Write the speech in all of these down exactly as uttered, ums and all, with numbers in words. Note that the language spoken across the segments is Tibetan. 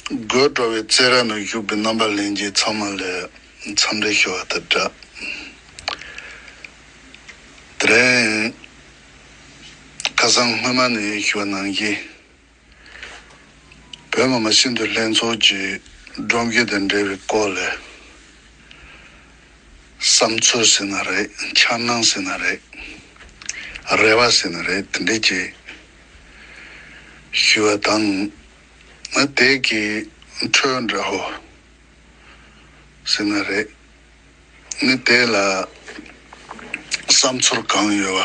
དགོད་བྲོ་བའི་རྩེད་ར་ནང་བཞུགས་པའི་རྣམ་པ་ལྷན་རྒྱས་ཚང་མ་ལ་འཚམས་འདྲི་ཞུ་བ་དང་སྦྲགས། དེ་རིང་ཁ་སང་སྔོན་མ་ནས་ཞུ་བ་ནང་བཞིན། བོད་མི་མང་སྤྱི་འཐུས་ལྷན་ཚོགས་ཀྱི་སྒྲོམ་གཞི་དང་འབྲེལ་བའི་སྐོར་ལ། བསམ་ཚུལ་ཟེར་ན་རེད། འཆར་སྣང་ཟེར་ན་རེད། རེ་བ་ཟེར་ན་རེད། དེ་འདྲས་ཀྱི་ཞུ་བ་དང་། ཨ་དེ་གི་འཕྲོས་འདྲ་བོ་ཟེར་ན་རེད། ནི་དེ་ལ་བསམ་ཚུལ་གང་ཡོད་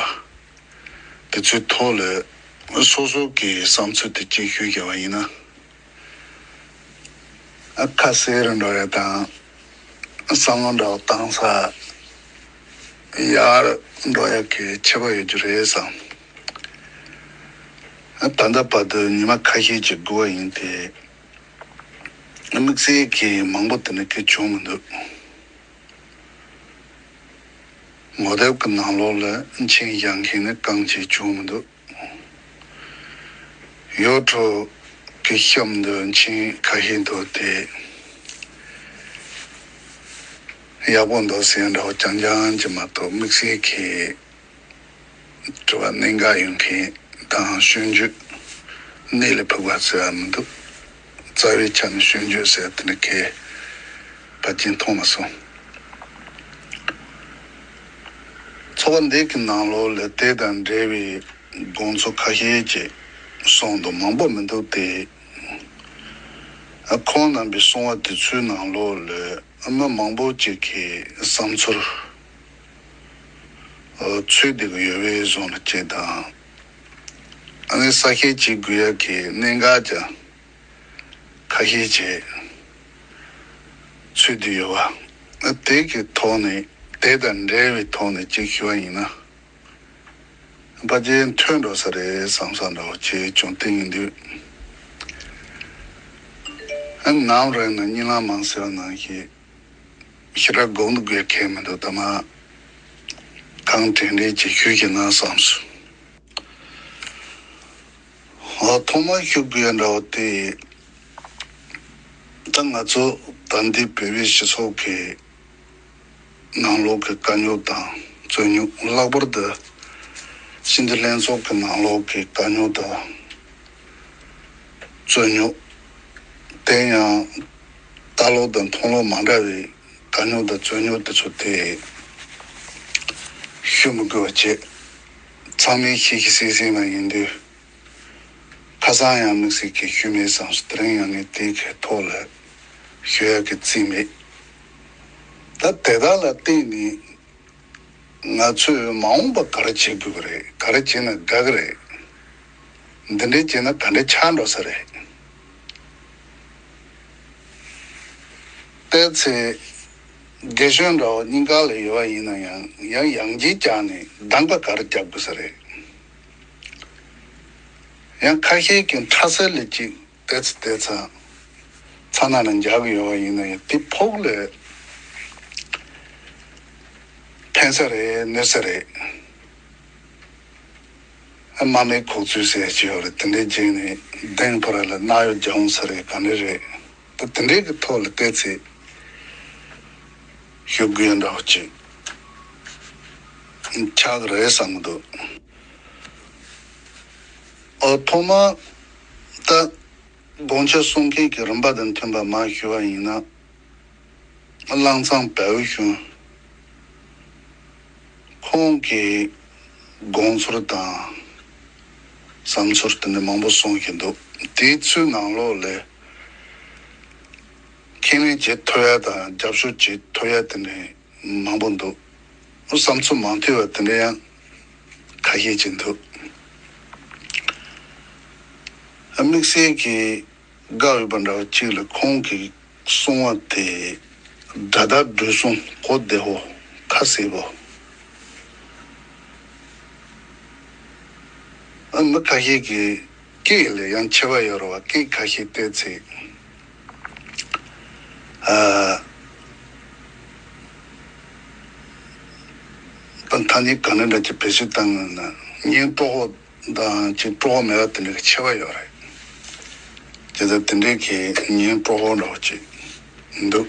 པ་དེ་ཚོའི་ཐོག་ལ་སོ་སོ་གི་བསམ་ཚུལ་དེ་གཅིག་ཞུས་བཞག་པ་ཡིན་ན། ཨ་ཁ་གསལ་རུ་འགྲོ་ཡ་དང་། བསམ་བློ་འདྲ་བོ་བཏང་ས་ཡར་འགྲོ་ཡ་གི་ཁྱད་པར་ཡོད་རྒྱུ་རེད་བསམ། ཨ་ད་ལྟ་བར་དུ་ཉི་མ་ཁ་ཤས་ཅིག་སྒུག་པ་ཡིན་ཏེ། དམིགས་བསལ་གྱི་མང་པོ་དེ་འདྲ་གི་བྱུང་མི་འདུག་ངོ་དེབ་ཀྱི་ནང་ལོགས་ལ་མཆན་བཞག་མཁན་ནི་རྐང་གཅིག་བྱུང་མི་འདུག་ཡོ་ཊུབ་ཀྱི་གཤམ་དུ་མཆན་ཁ་ཤས་འདུག་དེ་ཡག་པོ་འདུག་ཟེར་འདྲ་བོ་རྐྱང་རྐྱང་གཅིག་མ་གཏོགས། དམིགས་བསལ་གྱི་དྲི་བ་གནད་འགག་ཡོད་མཁན་དང་། སྐྱོན་བརྗོད་གནད་ལ་ཕུག་པ་ཟེར་བ་མི་འདུག་རྩ་བའི་ཆ་ནས་སྐྱོན་བརྗོད་ཟེར་དེ་འདྲ་གས་ཕལ་ཆེར་མཐོང་མ་སོང་། ཚོགས་པ་འདི་གི་ནང་ལོགས་ལ་དེ་དང་འབྲེལ་བའི་དགོངས་ཚུལ་ཁ་ཤས་ཅིག་གསུངས་འདུག་མང་པོ་མི་འདུག་སྟེ། ཨ་ཁོང་རྣམ་པའི་གསུང་བ་དེ་ཚོའི་ནང་ལོགས་ལ་མི་མང་པོ་ཅིག་གི་བསམ་ཚུལ་ཨ་ཚུད་བསྡད་ཀྱི་ཡོད་པའི་བཟོ་འདྲ་ཅིག་དང་། ཨ་ནི་གསལ་བཤད་བྱེད་དགོས་ཡ་གི་གནད་འགག་ཀྱང་ཁ་ཤས་ཅིག་ཚུད་བསྡད་ཡོད་པ། ཨ་དེ་གི་ཐོག་ནས། དེ་དང་འབྲེལ་བའི་ཐོག་ནས་ཅིག་ཞུ་བ་ཡིན་ན། ཕལ་ཆེར་མཐུན་འགྲོ་ས་རེད་བསམ་ས་འདྲ་བོ་ཅིག་བྱུང་། དེ་ཡིན་དུས། ཨ་ནམ་རེད་ན་གཉིད་ལམ་མང་ཟེར་བ་ནང་བཞིན་ཞེ་དྲག་སྒུག་འདུག་དགོས་ཁེལ་མི་འདུག་ད་མ་གང་དྲན་དྲན་ཅིག་ཞུས་ཤིག་ན་བསམ་སོང་། ཨ་ཐོག་མར་ཞུ་དགོས་འདྲ་བོ་དེ། ད་ང་ཚོ་ད་འདི་བོད་པའི་སྤྱི་ཚོགས་ཀྱི་ནང་ལོགས་ཀྱི་དཀའ་རྙོག་དང་རྩོད་རྙོག་ལྷག་པར་དུ་སྤྱི་འཐུས་ལྷན་ཚོགས་ཀྱི་ནང་ལོགས་ཀྱི་དཀའ་རྙོག་དང་རྩོད་རྙོག་དེ་ཡང་ལྟ་ལོག་དང་མཐོང་ལོག་མ་འདྲ་བའི་དཀའ་རྙོག་དང་རྩོད་རྙོག་དེ་ཚོ་དེ་ཞུ་མི་དགོས་པ་བྱས། ཚང་མས་ཤེས་ཤེས་གསལ་གསལ་མ་ཡིན་དུས། ཁ་སང་ཡང་དམིགས་བསལ་གྱི་ཞུས་མེད་བསམ་སོང་། དེ་རིང་ཡང་ངས་དེའི་གི་ཐོག་ལ་ཞུ་ཡག་གི་རྩིས་མེད། ད་དེ་དག་ལ་བརྟེན་ནས་ང་ཚོས་མ་འོངས་པ་ག་རེ་བྱེད་དགོས་ཀྱི་རེད། ག་རེ་བྱས་ན་དགའ་གི་རེད། འདི་འདྲས་བྱས་ན་ག་འདྲས་ཆགས་འགྲོ་ས་རེད། བལྟས་ཚེ་རྒན་གཞོན་འདྲ་བོ་གཉིས་ཀ་ལ་ཡོད་པ་ཡིན་ན་ཡང་། ཡང་ཡང་ཅིག་བྱས་ནས་གདམ་ག་ག་རེ་རྒྱག་དགོས་ས་རེད། ཡང་ཁ་ཤས་ཀྱིས་ཕྲ་སེལ་ལ་ཅིག་བལྟས་ཚེ་བལྟས་ཚེ་ཚ་ན་ལ་འཇགས་ཀྱི་ཡོད་པ་ཡིན་ན་ཡང་། དེ་ཕོགས་ལ་ཕན་ས་རེད་གནོད་ས་རེད། ཨ་མ་མའི་ཁོག་ཚུལ་ཟེར་ཅིག་ཡོད་རེད། དེ་འདྲའི་རྗེས་ནས་གདེང་ཕོ་ར་ལ་གནག་ཡོག་རྒྱག་འོང་ས་རེད། ག་འདྲ་རེད། ད་དེ་འདྲའི་གི་ཐོག་ལ་བལྟས་ཚེ་ཞུ་དགོས་འདྲ་བོ་ཅིག་ཆགས་ཀྱི་རེད་བསམ་གྱི་འདུག་ཨོ་ཐོག་མ་ད་དགོངས་འཆར་གསུང་མཁན་གྱི་རིམ་པ་དང་མཐུན་པ་མར་ཞུ་བ་ཡིན་ན། ལང་ཚང་བལ་པོ་གཞུང་ཁོང་གིས་དགོངས་ཚུལ་དང་བསམ་ཚུལ་དེ་འདྲ་མང་པོ་གསུང་བཞིན་འདུག་དེའི་ཚོའི་ནང་ལོགས་ལ་ཁས་ལེན་བྱེད་ཐུབ་ཡ་དང་རྒྱབ་སྐྱོར་བྱེད་ཐུབ་ཡ་དེ་འདྲ་མང་པོ་འདུག་བསམ་ཚུལ་མ་མཐུན་པ་དེ་འདྲ་ཡང་ཁ་ཤས་ཅིག་འདུག་དམིགས་བསལ་གྱི་དགའ་འོས་པ་འདྲ་བ་ཅིག་ལ། ཁོང་གིས་གསུང་བ་དེ་སྒྲ་དག་འགྲོ་སོང་གོ་བདེ་བོ་ཁ་གསལ་བོ། ཨ་མི་ཁ་ཤས་ཀྱི་སྐད་ལ་ཡང་ཁྱད་པར་ཡོད་རེད་བ། སྐད་ཁ་ཤས་བལྟས་ཚེ། ཨ། ད་ཐ་སྙད་ག་འདྲ་འདྲ་ཅིག་བེད་སྤྱོད་བཏང་ན་ན། སྙན་དཀྲོགས་དང་ཅིག་དཀྲོགས་མེད་པ་དེ་འདྲ་གི་ཁྱད་པར་ཡོད་རེད། དེ་ལྟར་དེ་འདྲའི་གི་ཉིན་སྤྲོ་བོ་འདྲ་བོ་ཅིག་འདུག་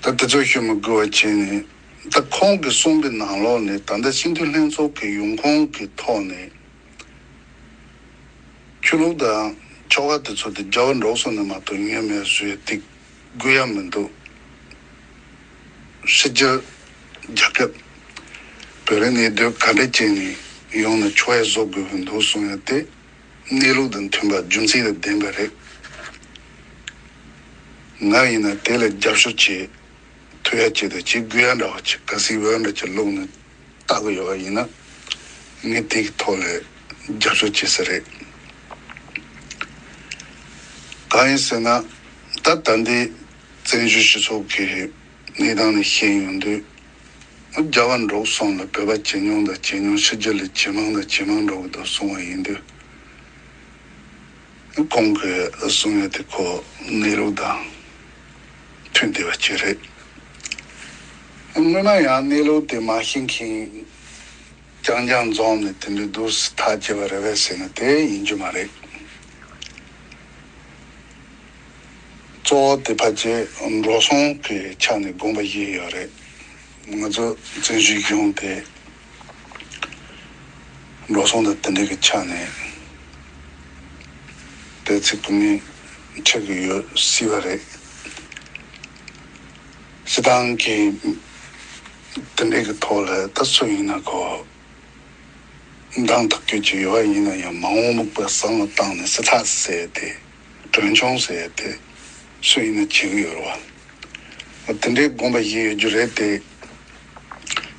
ད་དེ་ཚོ་ཞུ་མི་དགོས་པ་བྱས་ནས། ད་ཁོང་གིས་གསུངས་པའི་ནང་ལོགས་ནས། ད་ལྟ་སྤྱི་འཐུས་ལྷན་ཚོགས་ཀྱི་ཡོང་ཁུངས་ཀྱི་ཐོག་ནས། ཆོས་ལུགས་དང་ཆོལ་ཁ་དེ་ཚོ་དེ་རྒྱ་བལ་འབྲུག་གསུམ་ནས་མ་གཏོགས་ཡོད་མེད་བཟོས་ཏེ་དགོས་ཡ་མི་འདུག་སྤྱིར་རྒྱལ་ཁབ་བོད་རིགས་གནས་སྡོད་ག་འདྲ་བྱས་ནས་ཡོང་ན་ཆོག་ཡ་བཟོ་དགོས་ཀྱི་འདུག་གསུང་ཡ་དེ། གནས་ལུགས་དང་མཐུན་པ། རྒྱུ་མཚན་དང་ལྡན་པ་རེད། ང་ཡིན་ན་དེ་ལ་རྒྱབ་སྐྱོར་བྱེད་ཐུབ་ཡ་ཅིག་དང་། བྱེད་དགོས་ཡ་འདྲ་བ་ཅིག་གལ་སྲིད་འོས་འདྲ་ཅིག་བླུགས་ནས་བལྟ་གི་ཡོད་པ་ཡིན་ན། ངས་དེ་གི་ཐོག་ལ་རྒྱབ་སྐྱོར་བྱེད་ས་རེད། གང་ཡིན་ཟེར་ན། ད་ད་ལྟའི་བཙན་བྱོལ་སྤྱི་ཚོགས་ཀྱི་གནས་སྟངས་ནས་བཤད་ཡོང་དུས། རྒྱ་བལ་འབྲུག་གསུམ་ལ་བོད་པ་ཇེ་ཉུང་དང་ཇེ་ཉུང་། ཕྱི་རྒྱལ་ལ་ཇེ་མང་དང་ཇེ་མང་འགྲོ་གི་འདུག་གསུང་བ་ཡིན་དུས། ཁོང་གིས་གསུང་ཡ་དེ་ཁོ་གནས་ལུགས་དང་མཐུན་བསྡད་པ་ཅིག་རེད། སྔོན་མ་ཡང་གནས་ལུགས་དེ་མ་ཤེས་མཁན་རྐྱང་རྐྱང་འཛོམས་ནས་དེ་འདྲའི་འདུག་སེ་ཐག་བཅད་པ་རེད་པས་ཟེར་ན་དེ་ཡིན་རྒྱུ་མ་རེད། གཙོ་བོ་དེ་ཕལ་ཆེར་འགྲོ་སོང་གི་ཆ་ནས་དགོངས་པ་བཞེས་ཡོད་རེད། ང་ཚོ་བཙན་བྱོལ་གཞུང་དེ་འགྲོ་སོང་དང་དེ་འདྲ་གི་ཆ་ནས་དེ་ཚིག་གི་མི་ཆགས་ཀྱི་ཡོད་སྲིད་པ་རེད། སྤྱིར་བཏང་གི་དེ་འདྲ་གི་ཐོག་ལ་ད་སུ་ཡིན་ན་ཁོ་འདང་ཐག་གཅོད་ཀྱི་ཡོད་པ་ཡིན་ན་ཡང་། མ་འོངས་པ་བསམ་བློ་བཏང་ནས་སྲིད་ཐག་ཟེར་དེ། གྲོན་ཆུང་ཟེར་དེ་སུ་ཡིན་ན་བྱེད་ཀྱི་ཡོད་རེད་བ། དེ་འདྲའི་དགོངས་པ་བཞེས་ཡོད་རྒྱུ་རེད་དེ།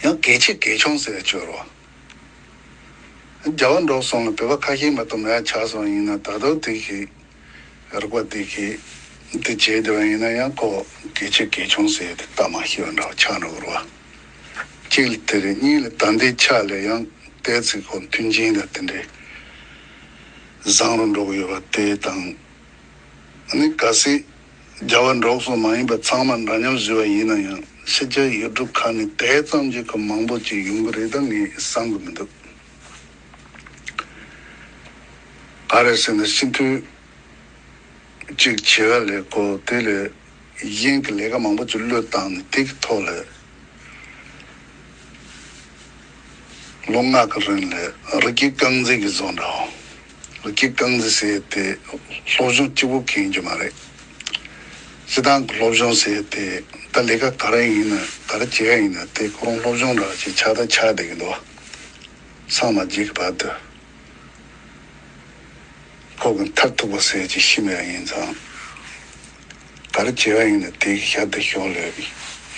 ཡང་གལ་ཆེ་གལ་ཆུང་ཟེར་ཡ་ཅིག་ཡོད་རེད་བ། རྒྱ་བལ་འབྲུག་གསུམ་ལ་བོད་པ་ཁ་ཤས་མ་གཏོགས་མེད་ཡ་ཆགས་སོང་ཡིན་ན། ད་དུང་དེ་ཞིག་རིག་པ་དེ་ཞིག་དེ་བྱས་བསྡད་པ་ཡིན་ན་ཡང་ཁོ་གལ་ཆེ་གལ་ཆུང་ཟེར་ཡ་དེ་ལྟ་མ་ཤེས་པ་འདྲ་བ་ཆགས་འགྲོ་གི་རེད་བ། གཅིག་ལ་དེ་རེད། གཉིས་ལ་ད་ལྟའི་ཆ་ལ་ཡང་དེ་ཚིག་ཁོ་མཐུན་རྐྱེན་དང་དེ་འདྲའི་བཟང་རུ་འགྲོ་གི་ཡོད་པ་དེ་དང་། ཨ་ནི་གལ་སྲིད་རྒྱ་བལ་འབྲུག་གསུམ་མ་ཡིན་པ་ཚང་མ་འདྲ་མཉམ་བཟོས་པ་ཡིན་ན་ཡང་། ཕྱི་རྒྱལ་ཡུལ་གྲུ་ཁག་ནས་དེ་ཙམ་གྱི་གི་མང་པོ་ཅིག་ཡོང་གི་རེད་ད་ངས་བསམ་གི་མི་འདུག་ག་རེ་ཟེར་ན། སྤྱི་འཐུས་གཅིག་བྱེད་ཡ་ལས་ཁོ་དེ་ལས་གཞན་གྱི་ལས་ཀ་མང་པོ་ཅིག་བློས་བཏང་ནས་དེ་གི་ཐོག་ལ། ལོ་ལྔ་གི་རིང་ལ་རི་སྐྱེས་རྐང་འཛིན་གྱི་བཟོ་འདྲ་བོ། རི་སྐྱེས་རྐང་འཛིན་ཟེར་དེ་སློབ་སྦྱོང་གཅིག་པོ་གང་ཡིན་རྒྱུ་མ་རེད། སྤྱིར་བཏང་གི་སློབ་སྦྱོང་ཟེར་དེ་ད་ལས་ཀ་ག་རེ་ཡིན་ན་ག་རེ་བྱེད་ཡ་ཡིན་ན་དེ་ཁོ་རང་སློབ་སྦྱོང་འདྲ་བོ་ཅིག་ཆགས་ད་ཆགས་བསྡད་ཀྱི་འདུག་སངས་མ་རྒྱས་ཀྱི་བར་དུ། ཁོ་གི་མཐར་ཐུག་པ་ཟེར་ཅིག་ཤི་མེད་ཡིན་ཙང་། ག་རེ་བྱེད་པ་ཡིན་ན་དེ་ཞག་དེ་ཞོག་ལས་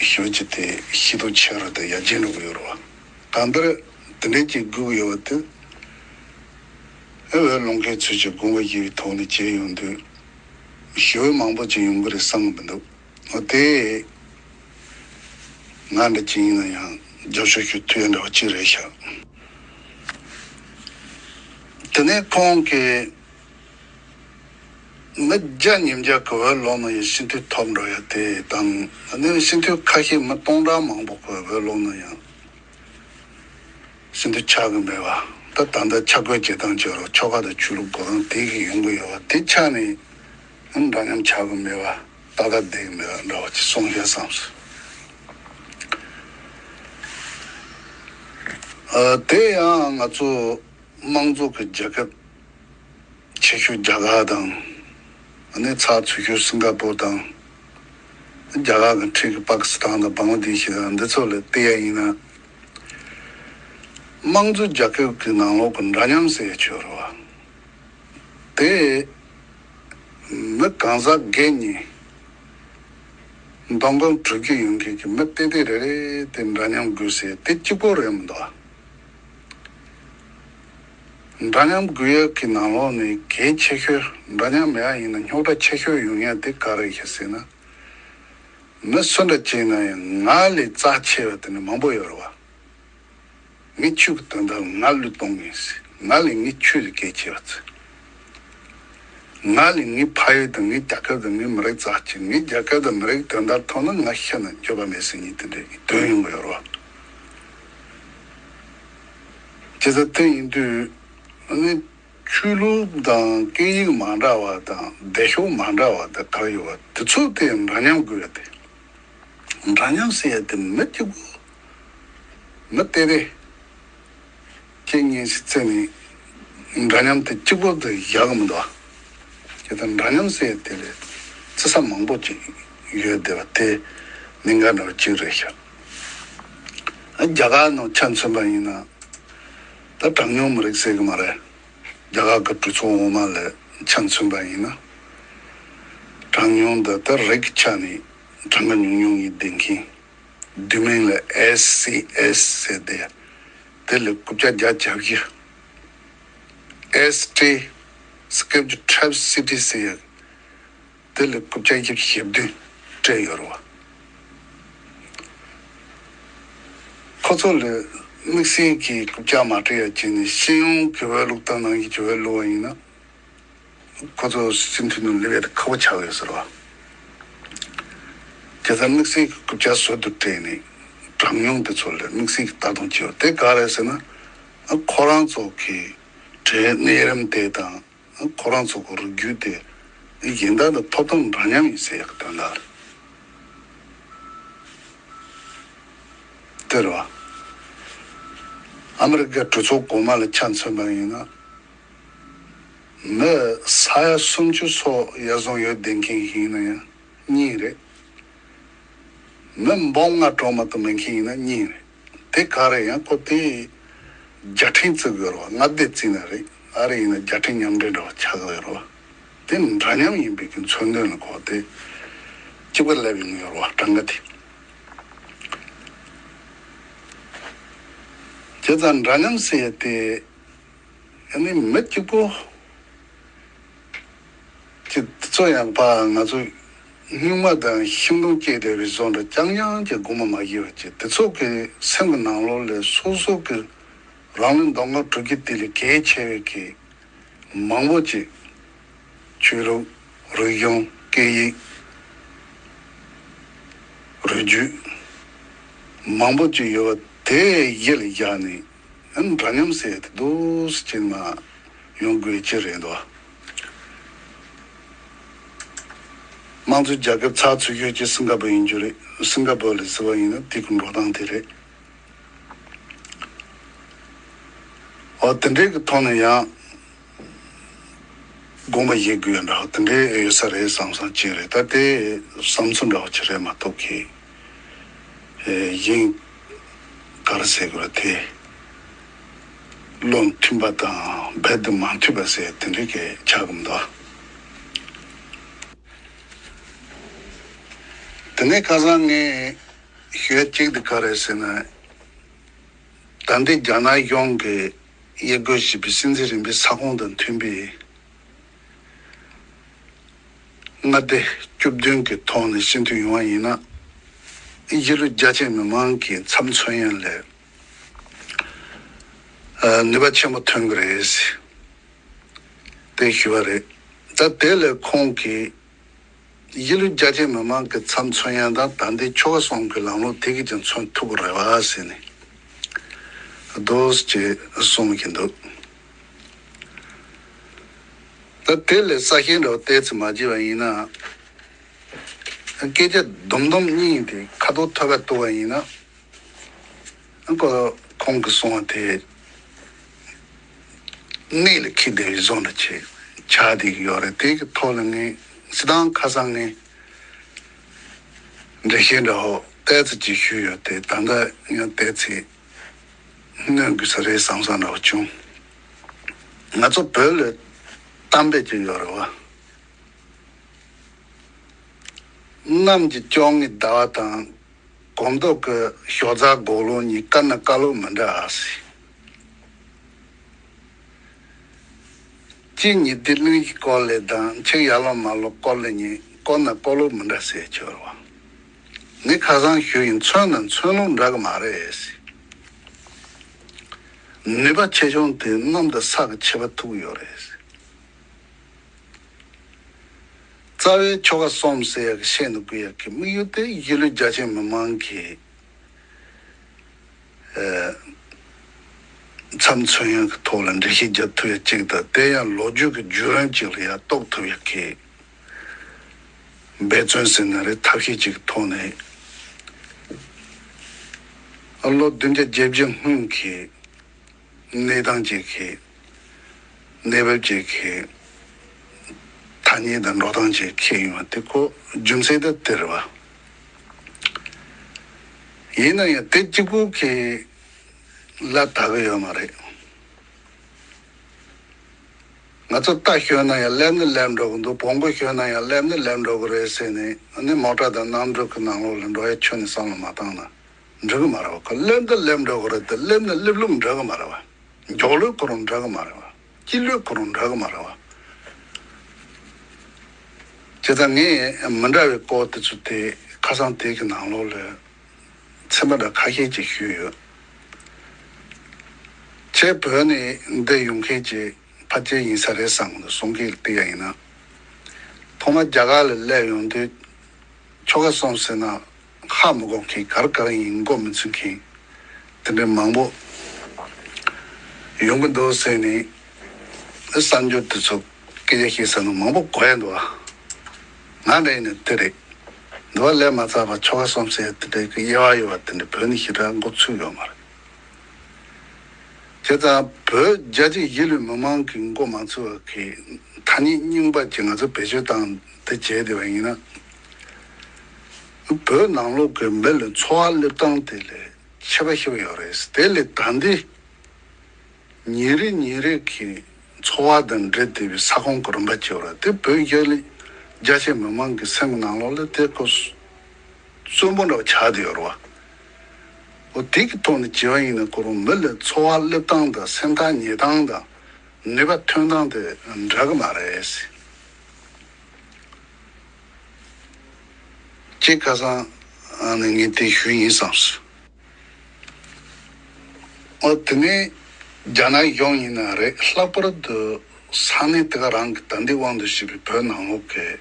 ཞོག་ཅིག་དེ་ཤེས་རྟོགས་ཆེ་རུ་དང་ཡར་རྒྱས་འགྲོ་གི་ཡོད་རེད་བ། གང་ལྟར་དེ་འདྲའི་ཅིག་སྒུག་ཡོད་པ་དེ། ཨེ་བའི་ལུང་མཁན་ཚོས་ཀྱི་དགོངས་པ་བཞེས་པའི་ཐོག་ནས་བྱས་ཡོང་དུས། ཞེ་པོ་མང་པོ་ཅིག་ཡོང་གི་རེད་བསམ་གི་མི་འདུག་འོ་དེ། ང་འདྲ་ཅིག་ཡིན་ན་ཡང་རྒྱབ་སྐྱོར་ཞུ་ཐུབ་ཡ་འདྲ་བ་ཅིག་རེད་ཤག་དེ་ནས་ཁོང་གིས་མི་བརྒྱ་ཉིས་བརྒྱ་གི་འོས་ལོག་ན་ཡང་སྤྱི་འཐུས་ཐོབ་འགྲོ་ཡ་དེ་དང་། ཨ་ནི་སྤྱི་འཐུས་ཁ་ཤས་མི་སྟོང་ཕྲག་མང་པོ་གི་འོས་ལོག་ན་ཡང་སྤྱི་འཐུས་ཆགས་གི་མེད་པ། ད་ད་ལྟ་ཆ་བགོས་བྱེད་སྟངས་བྱེད་རོགས། ཆོལ་ཁ་དང་ཆོས་ལུགས་གོ་རིམ་དེ་གི་ཡོང་གི་ཡོད་པ་དེ་ཆ་ནས་འདྲ་མཉམ་ཆགས་གི་མེད་པ། ཏག་ཏག་བསྡད་ཀྱི་མེད་པ་འདྲ་བ་ཅིག་གསུང་ཤེས་བསམ་སོང་། ཨ། དེ་ཡང་ང་ཚོ་དམངས་གཙོ་གི་རྒྱལ་ཁབ་ཆེ་ཤོས་རྒྱ་གར་དང་། ཨ་ནི་ཚགས་ཚུད་ཤོས་སིང་ག་པོར་དང་། རྒྱ་གར་གི་འཁྲིས་ཀྱི་པ་ཀི་སི་ཐན་དང་བང་ལ་དེ་ཤི་དང་འདི་ཚོ་ལ་བལྟས་ཡ་ཡིན་ན། དམངས་གཙོ་རྒྱལ་ཁབ་ཀྱི་ནང་ལོགས་ཀྱི་འདྲ་མཉམ་ཟེར་ཡ་ཆོས་རེད་བ། དེ་མི་གང་ཟག་སྒེར་གཉིས་འདོམས་གང་གྲུབ་ཀྱི་ཡོང་མཁན་གྱི་མི་ཏེ་ཏེ་རེ་རེ་དེ་འདྲ་མཉམ་དགོས་ཟེར་དེ་གཅིག་པོ་རེད་མི་འདུག་འདྲ་མཉམ་དགོས་ཡ་གི་ནང་ལོགས་ནས་གལ་ཆེ་ཤོས། འདྲ་མཉམ་མེད་པ་ཡིན་ན་རྙོག་དྲ་ཆེ་ཤོས་ཡོང་ཡ་དེ་ག་རེ་ཡིན་ཟེར་ན། མི་སུ་འདྲ་ཅིག་ཡིན་ན་ཡང་ང་ལས་རྩ་ཆེ་བ་དེ་ནི་མང་པོ་ཡོད་རེད་བ། ངས་ཆོས་ཀྱི་དོན་དག་ལ་ང་བློས་གཏོང་གི་ཡིན་ཟེར། ང་ལས་ངའི་ཆོས་དེ་གལ་ཆེ་བ་ཟེར། ང་ལས་ངའི་ཕ་ཡུལ་དང་ངའི་རྒྱལ་ཁབ་དང་ངའི་མི་རིགས་རྩ་ཆེ། ངའི་རྒྱལ་ཁབ་དང་མི་རིགས་དོན་དག་ཐོག་ན་ང་ཤི་ན་འགྱོད་པ་མེད་ཟེར་མཁན་དེ་འདྲའི་དོན་ཡོང་གི་ཡོད་རེད་བ། བྱས་ཙང་དེ་ཡིན་དུས་ཨ་ནི། ཆོས་ལུགས་དང་སྐད་ཡིག་མ་འདྲ་བ་དང་སྡེ་ཤོག་མ་འདྲ་བ་དང་ག་རེ་ཡོད་པ་དེ་ཚོ་དེ་འདྲ་མཉམ་དགོས་ཡ་དེ། འདྲ་མཉམ་ཟེར་ཡ་དེ་མི་གཅིག་པོ་མི་སྟེར་རེ། ཁྱེད་གཉིས་སུ་བརྩིས་ནས་འདྲ་མཉམ་དེ་གཅིག་པོ་དེ་ཡག་གི་མི་འདུག་ཨ། ཁྱེད་ད་འདྲ་མཉམ་ཟེར་ཡ་དེ་ལས་བརྩི་ས་མང་པོ་ཅིག་ཡོད་བསྡད་པ་དེ་གནད་འགག་འདྲ་བ་གཅིག་རེད་ཤག་ཨ། རྒྱ་གར་ནང་ཆ་མཚོན་པ་ཡིན་ན་ད་གྲངས་ཉུང་མི་རིགས་ཟེར་གི་མ་རེད། རྒྱ་གར་གྱི་གྲོས་ཚོགས་འོག་མ་ལ་ཆ་མཚོན་པ་ཡིན་ན། གྲངས་ཉུང་འདི་ལྟར་རིགས་ཀྱི་ཆ་ནས་གྲངས་ཀ་ཉུང་ཉུང་ཡིན་བསྡད་མཁན། བསྡུས་མིང་ལ་ཨེས་སི་ཨེས་ཟེར་ཏེ། དེ་ལ་རྐུབ་བཀྱག་བརྒྱ་གྱ་བཞི། ཨེས་ཊི། Scheduled Tribe Cities ཟེར། དེ་ལ་རྐུབ་བཀྱག་བཞི་བཅུ་ཞེ་བདུན་སྤྲད་ཡོད་རེད་བ། ཁོ་ཚོ་ལ་དམིགས་བསལ་གྱི་རྐུབ་བཀྱག་མ་སྤྲད་ཡ་བྱས་ནས་སྤྱི་ཡོངས་ཀྱི་བོད་ལུགས་དང་ནང་བཞིན་གྱི་བོད་ལུགས་པ་ཡིན་ན། ཁོ་ཚོ་སྤྱི་འཐུས་ནང་སླེབས་ཡ་དེ་ཁག་པོ་ཆགས་ཡོད་ཟེར་བ། བྱས་ཙང་དམིགས་བསལ་གྱི་རྐུབ་བཀྱག་ཟུར་དུ་སྤྲད་ནས་གྲངས་ཉུང་དེ་ཚོ་ལ་དམིགས་བསལ་གྱི་ལྟ་སྟངས་བྱས་ཡོད། དེ་ག་རེད་ཟེར་ན། ཁོ་རང་ཚོ་གི་གྲས་གནས་རིམ་དེ་དང་། ཁོ་རང་ཚོ་གི་རིགས་རྒྱུད་དེ་གཞན་དག་དང་ཐོབ་ཐང་འདྲ་མཉམ་ཡིན་ཟེར་ཡག་གི་དོན་དག་རེད། དེ་རེད་བ། ཨ་མི་རི་ཀའི་གྲོས་ཚོགས་གོང་མ་ལ་ཆ་མཚོན་པ་ཡིན་ན། མི་ས་ཡ་སུམ་ཅུ་སོགས་ཡར་སོང་ཡོད་བསྡད་མཁན་ཞིག་ཡིན་ན་ཡང་གཉིས་རེད། མི་འབུམ་ལྔ་གྲོངས་མ་གཏོགས་མེད་མཁན་ཡིན་ན་གཉིས་རེད། དེ་ག་རེ་ཡང་ཁོ་དེ་རྒྱལ་ཕྲན་བརྩི་དགོས་རེད་བ། མངའ་སྡེ་བརྩིས་ན་རེད། ཨ་རི་ཡིན་ན་རྒྱལ་ཕྲན་མཉམ་འབྲེལ་འདྲ་བ་ཆགས་ཀྱི་ཡོད་རེད་བ། དེ་འདྲ་མཉམ་ཡིན་པའི་གི་མཚོན་དོན་ལ་ཁོ་དེ་གཅིག་པ་སླེབས་ཡོང་གི་ཡོད་རེད་བ། གྲངས་ཀ་དེ། བྱས་ཙང་འདྲ་མཉམ་ཟེར་ཡ་དེ། ཨ་ནི་མི་གཅིག་པོ་ཅིག་དེ་ཚོ་ཡང་ཕ་ང་ཚོ་སྨྱུག་མ་དང་ཤིང་སྡོང་སྐྱེས་བསྡད་པའི་བཟོ་འདྲ། རྐྱང་རྐྱང་གི་སྒོ་མོ་མ་ཡིན་པ་ཅིག་དེ་ཚོ་གི་སེམས་ཀྱི་ནང་ལོགས་ལ་སོ་སོ་གི་རང་ལུས་འདེམས་ངོ་སྤྲོད་རྒྱུ་དེ་ལས་གལ་ཆེ་བའི་གི་མང་པོ་ཅིག་ཆོས་ལུགས། རིག་གཞུང་། སྐད་ཡིག་རུས་རྒྱུད། མང་པོ་ཅིག་ཡོད་པ་དེ་ཡིད་ལ་བཞག་ནས། ཨ་ནི་འདྲ་མཉམ་ཟེར་དེ་འདུག་སེ་བྱས་ནས་ཡོང་དགོས་ཀྱི་རེད་འདུག་དམངས་གཙོའི་རྒྱལ་ཁབ་ཚགས་ཚུད་ཤོས་ཀྱི་སིང་ག་པོར་ཡིན་རྒྱུ་རེད། སིང་ག་པོར་ལ་ཟེར་བ་ཡིན་ན་དེ་གི་འགྲོ་སྟངས་དེ་རེད། འོ་དེ་འདྲའི་གི་ཐོག་ནས་ཡང་དགོངས་པ་བཞེས་དགོས་འདྲ། དེ་འདྲའི་ཡོད་ས་རེད་བསམ་བསམ་ཅིག་རེད། ད་དེ་བསམ་ཚུལ་འདྲ་བ་ཅིག་རེད་མ་གཏོགས་གི། ཨེ། གཞན་ག་རེ་ཟེར་དགོས་རེད་དེ། བློ་མཐུན་པ་དང་རྦད་དེ་མ་མཐུན་པ་ཟེར་དེ་འདྲའི་གི་ཆགས་གི་མི་འདུག་དེ་ནས་ཁ་སང་ངས་ཞུ་ཡ་གཅིག་དེ་ག་རེ་ཟེར་ན། ད་ལྟའི་རྒྱ་ནག་གཞུང་གིས་དབྱེ་བགོས་བྱས་པའི་སྲིད་འཛིན་རིམ་པའི་ས་ཁོངས་དང་མཐུན་པའི་མངའ་སྡེ་བཅུ་བདུན་གྱི་ཐོག་ནས་སྤྱི་འཐུས་ཡོང་བ་ཡིན་ན། གཞིས་ལུས་རྒྱ་ཆེ་མི་མང་གི་ཚབ་མཚོན་ཡ་ལ་ནུས་པ་ཆེན་པོ་ཐོན་གྱི་རེད་དེ་ཞུ་བ་རེད། ད་དེ་ལས་ཁོང་གིས། གཞིས་ལུས་རྒྱ་ཆེ་མི་མང་གི་ཚབ་མཚོན་ཡ་དང་ད་ལྟའི་ཆོལ་ཁ་གསུམ་གྱི་ལམ་ལུགས་དེ་གིས་ཀྱང་མཚོན་ཐུབ་ཀྱི་རེད་བ་ཟེར་ནས་རྡོག་ཅེས་གསུངས་ཀྱི་འདུག་ད་དེ་ལས་གསལ་བཤད་འདྲ་བོ་ཏོག་ཙམ་མ་བྱས་པ་ཡིན་ན། སྐད་ཆ་སྡོམ་སྡོམ་གཉིས་དེ་ཁ་ཐོག་ཐོས་པ་གཏུབ་པ་ཡིན་ན། ཁོ་ཁོང་གིས་གསུངས་པ་དེ་གནད་ལ་འཁེལ་བསྡད་པའི་བཟོ་འདྲ་ཅིག་ཆགས་བསྡད་ཀྱི་ཡོད་རེད། དེ་གི་ཐོག་ལ་ངས་སྤྱིར་བཏང་ཁ་སང་ངས་འགྲེལ་བཤད་འདྲ་བོ་ཏོག་ཙམ་ཅིག་ཞུས་ཡོད་དེ། ད་ལྟ་ཡང་ཏོག་ཙམ་སྣོན་དགོས་ས་རེད་བསམ་བསམ་འདྲ་བོ་བྱུང་། ང་ཚོ་བོད་ལ་གཏམ་དཔེ་ཅིག་ཡོད་རེད་བ། གནམ་གྱི་བཅོ་ལྔའི་ཟླ་བ་དང་། གོམ་ཐོག་གི་ཞོགས་ཚ་གོག་ལོག་གཉིས་དཀར་ན་དཀར་ལོག་མི་འདྲ་ཟེར། གཅིག་ཉི་ཟླའི་གླིང་གཞིས་སྐོར་ལས་དང་ཕྱེད་ཡར་ལོག་མར་ལོག་སྐོར་ལས་གཉིས་དཀར་ན་དཀར་ལོག་མི་འདྲ་ཟེར་ཆོག་རེད་བ། ངས་ཁ་སང་ཞུས་ཡིན། མཚོན་ན་མཚོན་ལུགས་འདྲ་གི་མ་རེད་ཟེར། ནུས་པ་ཆེ་ཆུང་དེ་གནམ་དང་ས་གི་ཁྱད་པར་ཐུག་ཡོད་རེད་ཟེར། རྩ་བའི་ཆོལ་ཁ་གསུམ་ཟེར་ཡག་གི་བཤད་ནི་དགོས་ཡག་གི་དམིགས་ཡུལ་དེ་གཞིས་ལུས་རྒྱ་ཆེ་མི་མང་གི་ཨ་ཚབ་ མཚམས་མཚོན་ཡག་གི་ཐོག་ལ་འགྲེལ་བཤད་རྒྱབ་ཐུབ་ཡག་གཅིག་དང་། དེ་ཡང་ལོ་རྒྱུས་ཀྱི་བརྒྱུད་རིམ་གཅིག་ལ་ཡང་རྟོགས་ཐུབ་ཡག་གི་འབད་བརྩོན་ཟེར་ན་རེད། ཐབས་ཤེས་གཅིག་གི་ཐོག་ནས་ལོ་བདུན་བརྒྱ་བརྒྱད་ཅུ་སྔོན་གྱི་གནས་སྟངས་ཅིག་གི་གནས་བབ་ཅིག་གི་ཐ་སྙད་དང་འགྲོ་སྟངས་ཅིག་འཁྱེར་ཡོང་བ་དེ་ཁོ་རྒྱུ་མཚན་དེ་དེ་རེད་བ། ཡིན་ན་ཡང་དེ་གཅིག་པུ་གི་ལ་དག་གི་ཡོད་མ་རེད། ང་ཚོ་རྟ་ཞོན་ན་ཡང་སླེབས་ནི་སླེབས་འགྲོ་གི་འདུག་བོང་གུ་ཞོན་ན་ཡང་སླེབས་ནི་སླེབས་འགྲོ་གི་རེད་ཟེར་ནས། ཨ་ནི་མོ་ཊ་དང་གནམ་གྲུ་གི་ནང་ལོགས་ལ་འགྲོ་ཡ་ཁྱོན་ནས་བསམ་བློ་མ་བཏང་ན་འགྲིག་གི་མ་རེད་བ། ཁོ་སླེབས་འདི་སླེབས་འགྲོ་གི་རེད་དེ། སླེབས་ནི་སླེབས་ལུགས་འདྲ་གི་མ་རེད་བ། མགྱོགས་ལོས་ཁོ་རང་འདྲ་གི་མ་རེད་བ། སྐྱིད་ལོས་ཁོ་རང་འདྲ་གི་མ་རེད་བ། བྱས་ཙང་ངས་མི་འདྲ་བའི་སྐོར་དེ་ཚོ་དེ་ཁ་སང་དེ་གི་ནང་ལོགས་ལ་ཚན་པ་འདྲ་ཁ་ཤས་ཅིག་ཞུས་ཡོད། ཁྱེད་བོད་ནས་འདི་ཡོང་མཁན་གྱི་ཕལ་ཆེར་ཡིན་ས་རེད་བསམ་གི་འདུག་གསུང་སྐད་བལྟས་ཡ་ཡིན་ན། ཐོག་མར་རྒྱ་གར་ལ་སླེབས་ཡོང་དུས་ཆོལ་ཁ་གསུམ་ཟེར་ན་ཧ་མི་གོ་མཁན། ག་རེ་ག་རེ་ཡིན་མགོ་མི་ཚོས་མཁན་དེ་འདྲའི་མང་པོ་ཡོང་གི་འདུག་ཟེར་ནས། གསར་འབྱོར་དེ་ཚོ་སྐད་ཆ་བཤད་ས་ནང་མང་པོ་གོ་ཡ་འདུག་བ། ང་འདྲ་ཡིན་ན་དེ་རེད། འདི་བ་ལས་མ་ཚར་བར་ཆོལ་ཁ་གསུམ་ཟེར་དེ་འདྲའི་གི་དབྱེ་བ་ཡོད་བ་དེ་འདྲ་བོད་ནས་ཞེ་དྲག་མགོ་ཚོས་ཡོད་མ་རེད། བྱས་ཙང་བོད་རྒྱ་ཆེ་གཞིས་ལུས་མི་མང་གི་མགོ་མ་ཚོས་པ་གི་ཐ་སྙད་རྙིང་པ་ཅིག་ང་ཚོ་བེད་སྤྱོད་བཏང་དེ་བྱས་བསྡད་པ་ཡིན་ན། བོད་ནང་ལོགས་ཀྱི་མི་ལ་འཚོ་བ་སླེབས་སྟངས་དེ་ལས་ཁྱད་པར་ཞེ་པོ་ཡོད་རེད། དེ་ལས་ད་ལྟའི་ཉིན་རེ་ཉིན་རེ་གི་འཚོ་བ་དང་འབྲེལ་བསྡད་པའི་ས་ཁོངས་ཀྱི་རིམ་པ་བྱེད་པ་རེད། དེ་བོད་རྒྱ་རྒྱ་ཆེ་མི་མང་གི་སེམས་ཀྱི་ནང་ལོགས་ལ་དེ་ཁོ་གསོན་པོ་འདྲ་བ་ཆགས་བསྡད་ཡོད་རེད་བ། འོ་དེ་གི་ཐོག་ནས་བྱས་པ་ཡིན་ན་ཁོ་རང་མི་ལ་འཚོ་བ་སླེབས་སྟངས་དང་སེམས་ཐག་ཉེ་སྟངས་དང་ནུས་པ་ཐོན་སྟངས་དེ་འདྲ་གི་མ་རེད། ཅེས་ཁ་སང་ཨ་ནི་ངས་དེ་ཞུས་ཡིན་བསམས་སོང་། ཨོ་དེ་ནས་རྒྱ་ནག་གཞུང་ཡིན་ན་རེད། ལྷག་པར་དུ་ས་གནས་དེ་ག་རང་གི་ད་ལྟའི་དབང་དུ་བྱས་པའི་བོད་ནང་ལོགས་ཀྱི་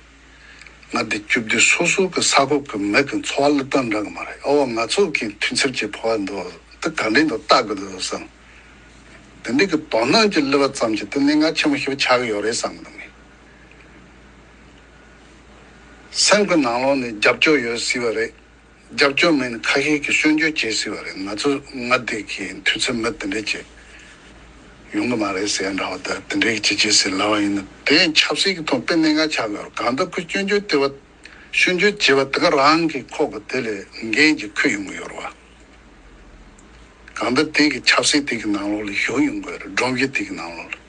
ང་འདི་བཅུ་བདུན་སོ་སོ་གི་ས་ཁུལ་གྱི་མི་གི་འཚོ་བ་སླེབས་སྟངས་འདྲ་གི་མ་རེད། ཨོ་ང་ཚོ་གི་མཐུན་ཚབ་ཀྱི་ཕོག་པ་འདུག་དེ་ག་འདྲས་འདུག་ལྟ་གི་འདུག་བསམ། དེ་འདྲས་ཀྱི་དོ་སྣང་གི་སླེབས་པ་ཙམ་གྱིས་དེ་གནད་འགག་ཆེན་པོ་ཞེ་པོ་ཆགས་ཀྱི་ཡོད་རེད་བསམ་གི་འདུག་ངས། སེམས་ཀྱི་ནང་ལོགས་ནས་རྒྱབ་སྐྱོར་ཡོད་སྲིད་པ་རེད། རྒྱབ་སྐྱོར་མེད་ན་ཁ་ཤས་ཀྱིས་སྐྱོན་བརྗོད་བྱེད་སྲིད་པ་རེད། ང་ཚོ་ང་དེ་གི་མཐུན་ཚབ་མི་དེ་འདྲས་ཅིག་ཡོང་གི་མ་རེད་ཟེར་འདྲ་བ་དང་དེ་འདྲས་ཅིག་བྱེད་སྲིད་ལབ་པ་ཡིན་ན། དེ་ཆབ་སྲིད་ཀྱི་ཐོག་དཔེ་གནད་འགག་ཆགས་ཀྱི་ཡོད་རེད། གང་ལྟར་ཁོས་སྐྱོན་བརྗོད་དེ་བ་སྐྱོན་བརྗོད་བྱས་པ་དེ་ག་རང་གི་ཁོག་གི་དེ་ལས་འགན་ཅིག་འཁུར་ཡོང་གི་ཡོད་རེད་བ། གང་ལྟར་དེ་གི་ཆབ་སྲིད་དེ་གི་ནང་ལོགས་ལ་ཞུགས་ཡོང་དགོས་རེད། སྒྲོམ་གཞི་དེ་གི་ནང་ལོགས་ལ།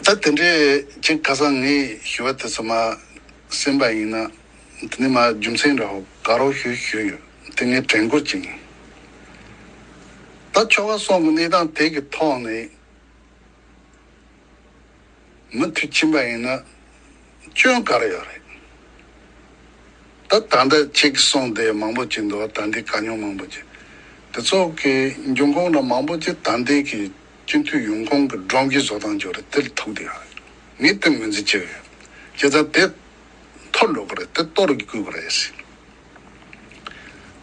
ད་དེ་འདྲའི་ཅིག་ཁ་སང་ངས་ཞུ་བ་དེ་ཚོ་མ་ཟིན་པ་ཡིན་ན། དེ་ནི་མ་རྒྱུ་མཚན་འདྲ་བོ་དགའ་རོགས་ཞུ་ཞུས་ཡོད། དེ་ངས་དྲན་སྐུལ་ཅིག་ཡིན། ད་ཆོལ་ཁ་གསུམ་གི་གནས་སྟངས་དེ་གི་ཐོག་ནས། མུ་མཐུད་ཕྱིན་པ་ཡིན་ན་སྐྱོན་ག་རེ་ཡོད་རེད། ད་ད་ལྟ་ཁྱེད་ཀྱིས་གསུངས་དེ་མང་པོ་ཅིག་འདུག་ད་ལྟའི་དཀའ་རྙོག་མང་པོ་ཅིག་དེ་ཚོ་གི་འབྱུང་ཁུངས་ལ་མང་པོ་ཅིག་ད་ལྟའི་གི་སྤྱི་འཐུས་ཡོང་ཁུངས་ཀྱི་སྒྲོམ་གཞི་བཟོ་སྟངས་ཅིག་རེད། དེ་ལ་ཐུག་བསྡད་ཡོད་རེད། ངས་དེ་ངོས་འཛིན་བྱེད་ཀྱི་ཡོད། བྱས་ཙང་དེ་འཐོར་འགྲོ་གི་རེད། དེ་གཏོར་དགོས་ཀྱི་རེད་ཟེར།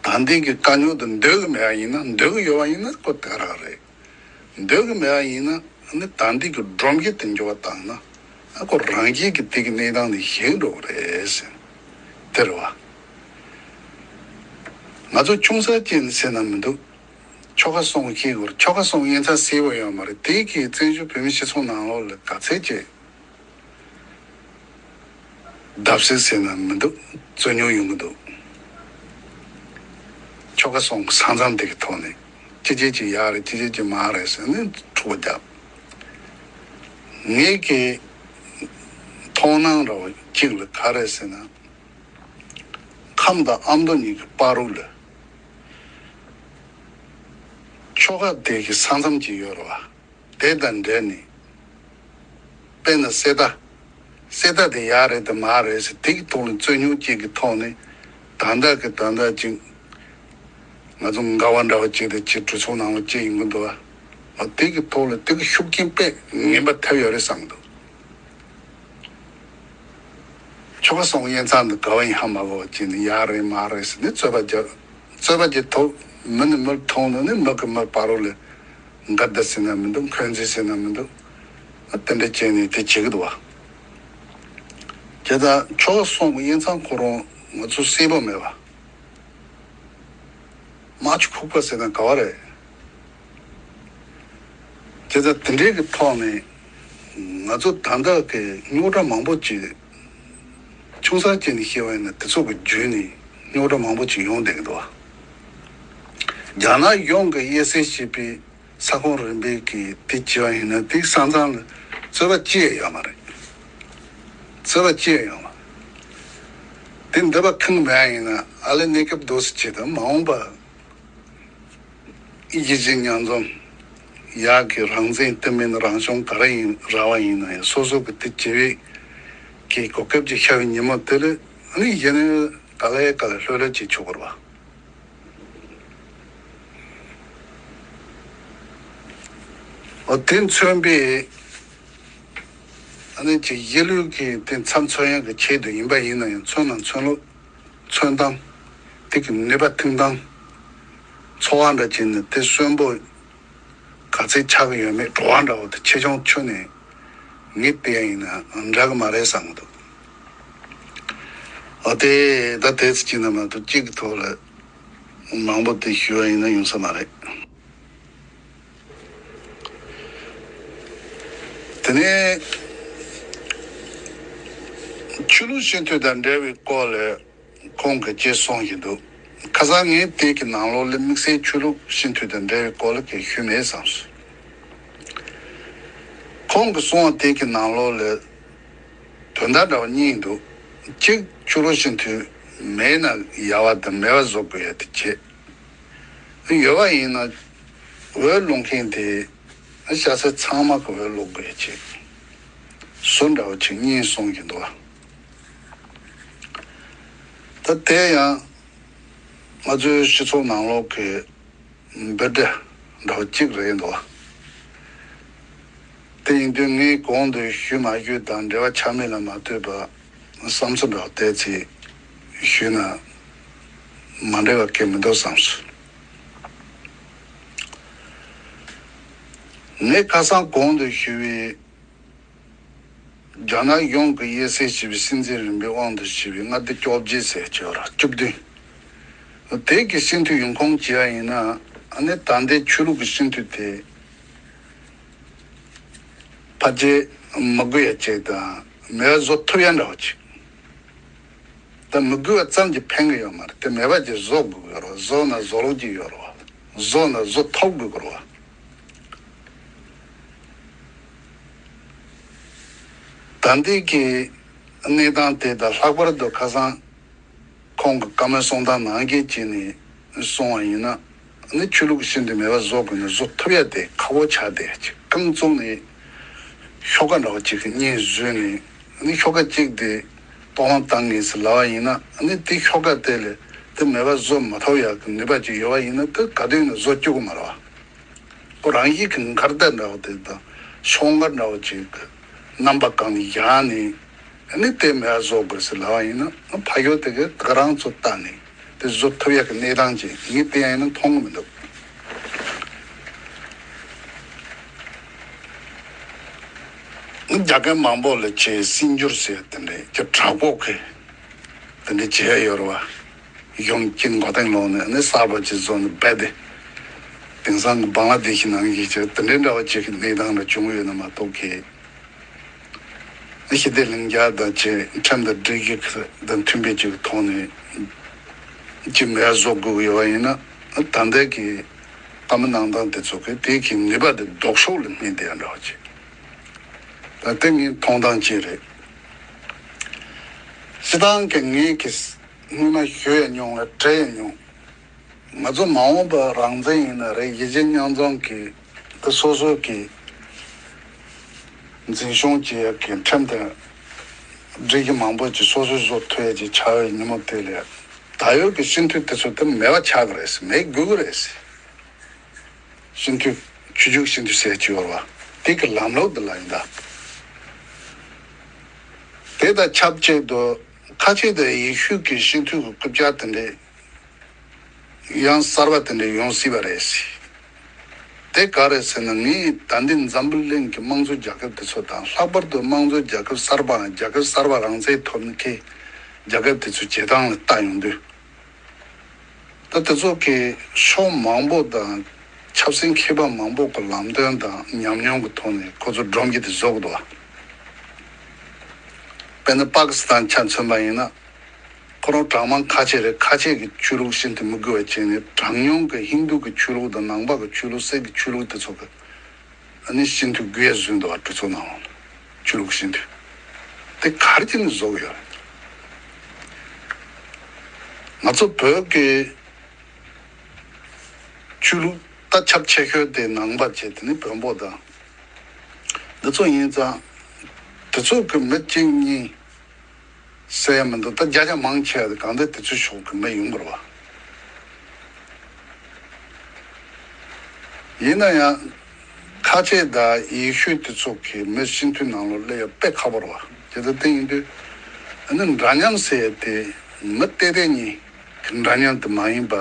ད་ལྟའི་གི་དཀའ་རྙོག་དེ་འདོད་གི་མེད་པ་ཡིན་ན། འདོད་གི་ཡོད་པ་ཡིན་ན་ཁོ་དེ་ག་རང་རེད། འདོད་གི་མེད་པ་ཡིན་ན་ནི་ད་ལྟའི་གི་སྒྲོམ་གཞི་དེ་འགྱུར་བ་བཏང་ན། ཨ་ཁོ་རང་བཞིན་གི་དེ་གི་གནས་སྟངས་དེ་ཞིག་འགྲོ་གི་རེད་ཟེར། དེ་རེད་བ། ང་ཚོ་ཆུང་ས་ཅིག་ནས་ཟེར་ན་མི་འདུག་ཆོལ་ཁ་གསུམ་ཤེས་དགོས་རེད། ཆོལ་ཁ་གསུམ་ཡིན་ཚ་གསལ་པོ་ཡོད་མ་རེད། དེ་གི་བཙན་བྱོལ་བོད་མི་སྤྱི་ཚོགས་ནང་ལོགས་ལ་ག་ཚད་ཅིག་བརྡབ་གསིག་ཟེར་ན་མི་འདུག་རྩོད་རྙོག་ཡོང་གི་འདུག་ཆོལ་ཁ་གསུམ་གི་ས་མཚམས་དེ་གི་ཐོག་ནས་ཅི་བྱེད་ཅི་ཡག་རེད། ཅི་བྱེད་ཅི་མ་རེད་ཟེར་ནས་འཁྲུག་པ་བརྒྱབ། ངེད་ཀྱི་མཐོང་སྣང་ར་བ་གཅིག་ལ་ག་རེ་ཟེར་ན། ཁམས་དང་ཨ་མདོ་གཉིས་ཀྱི་བར་རུ་ལ་ཆོལ་ཁ་དེ་གི་ས་མཚམས་ཅིག་ཡོད་རེད་བ། དེ་དང་འབྲེལ་ནས། དཔེར་ན་གསེར་རྟ། གསེར་རྟ་དེ་ཡག་རེད་དམ་མ་རེད་ཟེར་དེ་གི་ཐོག་ནས་རྩོད་རྙོག་ཅིག་གི་ཐོག་ནས། ད་ལྟ་གི་ད་ལྟ་ཅིག་ང་ཚོ་འགལ་བ་འདྲ་བ་ཅིག་དང་ཅིག་གྲོས་ཚོགས་ནང་ལ་ཅིག་ཡོང་གི་འདུག་བ། དེ་གི་ཐོག་ལ་དེ་གི་ཤུགས་རྐྱེན་དཔེ་ངན་པ་ཐེབས་ཡོད་རེད་བསམ་གི་འདུག་ཆོལ་ཁ་གསུམ་ཡན་ཚང་དུ་དགའ་བ་ཡིན་ཧ་མ་གོ་བ་ཅིག་ནི་ཡག་རེད་མ་རེད་ཟེར་ནས་རྩོད་པ་རྒྱག་རྩོད་པ་རྒྱག་ཐུབ། མི་ནས་མི་མཐོང་ན་ནི་མི་གི་མི་བར་རོ་ལ་འགལ་ཟླ་ཟེར་ན་མི་འདུག་འཁོན་འཛིན་ཟེར་ན་མི་འདུག་དེ་འདྲ་བྱས་ནས་དེ་བྱེད་ཀྱི་འདུག་བ། དེ་ད་ཆོལ་ཁ་གསུམ་གྱི་དབྱེ་མཚམས་ཁོ་རང་ང་ཚོ་གསལ་པོ་མེད་པ། དམག་ཆུ་ཁུག་པ་ཟེར་ན་ག་བ་རེད། དེ་ད་དེ་འདྲའི་གི་ཐོག་ནས་ང་ཚོ་ད་ལྟ་གི་རྙོག་དྲ་མང་པོ་ཅིག་ཆུང་ས་ཅིག་ནས་བཤད་པ་ཡིན་ན་དེ་ཚོ་གི་བརྒྱུད་ནས་རྙོག་དྲ་མང་པོ་ཅིག་ཡོང་བསྡད་ཀྱི་འདུག་བ། རྒྱ་ནག་གཞུང་གི་དབྱེ་གསེས་བྱས་པའི་ས་ཁོངས་རིམ་པའི་གི་དེ་བྱས་པ་ཡིན་ན་དེ་ས་མཚམས་ལ་རྩོད་པ་ཅི་ཡང་ཡོད་མ་རེད། རྩོད་པ་ཅི་ཡང་ཡོད་མ་རེད། དེ་འདི་པ་ཁེངས་མེད་ཡིན་ན་ཨ་ལེ་གནས་སྐབས་སྡོད་སྲིད་ཅེས་དང་མ་འོངས་པ། ཡིད་བཞིན་མཉམ་འཛོམས། ཡག་གི་རང་བཙན་དེ་མིན་རང་སྐྱོང་ག་རེ་ཡིན་ར་བ་ཡིན་ན་ཡང་སོ་སོ་གི་དེ་བྱེད་པའི་གི་གོ་སྐབས་ཅིག་ཤར་བའི་ཉིན་མོ་དེ་ལ་ནི་གཞི་ནས་ག་ལེ་ག་ལེ་ལྷོད་ལྷོད་ཅིག་ཆོག་གི་རེད་བ། འོ་དེ་མཚོན་པའི་ཨ་ནི་ཅིག་གཞིས་ལུས་ཀྱི་དེ་མཚམས་མཚོན་ཡག་གི་ཆེད་དུ་ཡིན་པ་ཡིན་ན་ཡང་མཚོན་ན་མཚོན་ལོ། མཚོན་སྟངས། དེ་གི་ནུས་པ་ཐོན་སྟངས། འཚོ་བ་འདྲ་བྱས་ནས་དེ་གསོན་པོ་ག་ཚད་ཆགས་ཀྱི་ཡོད་མེད་བྲོ་བ་འདྲ་བོ་དེ་ཆེ་ཆུང་ཁྱོན་ནས་ངས་བལྟས་ཡིན་ན་འདྲ་གི་མ་རེད་བསམ་གི་འདུག་ཨ་དེ་ད་དེ་ཚོ་གཅིག་ན་མ་གཏོགས་གཅིག་གི་ཐོག་ལ་མང་པོ་དེ་ཞུ་བ་ཡིན་ན་ཡོང་ས་མ་རེད། དེ་ནས་ཆོས་ལུགས་སྤྱི་འཐུས་དང་འབྲེལ་བའི་སྐོར་ལ་ཁོང་གིས་ཅེས་གསུངས་བཞིན་འདུག་ཁ་སང་ངས་དེ་གི་ནང་ལོགས་ལ་དམིགས་བསལ་ཆོས་ལུགས་སྤྱི་འཐུས་དང་འབྲེལ་བའི་སྐོར་ལ་གང་ཞུས་མེད་བསམས་སོང་། ཁོང་གིས་གསུངས་པ་དེ་གི་ནང་ལོགས་ལ་དོན་དག་འདྲ་བ་གཉིས་འདུག་གཅིག་ཆོས་ལུགས་སྤྱི་འཐུས་མེད་ན་ཡག་པ་དང་མེད་པ་བཟོ་དགོས་ཡ་དེ་བྱས། ཡོད་པ་ཡིན་ན་འོས་བླུག་མཁན་དེ་ཤ་ཚ་ཚང་མ་གི་འོས་བླུག་དགོས་ཅིག་བཟོ་འདྲ་བོ་ཅིག་གཉིས་གསུང་གི་འདུག་ད་དེ་ཡང་ང་ཚོའི་སྤྱི་ཚོགས་ནང་ལོགས་ཀྱི་འབོད་སྒྲ་འདྲ་བོ་གཅིག་རེད་འདུག་དེ་ཡིན་དུས་ངས་གོང་དུ་ཞུས་མ་ཞུས་དང་འབྲེལ་བ་ཆགས་མེད་ལ་མ་ལྟོས་པ་བསམ་ཚུལ་འདྲ་བོ་བལྟས་ཚེ་ཞུས་ན་མ་འགྲིག་པ་གང་མི་འདུག་བསམ་སོང་། ངས་ཁ་སང་གོང་དུ་ཞུས་པའི་རྒྱ་ནག་གཞུང་གི་དབྱེ་གསེས་བྱས་པའི་སྲིད་འཛིན་རིམ་པའི་དབང་དུ་བྱས་པའི་མངའ་སྡེ་བཅོ་བརྒྱད་ཟེར་གྱི་ཡོད་ར་བཅུ་བདུན། དེ་གི་སྲིད་འཐུས་ཡོང་ཁུངས་བྱས་པ་ཡིན་ན་ཨ་ནི་ད་ལྟའི་ཆོས་ལུགས་ཀྱི་སྲིད་འཐུས་དེ་ཕལ་ཆེར་མི་དགོས་ཡ་ཅིག་དང་མེད་པ་བཟོ་ཐུབ་ཡ་འདྲ་བོ་ཅིག་ད་མི་དགོས་པ་ཙམ་གྱིས་ཕན་གྱི་ཡོད་མ་རེད་དེ་མེད་པ་ཅིག་བཟོ་དགོས་ཀྱི་ཡོད་རེད་བ། བཟོ་ན་བཟོ་ལུགས་ཅིག་ཡོད་རེད་བ། བཟོ་ན་བཟོ་ཐུབ་དགོས་ཀྱི་རེད་བ། ད་ལྟའི་གི་གནས་སྟངས་དེ་དང་ལྷག་པར་དུ་ཁ་སང་ཁོང་གི་བཀའ་མོལ་གསུང་སྟངས་ནང་བཞིན་བྱས་ནས་གསུང་བ་ཡིན་ན་ནི་ཆོས་ལུགས་ཤིག་འདི་མེད་པ་བཟོ་དགོས་ན་བཟོ་ཐུབ་ཡ་དེ་ཁག་པོ་ཆགས་བསྡད་ཅིག་རྐང་བཙུགས་ནས་ཤོག་ཁ་འདྲ་བོ་ཅིག་གི་སྙིང་བཟོས་ནས་ནི་ཤོག་ཁ་གཅིག་དེ་གཏོང་བཏང་ངེས་སུ་ལབ་པ་ཡིན་ན་ནི་དེ་ཤོག་ཁ་དེ་ལས་དེ་མེད་པ་བཟོ་མ་ཐུབ་ཡ་གི་ནུས་པ་ཅིག་ཡོད་པ་ཡིན་ན་དེ་ག་དུས་ནས་བཟོ་བཅུག་གི་མ་རེད་བ། ཁོ་རང་བཞིན་གྱི་འགལ་ཟླ་འདྲ་བོ་དེ་དང་ཤོག་འགལ་འདྲ་བོ་ཅིག་གི་རྣམ་པ་གང་ནས་བཞག་ནས་ནི་དེ་མེད་པ་བཟོ་དགོས་ཟེར་ལབ་པ་ཡིན་ན་ཕ་ཡུལ་དེ་གི་དེ་ག་རང་ཚོ་ལྟ་ནས་དེ་བཟོ་ཐུབ་ཡག་གི་གནས་སྟངས་ཅིག་ངས་དེ་ཡང་ཡིན་ན་མཐོང་གི་མི་འདུག་རྒྱ་རྒན་མང་པོ་ལ་ཆེས་སྲིད་འགྱུར་ཟེར་དེ་འདྲའི་ཀྱི་དྲག་པོ་གི་དེ་འདྲའི་བྱས་ཡོད་རེད་བ། གཞུང་གཅིག་མགོ་རྟིང་སློག་ནས་ནི་གསར་པ་ཅིག་བཟོ་ནས་རྦད་དེ། དེང་སང་གི་བང་ལ་དེ་ཤི་ནང་བཞིན་བྱས་དེ་འདྲའི་འདྲ་བ་ཅིག་གི་གནས་སྟངས་ལ་བྱུང་ཡོད་ན་མ་གཏོགས་ཀྱི། ཞི་བདེ་ལྷིང་འཇགས་དང་བཅས་ཁྲིམས་དང་སྒྲིག་གཞི་དང་མཐུན་པའི་ཅིག་ཐོག་ནས་ཅིག་མེད་བཟོ་དགོས་ཀྱི་ཡོད་པ་ཡིན་ན་ད་ལྟའི་གི་བཀའ་མོལ་གནང་སྟངས་དེ་ཚོ་གི་དེའི་གི་ནུས་པ་དེ་ལྡོག་ཕྱོགས་ལ་སྨིན་བསྡད་ཡ་འདྲ་བ་ཅིག་ད་ལྟ་ངའི་མཐོང་སྟངས་ཅིག་རེད། སྤྱི་བཏང་གི་ངའི་གི་སྔོན་མ་ཞུ་ཡ་མྱོང་བ་དྲན་ཡ་མྱོང་། ང་ཚོ་མ་འོངས་པ་རང་བཙན་ཡིན་ན་རེད་གཞིས་བྱེས་མཉམ་འཛོམས་ཀྱི་དེ་སོ་སོ་གི་འཛིན་སྐྱོང་བྱེད་ཡ་གི་ཁྲིམས་དང་སྒྲིག་གཞི་མང་པོ་ཅིག་སོ་སོས་བཟོ་ཐུབ་ཡ་ཅིག་ཆགས་ཡོད་ཉིན་མོ་དེ་ལས་ད་ཡོད་ཀྱི་སྤྱི་འཐུས་དེ་ཚོ་དེ་མེད་པ་ཆགས་ཀྱི་རེད་ཟེར་མེད་དགོས་ཀྱི་རེད་ཟེར། སྤྱི་འཐུས་ཆོས་བརྒྱུད་སྤྱི་འཐུས་ཟེར་གྱི་ཡོད་རེད་བ། དེ་གི་ལམ་ལུགས་འདི་ལ་ཡིན་ད། དེ་དང་ཆབས་ཅིག་ཏུ་ཁ་ཆེ་དང་ཡེ་ཤུ་གི་སྤྱི་འཐུས་ཀྱི་རྐུབ་བཀྱག་དེ་འདྲས་ ཡང་གསར་པ་དེ་འདྲ་ཡོང་སྲིད་པ་རེད། དེ་ག་རེད་ཟེར་ན། ངས་ད་འདི་འཛམ་བུ་གླིང་གི་དམངས་གཙོ་རྒྱལ་ཁབ་དེ་ཚོ་དང་། ལྷག་པར་དུ་དམངས་གཙོ་རྒྱལ་ཁབ་གསར་པའམ་རྒྱལ་ཁབ་གསར་པ་རང་བཙན་ཐོབ་མཁན་རྒྱལ་ཁབ་དེ་ཚོའི་བྱེད་སྟངས་ལ་བལྟ་ཡོང་དུས། ད་དེ་ཚོ་གི་ཕྱོགས་མང་པོ་དང་། ཆབ་སྲིད་མཁས་པ་མང་པོ་གི་ལམ་སྟོན་དང་ཉམས་མྱོང་གི་ཐོག་ནས་ཁོ་ཚོ་སྒྲོམ་གྱི་དེ་བཟོ་གི་འདུག་བ། དཔེར་ན་པ་ཀི་སི་ཐན་ཆ་མཚོན་པ་ཡིན་ན། ཁོ་རང་གྲངས་མང་ཁ་ཆེ་རེད། ཁ་ཆེ་གི་ཆོས་ལུགས་ཤིན་ཏུ་མི་དགོས་པ་བྱས་ནས། གྲངས་ཉུང་གི་ཧིན་རྡུ་གི་ཆོས་ལུགས་དང་། ནང་པ་གི་ཆོས་ལུགས། སིག་གི་ཆོས་ལུགས་དེ་ཚོ་གི་ཨ་ནི་ཤིན་ཏུ་དགོས་ཡ་བཟོས་འདུག་བ། གྲོས་ཚོགས་ནང་ལ་ཆོས་ལུགས་ཤིན་ཏུ་དེ་ག་རེ་བྱས་ནས་བཟོ་གི་ཡོད་རེད། ང་ཚོ་བོད་ཀྱི་ཆོས་ལུགས་ད་ཁྱབ་ཆེ་ཤོས་དེ་ནང་པ་བྱས། དེ་ནི་བོན་པོ་དང་འདི་ཚོ་ཡིན་ཙང་། དེ་ཚོ་གི་མི་གཅིག་གཉིས་ཟེར་ཡ་མི་འདུག་ད་བརྒྱ་ཆ་མང་ཆེ་བ་དེ་གང་ལྟར་དེ་ཚོའི་ཕྱོགས་ཀྱི་མི་ཡོང་དགོས་རེད་བ། ཡིན་ན་ཡང་ཁ་ཆེ་དང་ཡེ་ཤུ་དེ་ཚོ་གི་མི་སྤྱི་འཐུས་ནང་ལོགས་སླེབས་ཡ་དཔེ་ཁག་པོ་རེད་བ། དེ་ལྟར་དེ་ཡིན་དུས་ཨ་ནི་འདྲ་མཉམ་ཟེར་ཡ་དེ་མི་ཏེ་ཏེ་གཉིས་ཀྱི་འདྲ་མཉམ་དེ་མ་ཡིན་པ།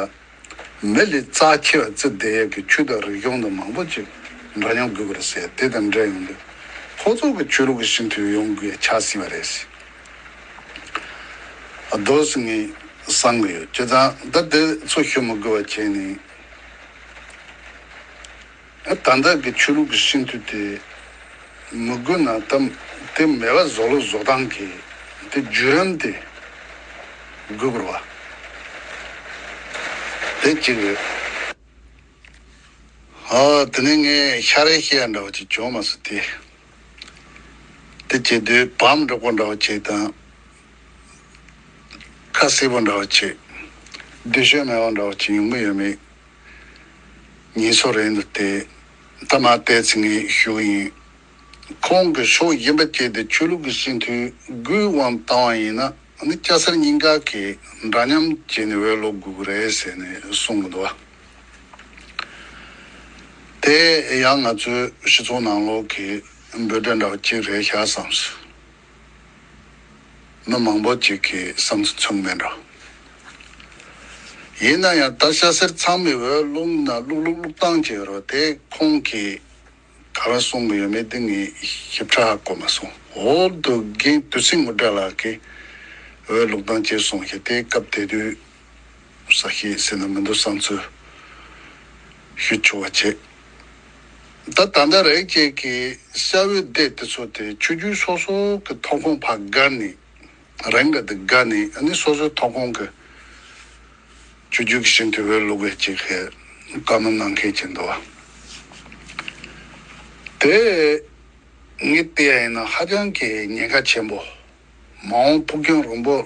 མི་ལས་རྩ་ཆེ་བ་བརྩི་བསྡད་ཡ་གི་ཆོས་དང་རིག་གཞུང་དང་མང་པོ་ཅིག་འདྲ་མཉམ་དགོས་པ་རེད་ཟེར། དེ་དང་འབྲེལ་ཡོང་དུས་ཁོ་ཚོ་གི་ཆོས་ལུགས་ཀྱི་སྤྱི་འཐུས་ཡོང་དགོས་ཡ་ཆགས་སྲིད་པ་རེད་ཟེར། ཨ། དོ་ཟེར་ངས་བསམ་གི་ཡོད། བྱས་ཙང་ད་དེ་ཚོ་ཞུ་མི་དགོས་པ་བྱས་ནས། ཨ། ད་ལྟ་གི་ཆོས་ལུགས་ཀྱི་སྤྱི་འཐུས་དེ་མི་དགོས་ན། ད་དེ་མེད་པ་བཟོ་ལུགས་བཟོ་སྟངས་ཀྱི་དེ་བརྒྱུད་རིམ་དེ་དགོས་པ་རེད་བ། དེ་གཅིག་རེད། ཨ། དེ་ནས་ངས་ཤ་རེ་བཤད་ཡ་འདྲ་བོ་ཅིག་བྱུང་མ་སོང་། དེ་དེ་བྱེད་དུས་བམ་འགྲོ་པོ་འདྲ་བོ་ཅིག་དང་། ཁ་གསལ་པོ་འདྲ་བོ་ཅིག་བདེ་ཤོས་མེད་པ་འདྲ་བོ་ཅིག་ཡོང་གི་ཡོད་མེད་ངེས་སོ་རེད་འདུག་སྟེ། ད་མ་བལྟས་ཚེ་ངས་ཞུ་གི་ཡིན། ཁོང་གི་ཕྱོགས་གཞན་པ་བྱས་ཏེ་ཆོས་ལུགས་ཀྱི་སྤྱི་འཐུས་དགུའི་དབང་བཏང་བ་ཡིན་ན། ཨ་ནི་སྐྱ་སེར་གཉིས་ཀ་གིས་འདྲ་མཉམ་བྱས་ནས་འོས་ལོག་དགོས་ཀྱི་རེད་ཟེར་ནས་གསུང་གི་འདུག་བ། དེ་ཡང་ང་ཚོའི་སྤྱི་ཚོགས་ནང་ལོགས་ཀྱི་འབོད་སྒྲ་འདྲ་བ་ཅིག་རེད་ཤག་བསམས་སོང་། མི་མང་པོ་ཅིག་གིས་བསམ་ཚུལ་མཚོན་མེད་འགྲོ། ཡིན་ན་ཡང་ད་སྐྱ་སེར་ཚང་མས་འོས་བླུགས་ན་བླུགས་བླུགས་བླུགས་སྟངས་ཅིག་ཡོད་རེད་བ། དེ་ཁོང་གིས་ག་རེ་གསུང་གི་ཡོད་མེད་དེ་ངས་ཞིབ་ཕྲ་ཧ་གོ་མ་སོང་། འོ་དོ་རྒན་དུས་སྲིད་ངུ་སྒྲ་ལགས་ཀྱིས་འོས་བླུགས་སྟངས་ཅིག་གསུངས་ཤག་དེ་སྐབས་དེ་དུས་གསལ་བཤད་ཟེར་ན་མི་འདུག་བསམ་ཚུལ་ཞུ་ཆོག་པ་བྱེད། ད་ད་ལྟ་རེད་ཅེས་ཀྱི་བྱ་བའི་སྡེ་དེ་ཚོ་དེ་ཆོས་བརྒྱུད་སོ་སོ་གི་ཐོབ་ཁོངས་ཕར་བརྒལ་ནས། རང་གི་དེ་བརྒལ་ནས། ཨ་ནི་སོ་སོའི་ཐོབ་ཁོངས་ཀྱི་ཆོས་བརྒྱུད་ཀྱི་སྤྱི་འཐུས་འོས་བླུག་པའི་ཅིག་གི་བཀའ་མོལ་གནང་མཁན་ཅིག་འདུག་བ། དེ་ངས་བལྟས་ཡ་ཡིན་ན་ཧ་ཅང་གི་ཉེན་ཁ་ཆེན་པོ། མ་འོངས་ཕུགས་རྒྱང་རིང་པོ་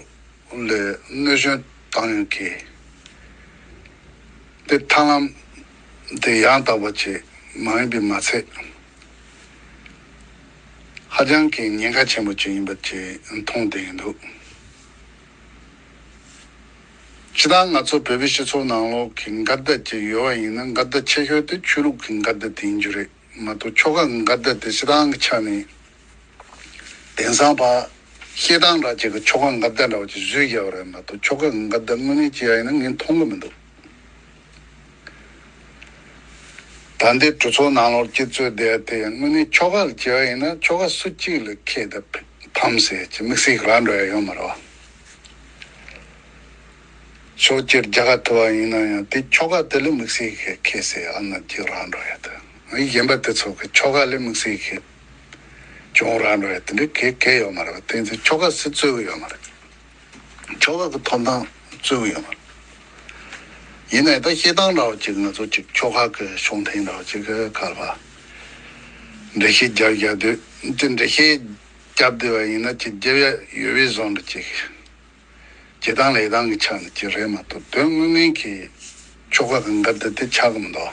ལ་གནོད་སྐྱོན་བཏང་ཡོང་གི། དེ་ཐབས་ལམ་དེ་ཡང་དག་པ་ཅིག་མ་ཡིན་པའི་མ་ཚད། ཧ་ཅང་གི་ཉེན་ཁ་ཆེན་པོ་ཅིག་ཡིན་པ་ཅིག་མཐོང་བསྡད་ཀྱི་འདུག་སྤྱིར་བཏང་ང་ཚོ་བོད་པའི་སྤྱི་ཚོགས་ནང་ལོགས་ཀྱི་འགལ་ཟླ་ཅིག་ཡོད་པ་ཡིན་ན། འགལ་ཟླ་ཆེ་ཤོས་དེ་ཆོས་ལུགས་ཀྱི་འགལ་ཟླ་དེ་ཡིན་རྒྱུ་རེད་མ་གཏོགས། ཆོལ་ཁ་གི་འགལ་ཟླ་དེ་སྤྱིར་བཏང་གི་ཆ་ནས། དེང་སང་ཕར་བཤད་སྟངས་འདྲ་ཅིག་གི་ཆོལ་ཁ་འགལ་ཟླ་འདྲ་བ་ཅིག་བཟོས་བཞག་པ་རེད་མ་གཏོགས། ཆོལ་ཁ་གི་འགལ་ཟླ་དངོས་གནས་བྱས་པ་ཡིན་ན་ངས་མཐོང་གི་མི་འདུག་ད་ལྟའི་གྲོས་ཚོགས་ནང་ལོགས་སྤྱི་གཙོས་བསྡད་དེ་དངོས་གནས་ཆོལ་ཁ་ལ་བྱས་པ་ཡིན་ན། ཆོལ་ཁ་སུ་གཅིག་ལ་ཁེ་ད་ཕམ་ཟེར་གྱི་དམིགས་བསལ་རག་འགྲོ་ཡ་ཡོད་མ་རེད་བ། ཕྱོགས་གཅིག་རྒྱལ་ཁ་ཐོབ་པ་ཡིན་ན་ཡང་། དེ་ཆོལ་ཁ་དེ་ལ་དམིགས་བསལ་གྱི་ཁེ་ཟེར་ཨ་ན་གཅིག་རག་འགྲོ་ཡ་དང་། གཞན་པ་དེ་ཚོ་གི་ཆོལ་ཁ་ལ་དམིགས་བསལ་གྱི་གྱོང་རག་འགྲོ་ཡ་དེ་འདྲ་གང་ཡང་ཡོད་མ་རེད་བ། དེ་ཚོ་ཆོལ་ཁ་སུ་རྩོད་ཀྱི་ཡོད་མ་རེད། ཆོལ་ཁ་གི་ཐོབ་ཐང་རྩོད་ཀྱི་ཡོད་མ་རེད། ཡིན་ནའི་ད་བཤད་སྟངས་འདྲ་བ་ཅིག་ང་ཚོ་ཅིག་ཆོལ་ཁ་གི་ཕྱོགས་འཐེན་འདྲ་བ་ཅིག་གི་ཁ་ལ་འགྲེལ་བཤད་རྒྱབ་རྒྱབ་དུས། དེ་འགྲེལ་བཤད་རྒྱབ་བསྡད་པ་ཡིན་ན་ཅིག་རྒྱབ་ཡ་ཡོད་པའི་བཟོ་འདྲ་ཅིག་བྱེད་སྟངས་ལས་སྟངས་ཀྱི་ཆ་ནས་ཅིག་རེད་མ་གཏོགས། དོན་དངོས་གནས་ཀྱི་ཆོལ་ཁ་གི་འགལ་ཟླ་དེ་ཆགས་ཀྱི་མི་འདུག་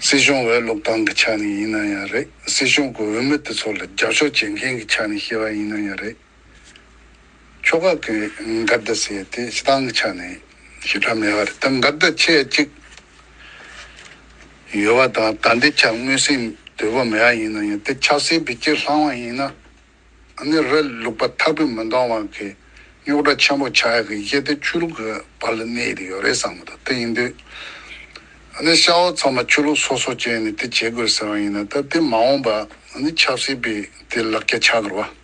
སྲིད་གཞུང་འོས་བླུག་སྟངས་ཀྱི་ཆ་ནས་ཡིན་ན་ཡང་རེད། སྲིད་གཞུང་གི་འོས་མི་དེ་ཚོ་ལ་རྒྱབ་སྐྱོར་བྱེད་མཁན་གྱི་ཆ་ནས་བཤད་པ་ཡིན་ན་ཡང་རེད། ཆོལ་ཁ་གི་འགལ་ཟླ་ཟེར་དེ་སྤྱིར་བཏང་གི་ཆ་ནས་ཞེ་དྲག་མེད་པ་རེད། ད་འགལ་ཟླ་ཆེ་གཅིག་ཡོད་པ་དང་། ད་ལྟའི་ཆར་མངོན་གསལ་དོད་པོ་མེད་པ་ཡིན་ན་ཡང་། དེ་ཆབ་སྲིད་བེད་སྤྱོད་བླངས་པ་ཡིན་ན། ཨ་ནི་ར་ལུག་པ་ཐག་པས་མི་འདང་བ་གི་ རྙོག་དྲ་ཆེན་པོ་ཆགས་ཡག་གི་གཞི་དེ་ཆོས་ལུགས་ཀྱི་བར་ལ་གནས་ཡོད་རེད་བསམ་གི་འདུག་དེ་ཡིན་དུས་ཨ་ནི་ཤ་བ་ཚང་མ་ཆོས་ལུགས་སོ་སོ་བྱས་ནས་དེ་བྱེད་དགོས་ཟེར་བ་ཡིན་ན། ད་དེ་མ་འོངས་པ་ཨ་ནི་ཆབ་སྲིད་པའི་དེ་ལག་ཆ་ཆགས་དགོས་རེད་བ།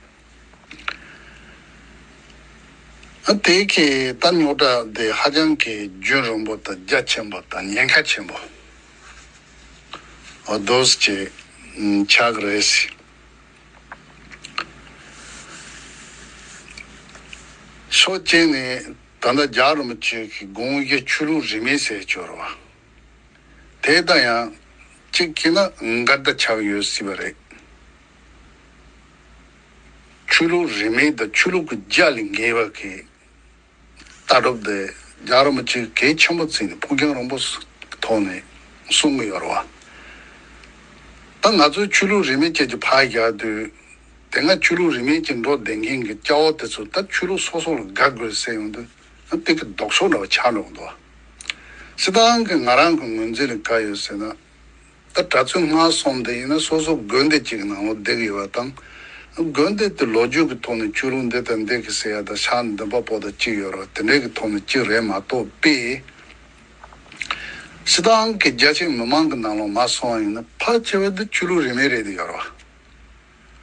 ཨ་དེ་གི་ད་རྙོག་དྲ་དེ་ཧ་ཅང་གི་རྒྱུན་རིང་པོ་དང་རྒྱ་ཆེན་པོ་དང་ཉེན་ཁ་ཆེན་པོ་ཨ་དོ་ཟེར་ཆགས་ཀྱི་རེད། ཕྱོགས་གཅིག་ནས་ད་ལྟ་རྒྱལ་བ་རིན་པོ་ཆེ་གི་དགོངས་གཞི་ཆོས་ལུགས་རིས་མེད་ཟེར་ཆོག་རེད་བ། དེ་དང་ཡང་གཅིག་བྱས་ན་འགལ་ཟླ་ཆགས་ཡོད་སྲིད་པ་རེད། ཆོས་ལུགས་རིས་མེད་དང་ཆོས་ལུགས་ཀྱི་རྒྱ་ལས་འགལ་བ་གི་ལྟ་གྲུབ་དེ་རྒྱལ་བ་རིན་པོ་ཆེས་གལ་ཆེན་པོ་བརྩིས་ནས་ཕུགས་རྒྱང་རིང་པོ་ཐོག་ནས་གསུང་གི་ཡོད་རེད་བ། ད་ང་ཚོས་ཆོས་ལུགས་རིས་མེད་ཅན་གྱི་ཕར་བཞག་དུས། དེ་སྔ་ཆོས་ལུགས་རིས་མེད་ཅན་འགྲོ་བསྡད་མཁན་གྱི་སྐྱ་བོ་དེ་ཚོ་ད་ཆོས་ལུགས་སོ་སོ་ལ་དགའ་དགོས་ཟེར་ཡོང་དུས་ཨ་དེ་གི་ལྡོག་ཕྱོགས་འདྲ་བ་ཆགས་འགྲོ་གི་འདུག་བ། སྤྱིར་བཏང་གི་ང་རང་གི་ངོས་འཛིན་ལ་ག་ཡོད་ཟེར་ན། ད་གྲྭ་བཙུན་སྔགས་གསུམ་དེ་ཡིན་ན་སོ་སོ་དགོན་སྡེ་གཅིག་གི་ནང་ལོགས་བསྡད་ཀྱི་ཡོད་པ་དང་། དགོན་སྡེ་དེ་ལོ་རྒྱུས་ཀྱི་ཐོག་ནས་ཆོས་ལུགས་འདི་དང་འདི་གི་ཟེར་ཡ་དང་ཕྱག་འདོན་པ་པོ་དང་གཅིག་ཡོད་རེད་བ། དེ་འདྲའི་གི་ཐོག་ནས་གཅིག་རེད་མ་གཏོགས་པས། སྤྱིར་བཏང་གི་རྒྱ་ཆེ་མི་མང་གི་ནང་ལོགས་མར་སོང་བ་ཡིན་ན་ཕལ་ཆེ་བ་འདི་ཆོས་ལུགས་རིས་མེད་རེད་དེ་ཡོད་རེད་བ།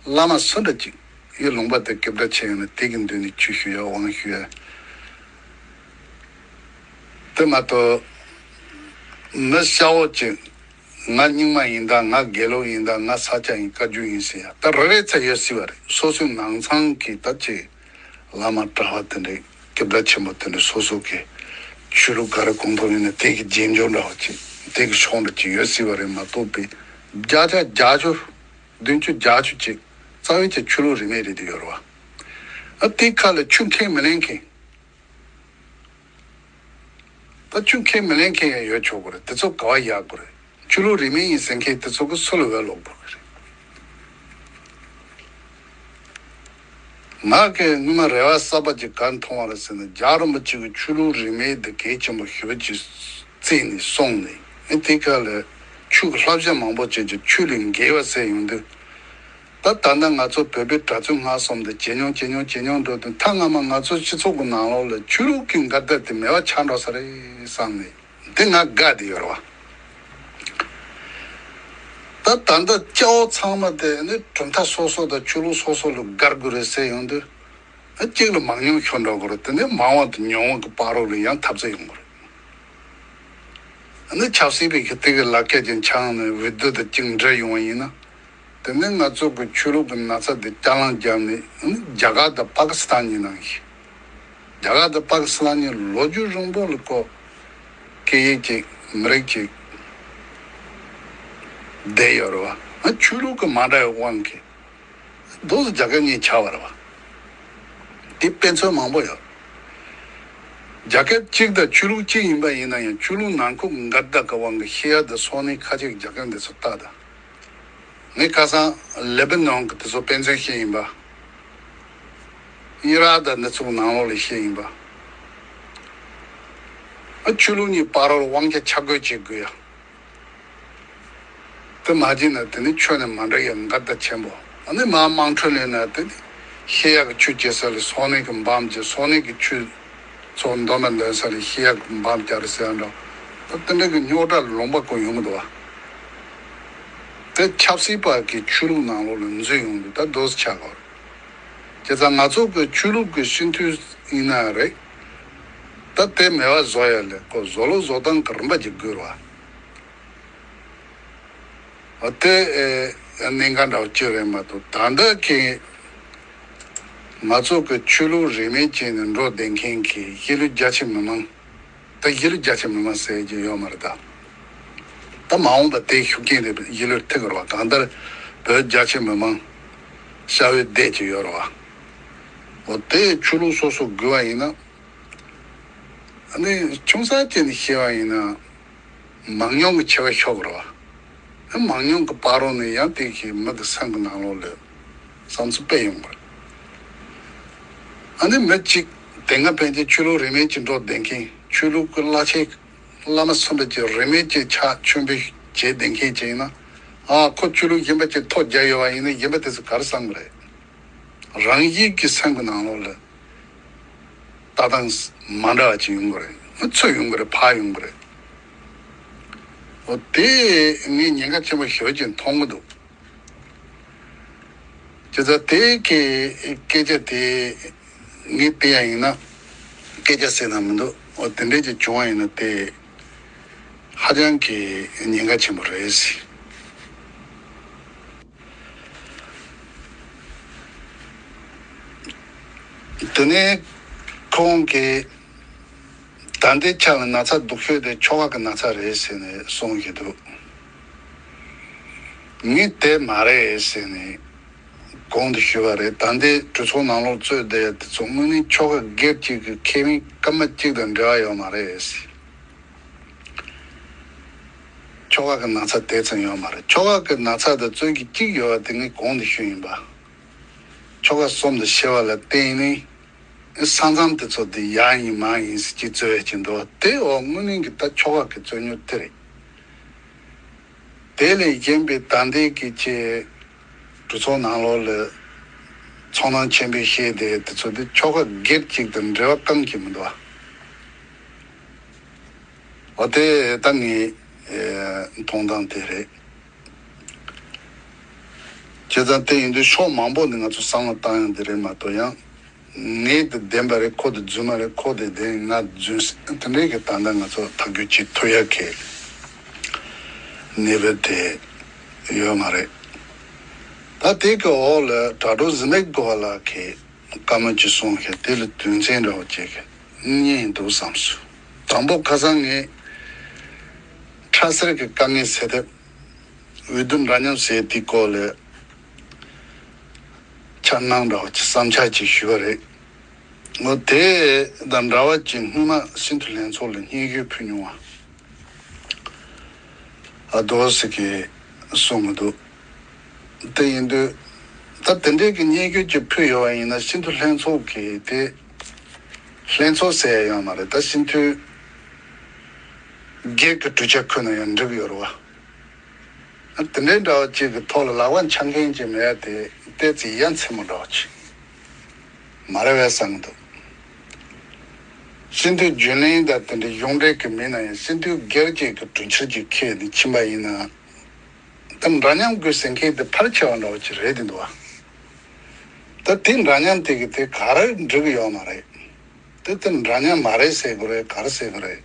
བླ་མ་སུ་འདྲ་ཅིག་ཡུལ་ལུང་པ་དེ་སྐད་གྲགས་ཆེ་ཡོད་ན་དེ་གི་མདུན་ནས་ཆོས་ཞུ་ཡ་དབང་ཞུ་ཡ། དེ་མ་གཏོགས་མི་སྐྱ་བོ་ཅིག་ང་རྙིང་མ་ཡིན་ད། ང་དགེ་ལུགས་ཡིན་ད། ང་ས་སྐྱ་ཡིན། བཀའ་བརྒྱུད་ཡིན་ཟེར་ཡ་ད་རེ་རེ་ཚ་ཡོད་སྲིད་པ་རེད། སོ་སོའི་ནང་ཚང་གི་ད་ཅིག་བླ་མ་གྲྭ་བ་དེ་འདྲའི་སྐད་གྲགས་ཆེན་པོ་དེ་འདྲའི་སོ་སོ་གི་ཆོས་ལུགས་ག་རེ་གོང་མཐོ་ཡིན་ན་དེ་གི་རྗེས་འཇུག་འདྲ་བ་ཅིག་དེ་གི་ཕྱོགས་འདྲ་ཅིག་ཡོད་སྲིད་པ་རེད་མ་གཏོགས་པའི་བརྒྱ་ཆ་བརྒྱད་ཅུ་བདུན་ཅུ་བརྒྱད་ཅུ་ཅིག་རྩ་བའི་ཆ་ཆོས་ལུགས་རིས་མེད་རེད་དེ་ཡོད་རེད་བ། ཨ་དེ་ཁ་ལ་ཆོས་ཁས་མི་ལེན་མཁན། ད་ཆོས་ཁས་མི་ལེན་མཁན་ཡང་ཡོད་ཆོག་གི་རེད། དེ་ཚོ་ག་བ་བཞག་དགོས་རེད། ཆོས་ལུགས་རིས་མེད་ཡིན་ཟེར་མཁན་དེ་ཚོ་གི་སུ་ལ་འོས་ལོག་དགོས་ཀྱི་རེད། ང་གིས་སྔོན་མ་རེ་བ་གསར་པ་ཅིག་ག་མཐོང་བ་རེད་ཟེར་ན། རྒྱལ་བ་རིན་པོ་ཆེ་གི་ཆོས་ལུགས་རིས་མེད་དེ་གལ་ཆེན་པོ་ཞེ་པོ་ཅིག་བརྩིས་ནས་སོང་ནས་ཨེ་དེ་ག་ལ་ཆོས་ཀྱི་བསླབ་བྱ་མང་པོ་ཅིག་ཅིག་ཆོས་ལས་འགལ་བ་ཟེར་ཡོང་དུས། ད་ད་ལྟ་ང་ཚོ་བོད་པའི་གྲྭ་བཙུན་སྔགས་གསུམ་དེ་ཇེ་ཉུང་ཇེ་ཉུང་ཇེ་ཉུང་འགྲོ་དུས། ད་སྔ་མ་ང་ཚོ་སྤྱི་ཚོགས་ཀྱི་ནང་ལོགས་ལ་ཆོས་ལུགས་ཀྱི་འགལ་ཟླ་དེ་མེད་པ་ཆགས་འགྲོ་ས་རེད་བསམ་ནས་འདི་ང་དགའ་བསྡད་ཡོད་རེད་བ། ད་ད་ལྟ་སྐྱ་བོ་ཚང་མ་དེ་ནི་གྲུབ་མཐའ་སོ་སོ་དང་ཆོས་ལུགས་སོ་སོ་ལ་དགའ་དགོས་རེད་ཟེར་ཡོང་དུས། ཨ་གཅིག་ལ་མང་ཉུང་ཤོར་འགྲོ་གི་རེད། དེ་ནས་མང་བ་དང་ཉུང་བ་གི་བར་རོ་ལ་ཡང་འཐབ་རྩོད་ཡོང་གི་རེད། ཨ་ནི་ཆབ་སྲིད་པའི་གི་དེ་གི་ལག་ཁྱེར་ཅན་ཆགས་ནས་འོས་བསྡུ་དང་གཅིག་འདྲེས་ཡོང་བ་ཡིན་ན། དེ་ནས་ང་ཚོ་གི་ཆོས་ལུགས་ཀྱི་ན་ཚ་དེ་རྐྱང་ལངས་བརྒྱབ་ནས་ཨ་ནི་རྒྱ་གར་དང་པ་ཀི་སི་ཐན་གཉིས་ནང་བཞིན། རྒྱ་གར་དང་པ་ཀི་སི་ཐན་གཉིས་ལོ་རྒྱུས་རིང་པོ་ལ་ཁོ་སྐད་ཡིག་ཅིག་མི་རིགས་ཅིག་བསྡད་ཡོད་རེད་བ། ཨ་ཆོས་ལུགས་ཀྱི་མ་འདྲ་བའི་དབང་གིས། རྡོ་སོ་རྒྱ་སྐད་གཉིས་ཆགས་པ་རེད་བ། དེ་དཔེ་མཚོན་མང་པོ་ཡོད། རྒྱ་སྐད་གཅིག་དང་ཆོས་ལུགས་གཅིག་ཡིན་པ་ཡིན་ན་ཡང་ཆོས་ལུགས་ནང་ཁུལ་འགལ་ཟླ་གི་དབང་གིས་ཤེས་ཡ་དང་སོ་ནི་ཁ་ཅིག་རྒྱ་སྐད་འདི་ཚོ་ལྟ་དང་། ངས་ཁ་སང་ལེ་པི་ནོན་གི་དེ་ཚོ་དཔེ་མཚོན་བཤད་ཡིན་པ། ཨི་རག་དང་འདི་ཚོ་ནང་ལོགས་ལ་བཤད་ཡིན་པ། ཨ་ཆོས་ལུགས་གཉིས་བར་རོ་དབང་ཆ་ཆ་བགོས་བྱེད་དགོས་ཡ། དེ་མ་བྱས་ན་དེ་ནི་ཆོས་ནི་མ་འདྲ་ཡང་འགལ་ཟླ་ཆེན་པོ། ཨ་ནི་མ་དམངས་ཁྲོད་ལས་ན་དེ་ནི་ཤེས་ཡག་གི་ཆོས་བྱེད་ས་ལས་སོ་ནི་གི་འབམ་བྱེད། སོ་ནི་གི་ཆོས་ཚོ་མདོ་མ་འདོན་ས་ལས་ཤེས་ཡག་གི་འབམ་བྱ་རེད་ཟེར་ཡ་འདྲ། ད་དེ་འདྲ་གི་རྙོག་དྲ་ལུང་པ་ཀུན་ཡོང་གི་འདུག་བ། དེ་ཆབ་སྲིད་པ་གི་ཆོས་ལུགས་ནང་ལོགས་ལ་འཛུལ་ཡོང་དུས་ད་དོ་ཆགས་གོ། བྱས་ཙང་ང་ཚོ་གི་ཆོས་ལུགས་ཀྱི་སྤྱི་འཐུས་ཡིན་ན་རེད། ད་དེ་མེད་པ་བཟོ་ཡ་ལས་ཁོ་བཟོ་ལུགས་བཟོ་སྟངས་ཀྱི་རིམ་པ་ཅིག་དགོས་རེད་བ། དེ་གནད་འགག་འདྲ་བོ་ཅིག་རེད་མ་གཏོགས། ད་ལྟ་གི་ང་ཚོ་གི་ཆོས་ལུགས་རིས་མེད་བྱས་ནས་འགྲོ་བསྡད་མཁན་གྱི་གཞིས་ལུས་རྒྱ་ཆེ་མི་མང་། ད་གཞིས་ལུས་རྒྱ་ཆེ་མི་མང་ཟེར་གྱི་ཡོད་མ་རེད་ད། ད་མ་འོངས་པ་དེའི་ཤུགས་རྐྱེན་དེ་གཞིས་ལུས་ཐེབས་ཀྱི་རེད་བ། གང་ལྟར་བོད་རྒྱ་ཆེ་མི་མང་ཤ་བའི་བསྡད་ཀྱི་ཡོད་རེད་བ། འོ་དེ་ཆོས་ལུགས་སོ་སོ་དགོས་པ་ཡིན་ན། ཨ་ནི་ཆུང་ས་བྱས་ནས་བཤད་པ་ཡིན་ན། མང་ཉུང་གི་ཆེ་བ་ཤོར་གི་རེད་བ། མང་ཉུང་གི་བར་རོ་ནས་ཡང་དེ་གི་མི་གི་སེམས་ཀྱི་ནང་ལོགས་ལ་བསམ་ཚུལ་སྤེལ་ཡོང་གི་རེད། ཨ་ནི་མི་གཅིག་དེ་སྔ་ཕན་ཆད་ཆོས་ལུགས་རིས་མེད་ཀྱི་འགྲོ་བསྡད་མཁན། ཆོས་ལུགས་ཀྱི་བླ་ཆེན་བླ་མ་གསུམ་པ་ཀྱི་རིས་མེད་ཀྱི་ཕྱག་མཆོད་འབུལ་བྱས་བསྡད་མཁན་ཅིག་ཡིན་ན། ཨ་ཁོ་ཆོས་ལུགས་གཞན་པ་ཅིག་ཐོ་རྒྱག་ཡོད་པ་ཡིན་ན་གཞན་པ་དེ་ཚོ་ག་རེ་བསམ་གི་རེད། རང་ཉིད་ཀྱི་སེམས་ཀྱི་ནང་ལོགས་ལ། ལྟ་སྟངས་མ་འདྲ་བ་ཅིག་ཡོང་གི་རེད། ཚུར་ཡོང་གི་རེད། ཕར་ཡོང་གི་རེད། འོ་དེ་ངས་ཉེན་ཁ་ཆེན་པོ་ཞེ་པོ་ཅིག་མཐོང་གི་འདུག་བྱས་ཙང་དེ་གི་སྐད་ཆ་དེ་ངས་བལྟས་ཡ་ཡིན་ན། སྐད་ཆ་ཟེར་ན་མི་འདུག་འོ་དེ་འདྲས་ཅིག་བྱུང་བ་ཡིན་ན་དེ་ཧ་ཅང་གི་ཉེན་ཁ་ཆེན་པོ་རེད། དེ་ནས་ཁོང་གིས་ད་ལྟའི་ཆ་ལ་ན་ཚ་སྡུག་ཤོས་དེ་ཁྱོ་ག་གི་ན་ཚ་རེད་ཟེར་ནས་གསུང་གི་འདུག་ངས་དེ་མ་རེད་ཟེར་ནས་གོང་དུ་ཞུས་པ་རེད། ད་ལྟའི་གྲོས་ཚོགས་ནང་ལོགས་གཙོས་བསྡད་ཡ་དེ་ཚོ་དངོས་གནས་ཁྱོ་ག་སྒེར་གཅིག་གི་ཁེ་ཕན་སྐར་མ་གཅིག་དང་འབྲེལ་བ་ཡོད་མ་རེད། ཁྱོ་ག་གི་ན་ཚ་དེ་ཙམ་ཡོད་མ་རེད། ཁྱོ་ག་གི་ན་ཚ་དང་བཙོན་གྱི་གཅིག་ཡོད་པ་དེ་ངས་གོང་དུ་ཞུས་ཡིན་པ། ཁྱོ་ག་གསུམ་དང་བཤད་པ་ལ་བརྟེན་ནས་ས་མཚམས་དེ་ཚོ་དེ་ཡག་ཡིན་མང་ཡིན་ཟེར་གྱི་རྩོད་ཡ་ཅིག་འདུག་དེ་འོ་དངོས་གནས་ཀྱི་ད་ཁྱོ་ག་གི་རྩོད་རྙོག་དེ་རེད། དེ་ལས་གཞན་པའི་ད་ལྟའི་གི་ཆེ་གྲོས་ཚོགས་ནང་ལོགས་ལ་ཚོང་ནང་ཆེན་པོས་བཤད་དེ་དེ་ཚོ་དེ་ཁྱོ་ག་སྒེར་གཅིག་དང་འབྲེལ་བ་གང་གི་མི་འདུག་འོ་དེ་ད་ངའི་མཐོང་སྟངས་དེ་རེད། བྱས་ཙང་དེ་ཡིན་དུས་ཕྱོགས་མང་པོ་ནས་ང་ཚོ་བསམ་བློ་བཏང་ཡང་དེ་རེད་མ་གཏོགས། ཡང་ངས་དེ་བདེན་པ་རེད། ཁོ་དེ་རྫུན་མ་རེད། ཁོ་དེ་བདེན། ང་རྫུན་ཟེར་དེ་འདྲའི་གི་ད་ལྟ་ང་ཚོ་ཐག་གཅོད་བྱེད་ཐུབ་ཡ་གི་གནས་བབ་དེ་ཡོད་མ་རེད། ད་དེ་གི་འོག་ལ་དྲ་གྲོགས་གཟི་མིག་དགོ་བ་ལགས་ཀྱིས་བཀའ་མོལ་ཅིག་གསུངས་ཤག་དེ་ལ་དོན་ཚན་འདྲ་བོ་ཅིག་གི་རྙེད་འདུག་བསམ་སོང་། དང་པོ་ཁ་སང་ངས་ཁྲ་སེར་གྱི་དཀའ་ངལ་སེལ་ཐབས་འོས་བསྡུ་འདྲ་མཉམ་ཟེར་དེའི་སྐོར་ལ་འཆར་སྣང་འདྲ་བོ་ཅིག་བསམ་འཆར་ཅིག་ཞུས་པ་རེད། འོ་དེ་དང་འདྲ་བ་ཅིག་སྔོན་མ་སྤྱི་འཐུས་ལྷན་ཚོགས་ལ་སྙན་ཞུ་ཕུལ་མྱོང་བ་ཨ་རྡོ་སི་གིས་གསུང་གི་འདུག་དེ་ཡིན་དུས་ད་དེ་འདྲའི་གི་སྙན་ཞུ་ཅིག་ཕུལ་ཡོད་པ་ཡིན་ན་སྤྱི་འཐུས་ལྷན་ཚོགས་ཀྱི་དེ་ལྷན་ཚོགས་ཟེར་ཡ་ཡོད་མ་རེད། ད་སྤྱི་འཐུས་སྒེར་གྱི་གྲོས་འཆར་ཁུར་ན་ཡང་འགྲིག་གི་ཡོད་རེད་བ། དེ་འདྲའི་འདྲ་བ་ཅིག་གི་ཐོག་ལ་ལག་པ་འཆང་མཁན་ཅིག་མེད་དེ་ཏོག་ཙམ་ཡ་མཚན་མོ་འདྲ་བ་ཅིག་མ་རེད་པས་བསམ་གྱི་འདུག་སྤྱི་འཐུས་རྒྱུན་ལས་དང་དེ་འདྲའི་གཞུང་འབྲེལ་གྱི་མི་ན་ཡང་སྤྱི་འཐུས་སྒེར་གཅིག་གི་གྲོས་འཆར་ཅིག་འཁྱེར་ནས་ཕྱིན་པ་ཡིན་ན། ད་འདྲ་མཉམ་དགོས་ཟེར་མཁན་དེ་ཕལ་ཆེ་བ་འདྲ་བ་ཅིག་རེད་དེ་འདུག་བ། ད་དེ་འདྲ་མཉམ་དེ་གི་དེ་ག་རེ་འགྲིག་གི་ཡོད་མ་རེད། དེ་དེ་འདྲ་མཉམ་མ་རེད་ཟེར་དགོས་རེད། ག་རེ་ཟེར་དགོས་རེད།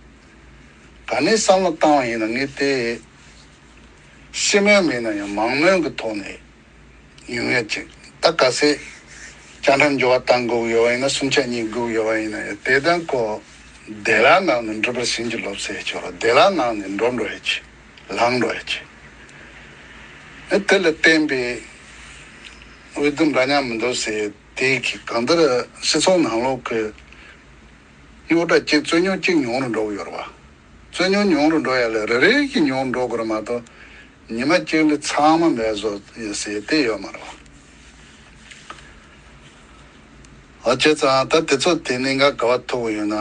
ག་ནས་བསམ་བློ་བཏང་བ་ཡིན་ན་ངས་དེ་སྤྱི་མོས་མིན་ན་ཡང་མང་མོས་ཀྱི་ཐོག་ནས་ཡོང་ཡ་ཅིག་ད་ག་ཚད་བཅའ་ཁྲིམས་འགྱུར་བ་གཏང་དགོས་ཡོད་པ་ཡིན་ན། སུམ་ཆ་གཉིས་དགོས་ཡོད་པ་ཡིན་ན་ཡང་དེ་དང་ཁོ་བདེ་བླག་ངང་ནས་འགྲུབ་པར་བྱིན་གྱིས་རློབས་ཟེར་ཆོག་ར། བདེ་བླག་ངང་ནས་འགྲོ་འགྲོ་ཡ་ཅིག་ལངས་འགྲོ་ཡ་ཅིག་ཨེ་དེ་ལ་བརྟེན་པའི་འོས་བསྡུ་འདྲ་མཉམ་མི་འདུག་ཟེར་དེ་གི་གང་ལྟར་སྤྱི་ཚོགས་ནང་ལོགས་ཀྱི་རྙོག་དྲ་གཅིག་རྩོད་རྙོག་གཅིག་ཉུང་རུ་འགྲོ་གི་ཡོད་རེད་བ། རྩོད་རྙོག་ཉུང་རུ་འགྲོ་ཡ་ལ་རེ་རེ་བཞིན་ཉུང་རུ་འགྲོ་དགོས་རེད་མ་གཏོགས་ཉི་མ་གཅིག་ལ་ཚང་མ་མེད་བཟོ་ཡ་ཟེར་དེ་ཡོད་མ་རེད་བ། ཨ་བྱས་ཙང་ད་དེ་ཚོ་དེ་གནད་འགག་ག་པར་ཐུག་གི་ཡོད་ན།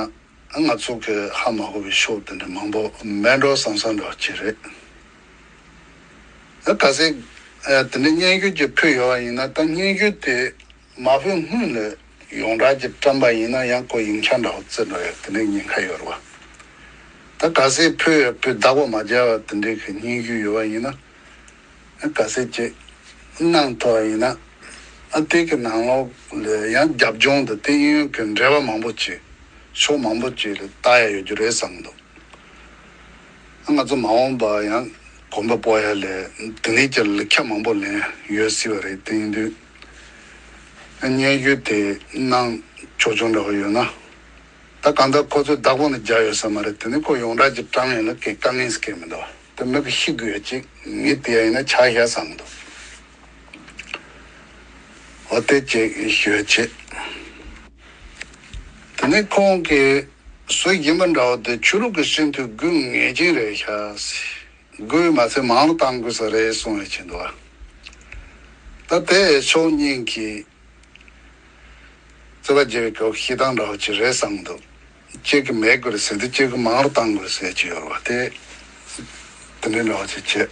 ང་ཚོ་གི་ཧ་མ་གོ་བའི་ཕྱོགས་དེ་འདྲ་མང་པོ་མེད་འགྲོ་བསམ་བསམ་འདྲ་བ་ཅིག་རེད། ཨ་གལ་སྲིད་ཨ་དེ་འདྲ་སྙན་ཞུ་ཅིག་ཕུལ་ཡོད་པ་ཡིན་ན། ད་སྙན་ཞུ་དེ་མ་ཕུལ་སྔོན་ལ་ཡོངས་གྲགས་ཅིག་བཀྲམ་པ་ཡིན་ན་ཡང་ཁོ་ཡིག་ཆ་འདྲ་བོ་བརྩི་འགྲོ་ཡ་དེ་འདྲའི་ཉེན་ཁ་ཡོད་རེད་བ། ད་གལ་སྲིད་ཕུལ་ཡ་ཕུལ་བདག་པོ་མ་བྱས་པ་དེ་འདྲའི་གི་སྙན་ཞུ་ཡོད་པ་ཡིན་ན། ག་ཚད་ཅིག་གནང་ཐུབ་པ་ཡིན་ན། ཨ་དེ་གི་ནང་ལོགས་ལ་ཡང་རྒྱབ་ལྗོངས་དང་དེ་གཡས་གཡོན་གྱི་འབྲེལ་བ་མང་པོ་ཅིག་ཕྱོགས་མང་པོ་ཅིག་ལ་ལྟ་ཡ་ཡོད་རྒྱུ་རེད་བསམ་གྱི་འདུག་ང་ཚོ་མ་འོངས་པ་ཡང་གོམ་པ་སྤོ་ཡ་ལ་དེ་ནས་ཀྱི་ལེགས་ཆ་མང་པོ་ལེན་ཡོད་སྲིད་པ་རེད། དེ་ཡིན་དུས་སྙན་ཞུ་དེ་གནང་ཆོག་ཆོག་འདྲ་བོ་ཡོད་ན། ད་གང་ལྟར་ཁོ་ཚོས་བདག་པོ་ནས་རྒྱག་ཡོད་ས་མ་རེད། དེ་ནི་ཁོ་ཡོངས་གྲགས་ཀྱི་བཀྲམ་ཡོད་ན་གལ་དཀའ་ངལ་ཟེར་མཁན་མི་འདུག་དེ་མི་གི་ཤི་དགོས་ཡ་ཅིག་ངས་དེ་ཡ་ཡིན་ན་ཆ་བཞག་བསམ་གི་འདུག་འོ་དེ་ཅིག་ཞུ་ཡ་བྱེད། དེ་ནས་ཁོང་གིས་སུ་ཡིན་པ་འདྲ་བོ་དེ་ཆོས་ལུགས་ཀྱི་སྤྱི་འཐུས་དགོས་ངེས་ཅན་རེད་ཤག་དགོས་མ་ཚད་མང་རུ་གཏང་དགོས་ས་རེད་གསུང་ཡ་བྱེད་འདུག་ད་དེ་ཕྱོགས་གཉིས་ཀྱིས་རྩོད་པ་རྒྱག་པའི་སྐབས་བཤད་སྟངས་འདྲ་བོ་ཅིག་རེད་བསམ་གི་འདུག་གཅིག་གིས་མེད་དགོས་རེད་ཟེར་དུས་གཅིག་གིས་མང་རུ་གཏང་དགོས་རེད་ཟེར་གྱི་ཡོད་རེད་བ། དེ་དེ་འདྲའི་འདྲ་བོ་ཅིག་བྱེད།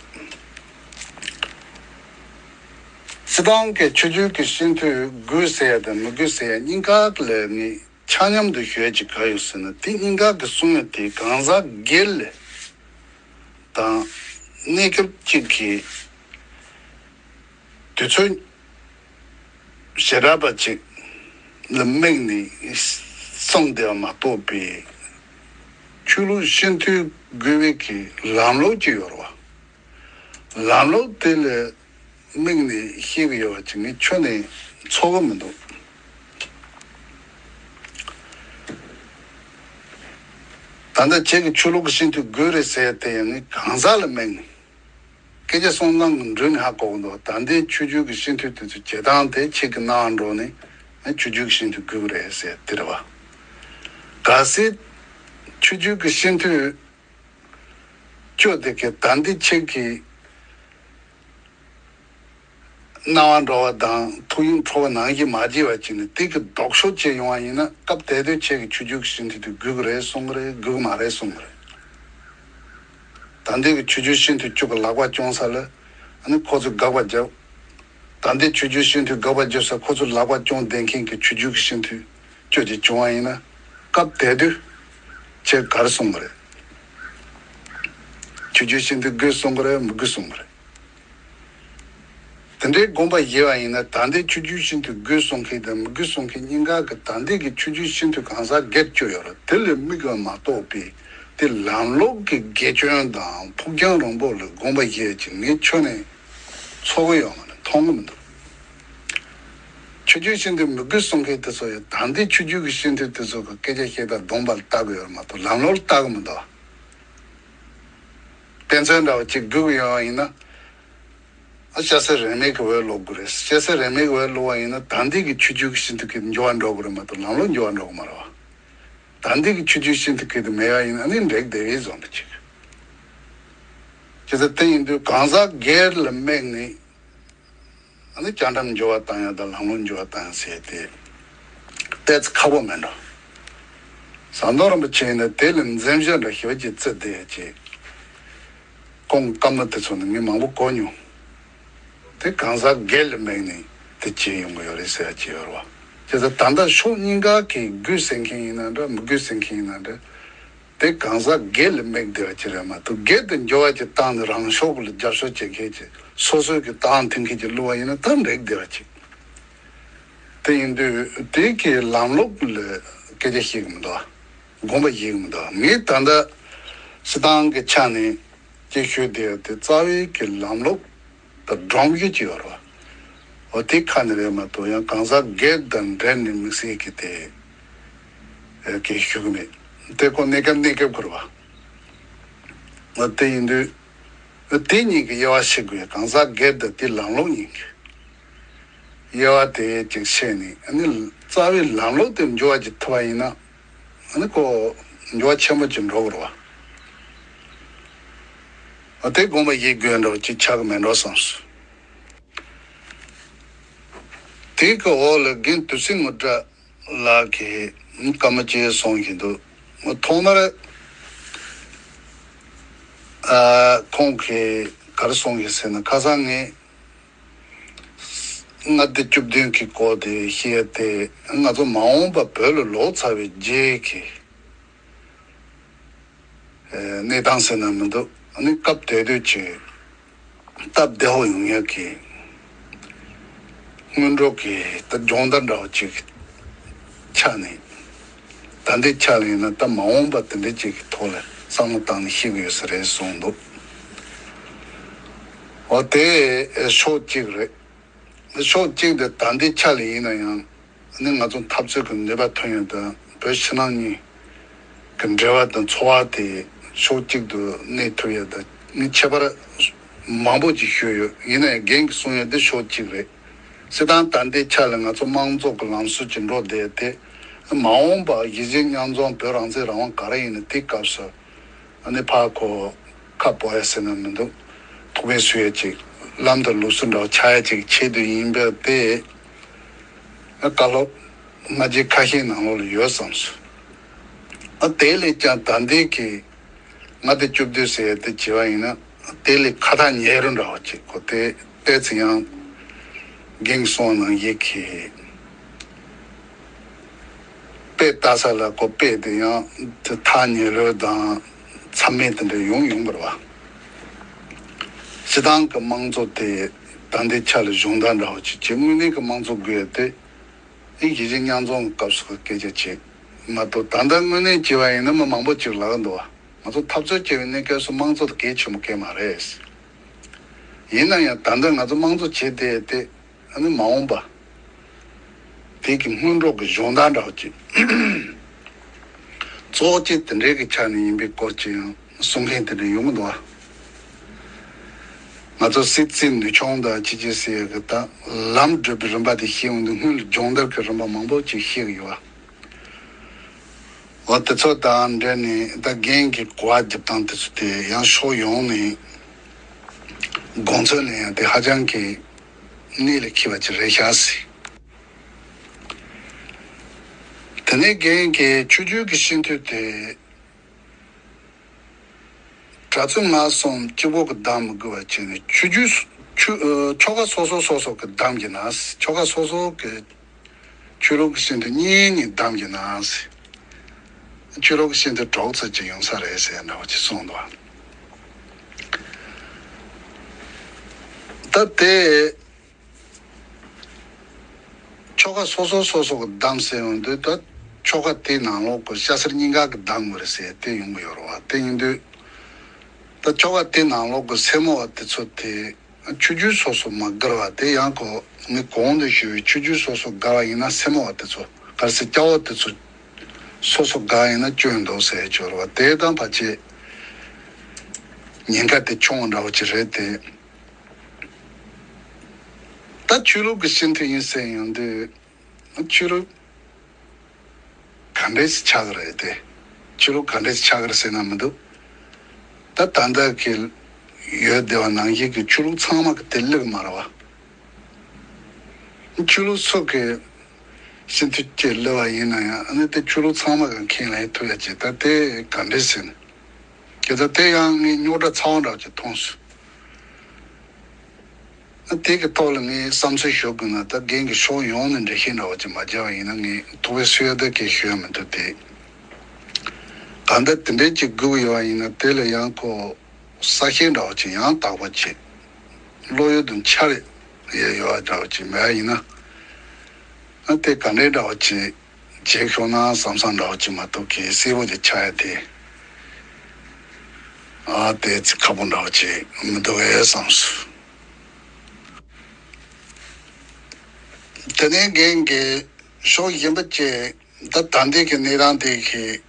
སྤྱི་བཏང་གི་ཆོས་བརྒྱུད་ཀྱི་སྤྱི་འཐུས་དགོས་ཟེར་ཡ་དང་མི་དགོས་ཟེར་ཡ་གཉིས་ཀ་ལ་ནི་ ཆ་མཉམ་དུ་ཞུ་ཡ་ཅིག་ག་ཡོད་ཟེར་ན། དེ་གཉིས་ཀ་གི་གསུང་ཡ་དེ་གང་ཟག་སྒེར་ལ་དང་གནས་སྐབས་གཅིག་གི་དུས་ཚོད་ཞེ་དྲག་པ་ཅིག་ལ་དམིགས་ནས་གསུངས་བསྡད་པ་མ་གཏོགས་པའི། ཆོས་ལུགས་སྤྱི་འཐུས་དགོས་པའི་གི་ལམ་ལུགས་ཅིག་ཡོད་རེད་བ། ལམ་ལུགས་དེ་ལ་དམིགས་ནས་བཤད་གི་ཡོད་པ་ཅིག་ངས་ཁྱོན་ནས་ཚོར་གི་མི་འདུག་ད་ལྟ་ཁྱེད་ཀྱི་ཆོས་ལུགས་ཀྱི་སྤྱི་འཐུས་དགོས་རེད་ཟེར་དེ་ཡང་ངས་གང་ཟག་ལ་དམིགས་ནས། སྐད་ཆ་གསུང་སྟངས་ཀྱི་འགྲོས་ནས་ཧ་གོ་གི་འདུག་ད་ལྟའི་ཆོས་བརྒྱུད་ཀྱི་སྤྱི་འཐུས་དེ་ཚོ་བྱེད་སྟངས་དེ་ཁྱེད་ཀྱི་སྣང་བ་འགྲོ་ནས་ཨ་ཆོས་བརྒྱུད་ཀྱི་སྤྱི་འཐུས་དགོས་རེད་ཟེར་དེ་རེད་བ། གལ་སྲིད་ཆོས་བརྒྱུད་ཀྱི་སྤྱི་འཐུས་བཅོས་དེ་གའི་ད་ལྟའི་ཁྱེད་ཀྱི་སྣང་བ་འགྲོ་བ་དང་ཐུགས་ཡིད་འཕྲོག་པ་ནང་བཞིན་མ་བྱས་པ་ཅིག་ནས་དེ་གི་ལྡོག་ཕྱོགས་བྱས་ཡོང་བ་ཡིན་ན། སྐབས་དེ་དུས་ཁྱེད་ཀྱི་ཆོས་བརྒྱུད་ཀྱི་སྤྱི་འཐུས་དེ་དགོས་ཀྱི་རེད་གསུང་གི་རེད། དགོས་ཀྱི་མ་རེད་གསུང་གི་རེད། ད་ལྟའི་གི་ཆོས་བརྒྱུད་སྤྱི་འཐུས་བཅུ་གི་ལག་པ་བཅོམ་ས་ལ་ཨ་ནི་ཁོ་ཚོས་དགག་པ་བརྒྱབ། ད་ལྟའི་ཆོས་བརྒྱུད་སྤྱི་འཐུས་དགག་པ་བརྒྱབ་ས་ཁོ་ཚོས་ལག་པ་བཅོམ་བསྡད་མཁན་གྱི་ཆོས་བརྒྱུད་ཀྱི་སྤྱི་འཐུས་བཅོས་ཀྱི་བྱུང་བ་ཡིན་ན། སྐབས་དེ་དུས་ཁྱེད་ག་རེ་གསུང་གི་རེད། ཆོས་བརྒྱུད་སྤྱི་འཐུས་དགོས་གསུང་གི་རེད། མི་དགོས་གསུང་གི་རེད། དེ་འདྲའི་དགོངས་པ་བཞེས་པ་ཡིན་ན། ད་ལྟའི་ཆོས་བརྒྱུད་སྤྱི་འཐུས་དགོས་གསུང་མཁན་དང་མི་དགོས་གསུང་མཁན་གཉིས་ཀ་གི་ད་ལྟའི་གི་ཆོས་བརྒྱུད་སྤྱི་འཐུས་གང་ཟག་སྒེར་བཅོས་ཡོད་རེད། དེ་ལ་དམིགས་པ་མ་གཏོགས་པའི་དེ་ལམ་ལུགས་ཀྱི་དགེ་སྐྱོན་དང་ཕུགས་རྒྱང་རིང་པོ་ལ་དགོངས་པ་བཞེས་ཀྱི་ངས་ཁྱོན་ནས་ཚོར་གི་ཡོད་མ་རེད། མཐོང་གི་མི་འདུག་ཆོས་བརྒྱུད་སྤྱི་འཐུས་མི་དགོས་གསུང་མཁན་དེ་ཚོ་ཡང་ད་ལྟའི་ཆོས་བརྒྱུད་ཀྱི་སྤྱི་འཐུས་དེ་ཚོ་གི་སྐད་ཆ་བཤད་སྟངས་གདོང་པ་ལ་ལྟ་གི་ཡོད་རེད་མ་གཏོགས་ལམ་ལུགས་ལ་ལྟ་གི་མི་འདུག་དཔེ་མཚོན་འདྲ་བ་གཅིག་དགོས་ཀྱི་ཡོད་པ་ཡིན་ན། ཨ་སྐྱ་སེར་རིས་མེད་ཀྱི་འོས་བླུག་དགོས་རེད། སྐྱ་སེར་རིས་མེད་ཀྱི་འོས་བླུག་པ་ཡིན་ན་ད་ལྟའི་གི་ཆོས་བརྒྱུད་ཀྱི་སྤྱི་འཐུས་ཀྱི་འགྱུར་བ་འགྲོ་གི་རེད་མ་གཏོགས་ལམ་ལུགས་འགྱུར་བ་འགྲོ་གི་མ་རེད་བ། ད་ལྟའི་གི་ཆོས་བརྒྱུད་སྤྱི་འཐུས་ཀྱི་དེ་མེད་པ་ཡིན་ན་ཨ་ནི་འགྲིག་བསྡད་པའི་བཟོ་འདྲ་ཅིག་བྱས་ཙང་དེ་ཡིན་དུས་གང་ཟག་སྒེར་ལ་དམིགས་ནས་ཨ་ནི་རྒྱ་འགྲམ་འགྱུར་བ་བཏང་ཡ་དང་ལམ་ལུགས་འགྱུར་བ་བཏང་ཡ་ཟེར་དེ་ཏོག་ཙམ་ཁག་པོ་མེད་འགྲོ། ཟམ་གདོང་རིན་པོ་ཆེ་ཡིན་ན་དེ་ལ་འཛེམ་ཞོར་འདྲ་ཞེ་པོ་ཅིག་བརྩི་བསྡད་ཡ་ཅིག་ཁོང་བཀའ་མོལ་དེ་ཚོ་ནི་ངས་མང་པོ་གོ་མྱོང་། དེ་གང་ཟག་སྒེར་ལ་དམིགས་ནས་དེ་བྱས་ཡོང་གི་ཡོད་རེད་ཟེར་ཡ་ཅིག་ཡོད་རེད་བ། བྱས་ཙང་ད་ལྟ་ཕྱོགས་གཉིས་ཀ་གིས་དགོས་ཟེར་མཁན་ཡིན་ན་འདྲ་མི་དགོས་ཟེར་མཁན་ཡིན་ན་འདྲ། དེ་གང་ཟག་སྒེར་ལ་དམིགས་བསྡད་པ་ཅིག་རེད་མ་གཏོགས་སྒེར་དུ་འགྱུར་བ་ཅིག་བཏང་ནས་རང་ཕྱོགས་ལ་རྒྱབ་སྐྱོར་བྱེད་མཁན་ཅིག་སོ་སོའི་གི་ཏང་འཐེན་མཁན་ཅིག་བླུགས་པ་ཡིན་ན་ད་འགྲིག་བསྡད་པ་ཅིག་དེ་ཡིན་དུས་དེ་གི་ལམ་ལུགས་ལ་སྐད་ཆ་བཤད་གི་མི་འདུག་དགོངས་པ་བཞེས་གི་མི་འདུག་ངས་ད་ལྟ་སྤྱིར་བཏང་གི་ཆ་ནས་ཅིག་ཞུས་བསྡད་ཡ་དེ་རྩ་བའི་གི་ལམ་ལུགས་དང་སྒྲོམ་གཞི་ཅིག་ཡོད་རེད་བ། འོ་དེ་ཁ་ནས་རེད་མ་གཏོགས་ཡང་གང་ཟག་སྒེར་དང་འབྲེལ་ནས་དམིགས་བསལ་གི་དེ་གི་ཞུ་གི་མེད། དེ་ཁོ་གནས་སྐབས་གནས་སྐབས་ཁུར་བ། འོ་དེ་ཡིན་དུས་འོ་དེ་གཉིས་ཀྱི་དབྱེ་བ་ཕྱེ་དགོས། གང་ཟག་སྒེར་དང་དེ་ལམ་ལུགས་གཉིས་ཀྱི་དབྱེ་བ་དེ་ཅིག་ཕྱེ་ནས་ཨ་ནི་རྩ་བའི་ལམ་ལུགས་དེ་འགྱུར་བ་ཅིག་ཐུབ་པ་ཡིན་ན། ཨ་ནི་ཁོ་འགྱུར་བ་ཆེན་པོ་ཅིག་འགྲོ་གི་རེད་བ། ཨ་དེ་དགོངས་པ་བཞེས་དགོས་འགྲོ་ཅིག་ཆགས་ཀྱི་མེད་འགྲོ་བསམས་སོང་། དེ་གི་འོག་ལ་རྒན་དུས་སྲིད་ངུ་སྒྲ་ལགས་ཀྱིས་བཀའ་མོལ་ཅིག་གསུངས་བཞིན་འདུག་ཐོག་མར་ཨ་ཁོང་གིས་ག་རེ་གསུངས་ཡོད་ཟེར་ན། ཁ་སང་ངས་མངའ་སྡེ་བཅུ་བདུན་གྱི་སྐོར་དེ་བཤད་དེ་ང་ཚོ་མ་འོངས་པ་བོད་ལ་ལོག་ཚར་བའི་རྗེས་ཀྱི་གནས་སྟངས་ཟེར་ན་མི་འདུག་ཨ་ནི་སྐབས་དེ་དུས་ཀྱི་སྟབས་བདེ་བོ་ཡོང་ཡག་གི་སྔོན་འགྲོ་གི་ད་སྦྱོང་བརྡར་འདྲ་བོ་ཅིག་ཆགས་ནས། ད་ལྟའི་ཆ་ལ་ཡིན་ན་ད་མ་འོངས་པ་དེ་འདྲ་ཅིག་གི་ཐོག་ལ་བསམ་བློ་བཏང་ནས་བཤད་གི་ཡོད་ས་རེད་གསུངས་འདུག་འོ་དེ་ཕྱོགས་གཅིག་རེད། ཕྱོགས་གཅིག་དེ་ད་ལྟའི་ཆ་ལ་ཡིན་ན་ཡང་ནི་ང་ཚོ་འཐབ་རྩོད་ཀྱི་ནུས་པ་ཐོན་ཡོད་དང་བོད་ཕྱི་ནང་གཉིས་ཀྱི་འབྲེལ་བ་དང་འཚོ་བ་དེ་ཕྱོགས་གཅིག་ཏུ་གནས་ཐུབ་ཡོད་དང་ནི་ཁྱད་པར་མང་པོ་ཅིག་ཤོད་ཡོད། ཡིན་ན་ཡང་རྒན་གྱིས་གསུངས་ཡོད་དེ་ཕྱོགས་གཅིག་རེད། སྤྱིར་བཏང་ད་ལྟའི་ཆ་ལ་ང་ཚོ་དམངས་གཙོ་གི་ལམ་སྲོལ་གྱི་འགྲོ་བསྡད་དེ་མ་འོངས་པ་གཞིས་བྱེས་མཉམ་འཛོམས་བོད་རང་བཙན་རང་དབང་ག་རེ་ཡིན་ན་དེའི་སྐབས་སུ། ཨ་ནི་ཕར་ཁོ་ཁ་སྤོ་ཡ་ཟེར་ན་མི་འདུག་ཐུགས་ཕན་གསོས་ཡ་ཅིག་ལམ་དང་ལུགས་སྲོལ་འདྲ་བོ་ཆགས་ཡ་ཅིག་ཆེད་དུ་ཡིན་པས་དེ། ཨ་བཀའ་སློབ་སྔ་རྗེས་ཁ་ཤས་ནང་ལོགས་ལ་ཡོད་བསམ་སོང་། ཨ་དེ་ལས་ཀྱང་ད་ལྟའི་གི་མངའ་སྡེ་བཅུ་བདུན་ཟེར་ཡ་དེ་བྱས་པ་ཡིན་ན་དེ་ལས་ཁ་ཐག་ཉེ་རུ་འདྲ་བོ་ཅིག་ཁོ་དེ་ཏོག་ཙམ་ཡང་རྒན་གསུངས་ནང་བཞིན་གི། ལྟ་ས་ལ་ཁོ་དཔེ་དེ་ཡང་དེ་ཐག་ཉེ་ལོས་དང་མཚམས་མེད་དེ་འདྲ་ཡོང་ཡོང་བ་རེད་བ། སྤྱི་བཏང་གི་དམངས་གཙོ་དེ་ད་ལྟའི་ཆ་ལ་སྦྱོང་བརྡར་འདྲ་བོ་ཅིག་བྱེད། དངོས་གནས་ཀྱི་དམངས་གཙོ་དགོས་ཏེ། ཨི་གཞིས་བྱེས་མཉམ་འཛོམས་ཀྱི་སྐབས་སུ་སྐད་ཆ་བྱེད་མ་གཏོགས། ད་ལྟ་དངོས་གནས་བྱས་པ་ཡིན་ན་མི་མང་པོ་ཅིག་ལབ་ཀྱི་འདུག་བ། ང་ཚོ་འཐབ་རྩོད་བྱས་པའི་གནས་སྐབས་སུ་དམངས་གཙོ་དེ་གལ་ཆེན་པོ་གལ་མ་རེད། ཡིན་ན་ཡང་ད་ལྟ་ང་ཚོ་དམངས་གཙོ་བྱས་ཏེ་དེ། ཨ་ནི་མ་འོངས་པ་དེ་གི་སྔོན་འགྲོ་གི་སྦྱོང་བརྡར་འདྲ་བོ་ཅིག་གཙོ་བོ་གཅིག་དེ་འདྲའི་གི་ཆ་ནས་ཡིན་པའི་སྐོར་ཅིག་ཡང་གསུང་མཁན་དེ་འདྲ་ཡོང་གི་འདུག་བ། ང་ཚོ་སྲིད་རྩེ་ནུས་ཆུང་དང་ཅི་ཅི་ཟེར་གི་ད་ལམ་བགྲོད་པའི་རིམ་པ་དེ་ཤེས་ཡོང་དུས་སྔོན་ལ་སྦྱོང་བརྡར་གི་རིམ་པ་མང་པོ་ཅིག་ཤེས་གི་ཡོད་བ། འོ་དེ་ཚོ་དང་འབྲེལ་ནས་ད་རྒན་གྱི་གོ་བ་རྒྱབ་སྟངས་དེ་ཚོ་དེ་ཡང་ཕྱོགས་ཡོངས་ནས་དགོངས་ཚུལ་ལེན་ཡ་དེ་ཧ་ཅང་གི་གནད་ལ་འཁེལ་བ་ཅིག་རེད་ཤག་ཟེར། དེ་ནས་རྒན་གྱིས་ཆོས་བརྒྱུད་ཀྱི་སྤྱི་འཐུས་དེ་གྲྭ་བཙུན་སྔགས་གསུམ་གཅིག་པོ་གི་བདམས་མི་དགོས་པ་བྱས་ནས་ཆོས་བརྒྱུད་སུ་ཆོས་ཨ་ཆོལ་ཁ་སོ་སོ་སོ་སོ་གི་བདམས་ཀྱི་ན། ཆོལ་ཁ་སོ་སོ་གི་ཆོས་ལུགས་ཀྱི་སྤྱི་འཐུས་གཉིས་གཉིས་བདམས་ཀྱི་ན། ཆོས་ལུགས་ཀྱི་སྤྱི་འཐུས་དྲུག་ཙམ་ཅིག་ཡོང་ས་རེད་ཟེར་འདྲ་བོ་ཅིག་གསུངས་འདུག་ད་དེ་ཆོལ་ཁ་སོ་སོ་སོ་སོ་གི་བདམས་ཟེར་ཡོང་དུས་ད་ཆོལ་ཁ་དེའི་ནང་ལོགས་ཀྱི་སྐྱ་སེར་གཉིས་ཀ་གི་བདམས་དགོས་རེད་ཟེར་དེ་ཡོང་གི་ཡོད་རེད་བ། དེ་ཡིན་དུས་ད་ཆོལ་ཁ་དེའི་ནང་ལོགས་ཀྱི་སེར་མོ་བ་དེ་ཚོ་དེ་ཆོས་བརྒྱུད་སོ་སོ་མ་བགར་བ་དེ་ཡང་ཁོ་ངས་གོང་དུ་ཞུས་པའི་ཆོས་བརྒྱུད་སོ་སོ་བགར་བ་ཡིན་ན་སེར་མོ་བ་དེ་ཚོ་ག་རེ་ཟེར་སྐྱ་བོ་དེ་ཚོ་སོ་སོ་བགར་ཡིན་ན་སྐྱོན་འདུག་ཟེར་གྱི་ཡོད་རེད་བ། དེ་དང་ཕལ་ཆེར་ཉེན་ཁ་དེ་ཆུང་བ་འདྲ་བོ་ཅིག་རེད་དེ། ད་ཆོས་ལུགས་ཀྱི་སྤྱི་འཐུས་ཡིན་ཟེར་ཡོང་དུས་ཆོས་ལུགས་ག་འདྲས་ཆགས་ཀྱི་རེད་དེ། ཆོས་ལུགས་ག་འདྲས་ཆགས་ཀྱི་རེད་ཟེར་ན་མི་འདུག་ད་ད་ལྟ་གི་ཡོད་བསྡད་པ་ནང་བཞིན་གྱི་ཆོས་ལུགས་ཚང་མ་གི་དེ་ལེགས་མ་རེད་བ། ཆོས་ལུགས་སོགས་ཀྱི་སྤྱི་འཐུས་ཀྱི་སླེབས་པ་ཡིན་ན་ཡང་ཨ་ནི་དེ་ཆོས་ལུགས་ཚང་མ་གི་མཁྱེན་ལ་ཐུག་ཡ་ཅིག་ད་དེ་ག་འདྲས་ཟེར་ན། དེ་ད་དེ་ཡང་ངས་རྙོག་དྲ་ཚ་བོ་འདྲ་བ་ཅིག་མཐོང་སོང་། དེ་གི་ཐོག་ལ་ངས་བསམ་ཚུལ་ཞུ་དགོས་ན་ད་རྒན་གྱི་ཕྱོགས་ཡོངས་ནས་འགྲེལ་བཤད་འདྲ་བ་ཅིག་མ་བརྒྱབ་པ་ཡིན་ན་ངས་ཐུགས་ཕན་གསོས་ཡ་ད་གས་ཞུ་ཡ་མི་འདུག་སྟེ། གང་ལྟར་དེ་འདྲའི་ཅིག་སྒུག་ཡོད་པ་ཡིན་ན་དེ་ལ་ཡང་ཁོ་གསལ་བཤད་འདྲ་བ་ཅིག་ཡང་དག་པ་ཅིག་བློ་ཡུལ་དུ་འཆར་ཡ་ཡོད་པ་འདྲ་བ་ཅིག་མེད་པ་ཡིན་ན། ཨ་དེ་ག་འདྲའི་འདྲ་བ་ཅིག་བྱེད་ཤོག་ན་བསམ་བསམ་འདྲ་བ་ཅིག་མ་གཏོགས་གལ་སྲིད་པོ་ཅིག་ཆགས་ཡ་དེ། ཨ་དེ་ཚིག་ཁ་པོ་འདྲ་བ་ཅིག་མི་འདུག་གས་བསམ་སོང་། དེ་ནས་རྒན་གྱིས་ཕྱོགས་གཞན་པ་ཅིག་ད་ད་ལྟའི་གི་གནས་སྟངས་དེ་གི་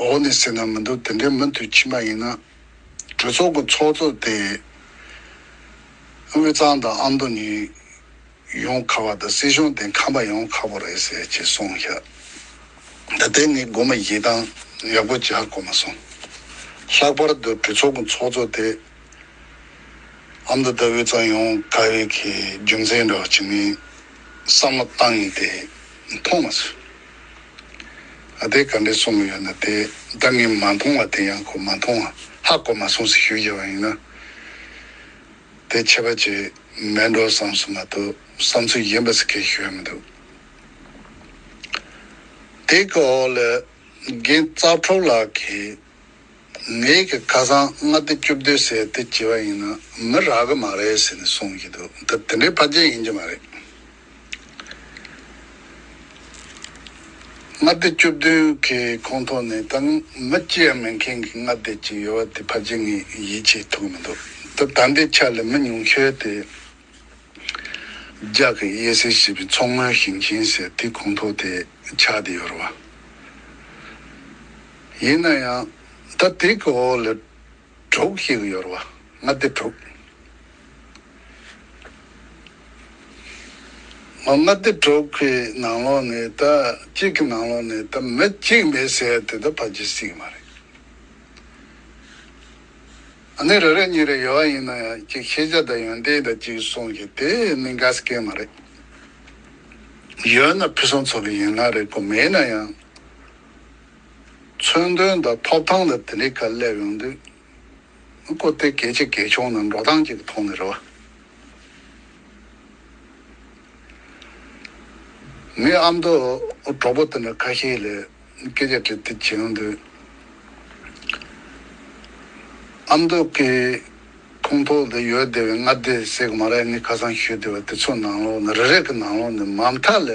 འོག་ནས་ཟེར་ན་མི་འདུག་དེ་འདྲའི་མུ་མཐུད་ཕྱིན་པ་ཡིན་ན་གྲོས་ཚོགས་ཀྱི་ཚོགས་གཙོ་དེ་དབུས་གཙང་དང་ཨ་མདོ་གཉིས་ཡོང་ཁག་པ་དང་སྲིད་གཞུང་དེ་ཁམས་པ་ཡོང་ཁག་པོ་རེད་ཟེར་ཅེས་གསུངས་ཤག་ད་ལྟའི་ངས་དགོངས་པ་བཞེས་སྟངས་ཡག་པོ་ཅིག་ཧ་གོ་མ་སོང་། ལྷག་པར་དུ་གྲོས་ཚོགས་ཀྱི་ཚོགས་གཙོ་དེ་ཨ་མདོ་དང་དབུས་གཙང་ཡོང་དཀའ་བའི་གི་རྒྱུ་མཚན་འདྲ་བ་ཅིག་ངས་བསམ་བློ་བཏང་ཡིན་ཏེ་མཐོང་མ་སོང་། ཨ་དེ་ག་འདྲས་གསུངས་ཡོད་ན་དེ་ད་ངས་མ་མཐོང་བ་དེ་ཡང་ཁོ་མ་མཐོང་བ་ཧ་གོ་མ་སོང་ཟེར་ཞུ་བཞག་པ་ཡིན་ན། དེ་ཁྱད་པར་ཅིག་མེད་འགྲོ་བསམ་སོང་མ་གཏོགས་བསམ་ཚུལ་གཞན་པ་ཟེར་མཁན་ཞུ་ཡ་མི་འདུག་དེ་གི་འོག་ལ་རྒན་ཙག་ཁྲོག་ལགས་ཀྱིས་ངེད་ཀྱི་ཁ་སང་མངའ་སྡེ་བཅུ་བདུན་ཟེར་དེ་བྱས་པ་ཡིན་ན་མི་རག་གི་མ་རེད་ཟེར་ནས་གསུངས་ཀྱི་འདུག་ད་དེ་འདྲའི་ཕལ་ཆེར་ཡིན་གྱི་མ་རེད། མངའ་སྡེ་བཅུ་བདུན་གི་ཁོངས་གཏོགས་ནས་ད་མི་གཅིག་ཡང་མེད་མཁན་གྱི་མངའ་སྡེ་གཅིག་ཡོད་པ་དེ་ཕལ་ཆེར་ངས་ཡིད་ཆེས་ཐུབ་མི་འདུག་ད་ད་ལྟའི་ཆ་ལ་མི་ཉུང་ཤོས་དེ་རྒྱ་གི་དབྱེ་གསེས་བྱས་པའི་མཚོ་སྔོན་ཞིང་ཆེན་ཟེར་དེ་ཁོངས་གཏོགས་དེ་ཆགས་བསྡད་ཡོད་རེད་བ། ཡིན་ན་ཡང་ད་དེ་གི་འོག་ལ་དྲུག་ཞིག་ཡོད་རེད་བ། མངའ་སྡེ་དྲུག་མངའ་སྡེ་དྲུག་གི་ནང་ལོགས་ནས་ད་གཅིག་གི་ནང་ལོགས་ནས་ད་མི་གཅིག་མེད་ཟེར་ཡ་དེ་ད་ཕལ་ཆེར་སྲིད་ཀྱི་མ་རེད། ཨ་ནི་རེ་རེ་གཉིས་རེ་ཡོད་པ་ཡིན་ན་ཡང་གཅིག་ཤེས་བྱ་དང་ཡོན་ཏན་དང་གཅིག་གསུངས་ཀྱི་དེ་གནད་འགག་སྐད་མ་རེད། ཡོད་ན་ཕུན་སུམ་ཚོགས་པའི་ཡན་ལག་རེད་ཁོ། མེད་ན་ཡང་མཚོན་དོན་དང་ཐོབ་ཐང་ལ་དེ་འདྲའི་ཁ་སླེབས་ཡོང་དུས། ཁོ་དེ་གལ་ཆེ་གལ་ཆུང་ན་འགྲོ་སྟངས་ཅིག་གི་ཐོག་ནས་རེད་བ། ཨ་མདོ་གྲོགས་པོ་དེ་འདྲ་ཁ་ཤས་ལ་སྐད་ཆ་དྲིས་དེ་བྱེད་ཡོང་དུས། ཨ་མདོ་གི་ཁོངས་གཏོགས་དེ་ཡོད་བསྡད་པའི་མངའ་སྡེ་ཟེར་གི་མ་རེད། ངས་ཁ་སང་ཞུས་བསྡད་པ་དེ་ཚོ་ནང་ལོགས་ནས་རེ་རེ་གི་ནང་ལོགས་ནས་མ་མཐའ་ལ་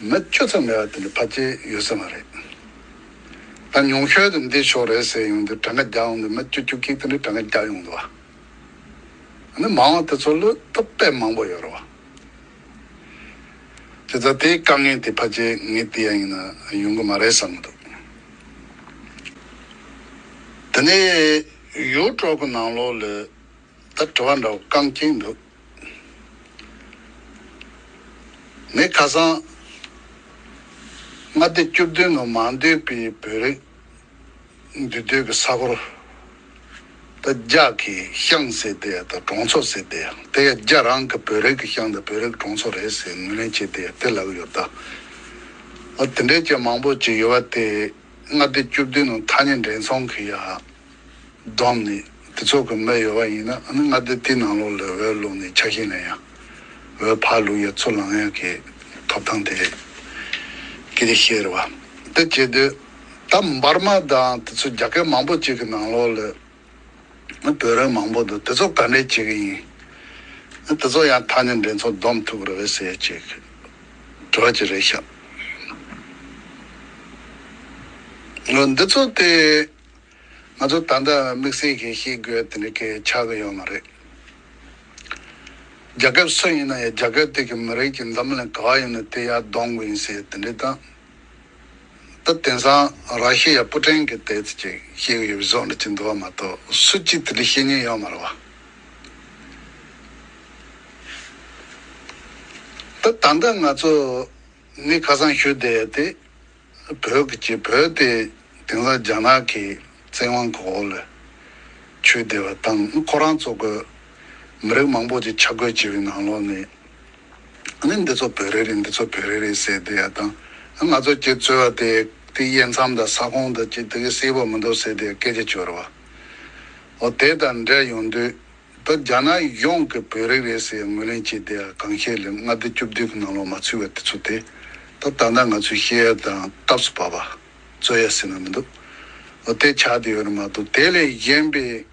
མི་བཅུ་ཙམ་ཡོད་པ་དེ་འདྲ་ཕལ་ཆེར་ཡོད་ས་མ་རེད། ད་ཉུང་ཤོས་དེ་འདི་ཕྱོགས་རེད་ཟེར་ཡོང་དུས་གྲངས་ཀ་རྒྱག་ཡོང་དུས་མི་བཅུ་བཅུ་གཅིག་དེ་འདྲ་གྲངས་ཀ་རྒྱག་ཡོང་འདུག་བ། ཨ་ནི་མང་བ་དེ་ཚོ་ལ་ད་དཔེ་མང་པོ་ཡོད་རེད་བ། དེ་ཚོ་དེའི་དཀའ་ངལ་དེ་ཕལ་ཆེར་ངས་བལྟས་ཡ་ཡིན་ན་ཡོང་གི་མ་རེད་བསམ་གྱི་འདུག་དེ་ནས་ཡུལ་གྲོགས་ཀྱི་ནང་ལོགས་ལ་ད་དྲི་བ་འདྲ་བོ་རྐང་གཅིག་འདུག་ངས་ཁ་སང་མངའ་སྡེ་བཅུ་བདུན་ནང་མ་འདུས་པའི་བོད་རིགས་འདུས་སྡོད་ཀྱི་ས་ཁུལ། ད་རྒྱ་གི་ཤང་ཟེར་དེ་དང་གྲོང་ཚོ་ཟེར་དེ་དེ་ཡང་རྒྱ་རང་གི་བོད་རིགས་ཀྱི་ཤང་དང་བོད་རིགས་གྲོང་ཚོ་རེད་ཟེར་ངོས་ལེན་བྱས་དེ་དེ་ལབ་ཀྱི་ཡོད་ད། ཨ་དེ་འདྲའི་ཅན་མང་པོ་ཅིག་ཡོད་པ་དེ་མངའ་སྡེ་བཅུ་བདུན་ནང་ཐ་སྙད་འདྲེན་ཚོང་གི་ཡ་བསྡོམས་ནས་དེ་ཚོ་གི་མི་ཡོད་པ་ཡིན་ན། ཨ་ནི་མངའ་སྡེ་དེའི་ནང་ལོགས་ལ་འོས་བླུགས་ནས་ཆ་ཤས་ལེན་ཡ། འོས་ཕར་བླུགས་ཡ་ཚུར་ལེན་ཡ་གི་ཐོབ་ཐང་དེ་གི་དེ་ཤེས་རེད་བ། དེ་བྱེད་དུས་ད་འབར་མ་དང་དེ་ཚོ་རྒྱ་སྐད་མང་པོ་ཅིག་གི་ནང་ལོགས་ལ་བོད་རིགས་མང་པོ་འདུག་དེ་ཚོ་ག་འདྲས་བྱེད་ཀྱི་ཡིན། དེ་ཚོ་ཡང་ཐ་སྙད་འདྲེན་ཚོང་བསྡོམས་ཐུབ་ཀྱི་རེད་བས་ཟེར་ཡ་ཅིག་དྲི་བ་ཅིག་རེད་ཤག་འདི་ཚོ་དེ། ང་ཚོ་ད་ལྟ་དམིགས་བསལ་གྱི་ཤེས་དགོས་དེ་འདྲ་གི་ཆགས་ཀྱི་ཡོད་མ་རེད། རྒྱ་སྐད་སུ་ཡིན་ན་ཡང་རྒྱ་སྐད་དེ་གི་མི་རིགས་ཀྱི་འཛམ་གླིང་ག་བ་ཡིན་ན་དེ་ཡར་གཏོང་དགོས་ཡིན་ཟེར་དེ་འདྲ་དང་། ད་དེང་སང་ར་ཤི་ཡ་པུ་ཏིན་གྱི་དེ་ཚོ་ཅིག་ཤེས་ཀྱི་ཡོད་པའི་བཟོ་འདྲ་ཅིག་འདུག་བ་མ་གཏོགས་སུ་གཅིག་དེ་འདྲ་ཤེས་མཁན་ཡོད་མ་རེད་བ། ད་ད་ལྟ་ང་ཚོ་ནི་ཁ་སང་ཞུས་བསྡད་ཡ་དེ། བོད་ཀྱི་ཅིག་བོད་དེ་དེང་སང་རྒྱ་ནག་གི་བཙན་དབང་གི་འོག་ལ་ཚུད་བསྡད་པ་དང་། ཁོ་རང་ཚོ་གི་མི་རིགས་མང་པོ་ཅིག་ཆ་བགོས་བྱས་པའི་ནང་ལོགས་ནས། ཨ་ནི་འདི་ཚོ་བོད་རིགས་རེད། འདི་ཚོ་བོད་རིགས་རེད་ཟེར་བསྡད་ཡ་དང་། ང་ཚོ་ཅིག་རྩོད་པ་དེ་དེ་དབྱེ་མཚམས་དང་ས་ཁོངས་དང་ཅིག་དེ་གི་གསལ་པོ་མི་འདུག་ཟེར་བསྡད་ཡ་སྐད་ཆ་བྱོས་རེད་བ། འོ་དེ་དང་འབྲེལ་ཡོང་དུས། ད་རྒྱ་ནག་ཡོངས་ཀྱི་བོད་རིགས་རེད་ཟེར་ངོས་ལེན་བྱས་ཏེ་གང་ཤེས་ལ་མངའ་སྡེ་བཅུ་བདུན་གྱི་ནང་ལོགས་མ་ཚུད་པའི་དེ་ཚོ་དེ། ད་ད་ལྟ་ང་ཚོས་བཤད་ཡ་དང་སྐབས་སུ་བབ་པ་རྩོད་ཡ་ཟེར་ན་མི་འདུག་འོ་དེ་ཆགས་བསྡད་ཡོད་རེད་མ་གཏོགས། དེ་ལས་གཞན་པའི་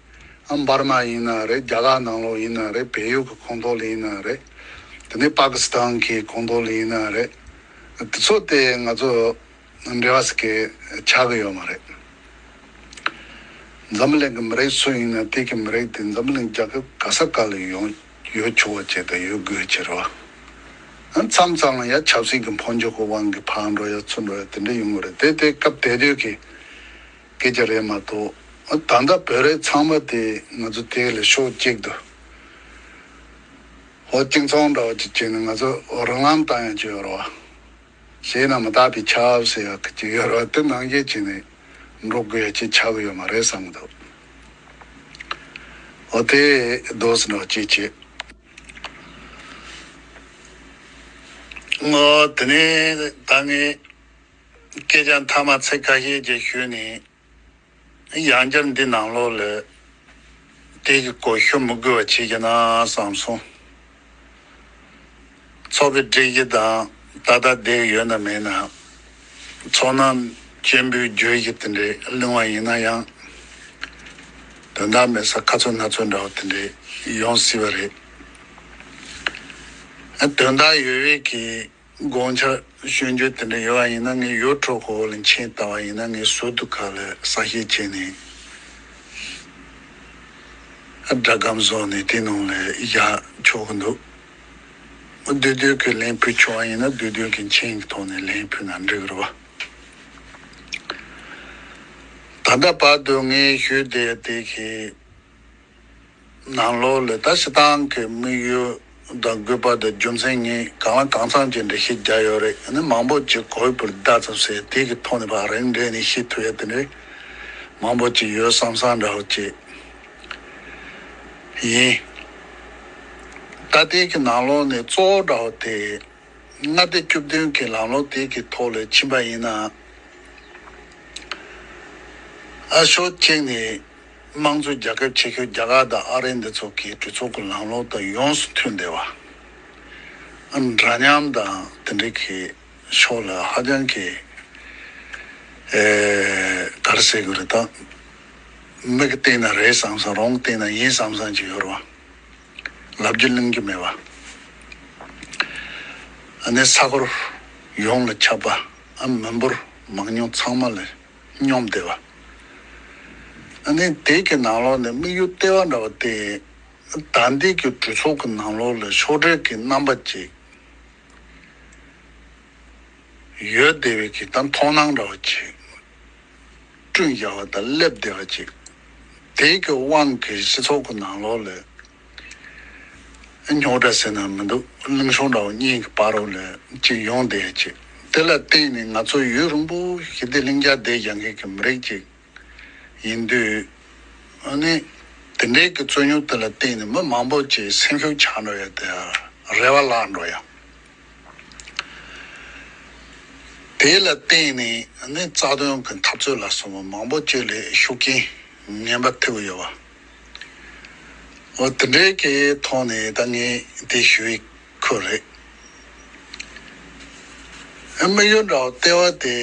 ཨ་འབར་མ་ཡིན་ན་རེད། རྒྱ་གར་ནང་ལོགས་ཡིན་ན་རེད། བལ་ཡུལ་གྱི་ཁོངས་གཏོགས་ལ་ཡིན་ན་རེད། དེ་ནས་པ་ཀི་སི་ཐན་གྱི་ཁོངས་གཏོགས་ལ་ཡིན་ན་རེད། དེ་ཚོ་དེ་ང་ཚོ་འབྲེལ་བ་ཟེར་མཁན་ཆགས་ཀྱི་ཡོད་མ་རེད། འཛམ་བུ་གླིང་གི་མི་རིགས་སུ་ཡིན་ན་དེ་གི་མི་རིགས་དེ་འཛམ་བུ་གླིང་རྒྱལ་ཁབ་ག་ས་ག་ལ་ཡོང་ཡོད་ཆོག་པ་བྱས་དང་ཡོད་དགོས་ཀྱི་རེད་བ། མཚམས་མཚམས་ལ་ཡ་ཆབ་སྲིད་ཀྱི་འཕོ་འགྱུར་གྱི་དབང་གིས་ཕར་འགྲོ་ཡ་ཚུར་འགྲོ་ཡ་དེ་འདྲ་ཡོང་གི་རེད། དེ་དེ་སྐབས་དེ་དུས་ཀྱི་སྐད་ཆ་རེད་མ་གཏོགས། ད་ལྟ་བོད་རིགས་ཚང་མ་དེ་ང་ཚོ་དེ་ལ་ཕྱོགས་གཅིག་ཏུ་ཧོ་གཅིག་མཚུངས་འདྲ་བ་ཅིག་བྱས་ནས་ང་ཚོ་རང་ལམ་བཏང་ཡ་ཅིག་ཡོད་རེད་བ། གཞན་ན་མི་རྟག་པའི་ཆབ་ཟེར་ཡག་གི་ཅིག་ཡོད་རེད་བ། དེ་ནང་བཞིན་བྱས་ནས་འགྲོ་དགོས་ཡ་ཅིག་ཆགས་ཀྱི་ཡོད་མ་རེད་བསམ་གྱི་འདུག་འོ་དེ་རྡོ་སི་འདྲ་ཅིག་བྱས། ངོ་དེ་ནས་ད་ངས་སྐད་ཆ་མཐའ་མ་ཚིག་ཁ་ཤས་ཅིག་ཞུས་ནས། ཡང་བསྐྱར་འདི་ནང་ལོགས་ལ་དེ་གི་སྐོར་ཞུ་མི་དགོས་པ་བྱེད་ཀྱི་ན་བསམ་སོང་། ཚོགས་པའི་སྒྲིག་གཞི་དང་ཏག་ཏག་བསྡད་ཡོད་ན་མེད་ན། ཚོགས་ནང་སྤྱན་འབུལ་བརྗོད་གཞི་དེ་འདྲའི་གླེང་བ་ཡིན་ན་ཡང་། དོན་དག་མེད་ས་ཁ་ཚོན་སྣ་ཚོགས་འདྲ་བ་དེ་འདྲའི་ཡོང་སྲིད་པ་རེད། དོན་དག་ཡོད་པའི་གི་དགོངས་འཆར་ཞུ་རྒྱུ་དེ་འདྲ་ཡོད་པ་ཡིན་ན། ངས་ཡུ་ཊུབ་འོག་ལ་མཆན་བཏབ་པ་ཡིན་ན། ངས་ཟུར་དུ་ཁ་ལ་གསལ་བཤད་བྱས་ནས་སྒྲ་སྒམ་བཟོས་ནས་དེ་ནང་ལ་བཞག་ཆོག་གི་འདུག་བསྡུས་བསྡུས་ཀྱི་ལན་ཕུལ་ཆོག་པ་ཡིན་ན་བསྡུས་བསྡུས་ཀྱི་མཆན་གྱི་ཐོག་ནས་ལན་ཕུལ་ན་འགྲིག་གི་རེད་བ། ད་ལྟ་བར་དུ་ངས་ཞུས་བསྡད་དེ་གི་ནང་ལོགས་ལ་ད་སྤྱིར་བཏང་གི་དམིགས་ཡུལ་དང་དགོས་པ་དང་རྒྱུ་མཚན་ངས་གང་ལ་གང་འཚམ་གྱི་འགྲེལ་བཤད་རྒྱག་ཡོད་རེད། ཨ་ནི་མང་པོ་ཅིག་གོ་བར་གདའ་ཙམ་ཟེར་དེ་གི་ཐོག་ནས་ཕར་རིང་འགྲེལ་ནས་བཤད་ཐུབ་ཡ་དེ་འདྲ་མང་པོ་ཅིག་ཡོད་བསམ་བསམ་འདྲ་བོ་ཅིག་ཡིན། ད་དེ་གི་ནང་ལོགས་ནས་གཙོ་བོ་འདྲ་བོ་དེ་མངའ་སྡེ་བཅུ་བདུན་གྱི་ལམ་ལུགས་དེ་གི་ཐོག་ལ་ཕྱིན་པ་ཡིན་ན། ཨ་ཕྱོགས་གཅིག་ནས་དམངས་གཙོའི་རྒྱལ་ཁབ་ཆེ་ཤོས་རྒྱ་གར་དང་ཨ་རི་འདི་ཚོ་གི་གྲོས་ཚོགས་ཀྱི་ལམ་ལུགས་དང་ཡོངས་སུ་མཐུན་བསྡད་པ། འདྲ་མཉམ་དང་དེ་འདྲའི་གི་ཕྱོགས་ལ་ཧ་ཅང་གི་ཨེ་ག་རེ་ཟེར་དགོས་རེད་ད། མིག་གིས་བལྟས་ན་རེད་བསམ་བསམ། རང་གིས་བལྟས་ན་ཡིན་བསམ་བསམ་ཅིག་ཡོད་རེད་བ། ལབ་རྒྱུ་གླེང་རྒྱུ་མེད་བ། ཨ་ནི་ས་ཁུལ་ཡོངས་ལ་ཁྱབ་པ། ཨ་མི་འབོར་མང་ཉུང་ཚང་མ་ལ་སྙོམས་བསྡད་པ། ཨ་ནི་དེ་གི་ནང་ལོགས་ནས་དམིགས་ཡུལ་ལྟེ་བ་འདྲ་བ་དེ། ད་ལྟའི་གི་གྲོས་ཚོགས་ཀྱི་ནང་ལོགས་ལ་ཕྱོགས་སྒྲིག་གི་རྣམ་པ་ཅིག་ཡོད་བསྡད་པའི་གི་ད་མཐོང་སྣང་འདྲ་བ་ཅིག་བསྐྲུན་བཞག་པ་དང་སླེབས་བསྡད་པ་ཅིག་དེའི་གི་དབང་གིས་སྤྱི་ཚོགས་ཀྱི་ནང་ལོགས་ལ་རྙོག་དྲ་ཟེར་ན་མི་འདུག་གླེང་ཕྱོགས་འདྲ་བ་གཉིས་ཀྱི་བར་རོ་ལ་ཅིག་ཡོང་བསྡད་ཅིག་དེ་ལ་བརྟེན་ནས་ང་ཚོ་ཡུན་རིང་པོ་ཞིག་དེ་ལྷིང་འཇགས་བསྡད་བཞག་མཁན་གྱི་མི་རིགས་ཅིག་ཡིན་དུས། ཨ་ནི་དེ་འདྲའི་གི་རྩོད་རྙོག་དེ་ལ་བརྟེན་ནས་མི་མང་པོ་ཅིག་སེམས་ཤུགས་ཆག་འགྲོ་ཡ་དེ་རེ་བ་བརླག་འགྲོ་ཡ། དེ་ལ་བརྟེན་ནས་ཨ་ནི་རྩ་དོན་གི་འཐབ་རྩོད་ལ་སོགས་པ་མང་པོ་ཅིག་ལ་ཤུགས་རྐྱེན་ངན་པ་ཐེབས་ཡོད་པ། འོ་དེ་འདྲའི་གི་ཐོག་ནས་ད་ངས་དེ་ཞུ་ཡི་ཁུལ་རེད། ཨ་དམིགས་ཡུལ་འདྲ་བ་ལྟེ་བ་དེ།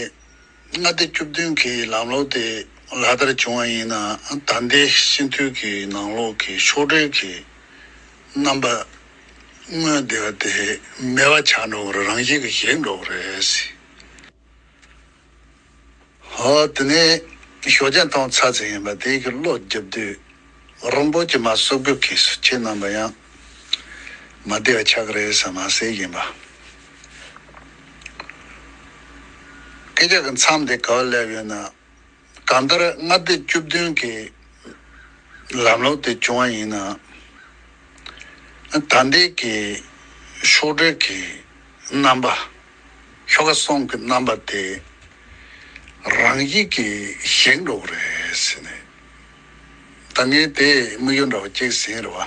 མངའ་སྡེ་བཅུ་བདུན་གྱི་ལམ་ལུགས་དེ་ལག་བསྟར་བྱུང་བ་ཡིན་ན། ད་ལྟའི་སྤྱི་འཐུས་ཀྱི་ནང་ལོགས་ཀྱི་ཕྱོགས་སྒྲིག་གི་རྣམ་པ་མངོན་བསྡད་པ་དེ་མེད་པ་ཆགས་འགྲོ་གི་རེད། རང་བཞིན་གྱིས་ཞིག་འགྲོ་གི་རེད། ཧོ་དེ་ནས་ཞོགས་ཇ་འཐུང་ཚར་ཚར་ཡིན་པ་དེ་གི་བློ་རྒྱབ་དུས། རིང་པོ་ཅིག་མ་བསུབ་དགོས་ཀྱི་སུ་ཁྱེད་རྣམ་པ་ཡང་མ་བདེ་བ་ཆགས་ཀྱི་རེད་བསམ་མ་ཟེར་ཡིན་པ། སྐད་ཆ་གི་མཚམས་དེ་ག་པར་སླེབས་ཡོད་ན། གང་ལྟར་མངའ་སྡེ་བཅུ་བདུན་གྱི་ལམ་ལུགས་དེ་བྱུང་བ་ཡིན་ན། ད་ལྟའི་གི་ཕྱོགས་སྒྲིག་གི་རྣམ་པ། ཤོག་ཁ་གསུམ་གྱི་རྣམ་པ་དེ་རང་བཞིན་གྱིས་ཞིག་འགྲོ་གི་རེད་ཟེར་ནས། ད་ངས་དེ་དམིགས་ཡུལ་འདྲ་བ་གཅིག་ཟིན་རེད་བ།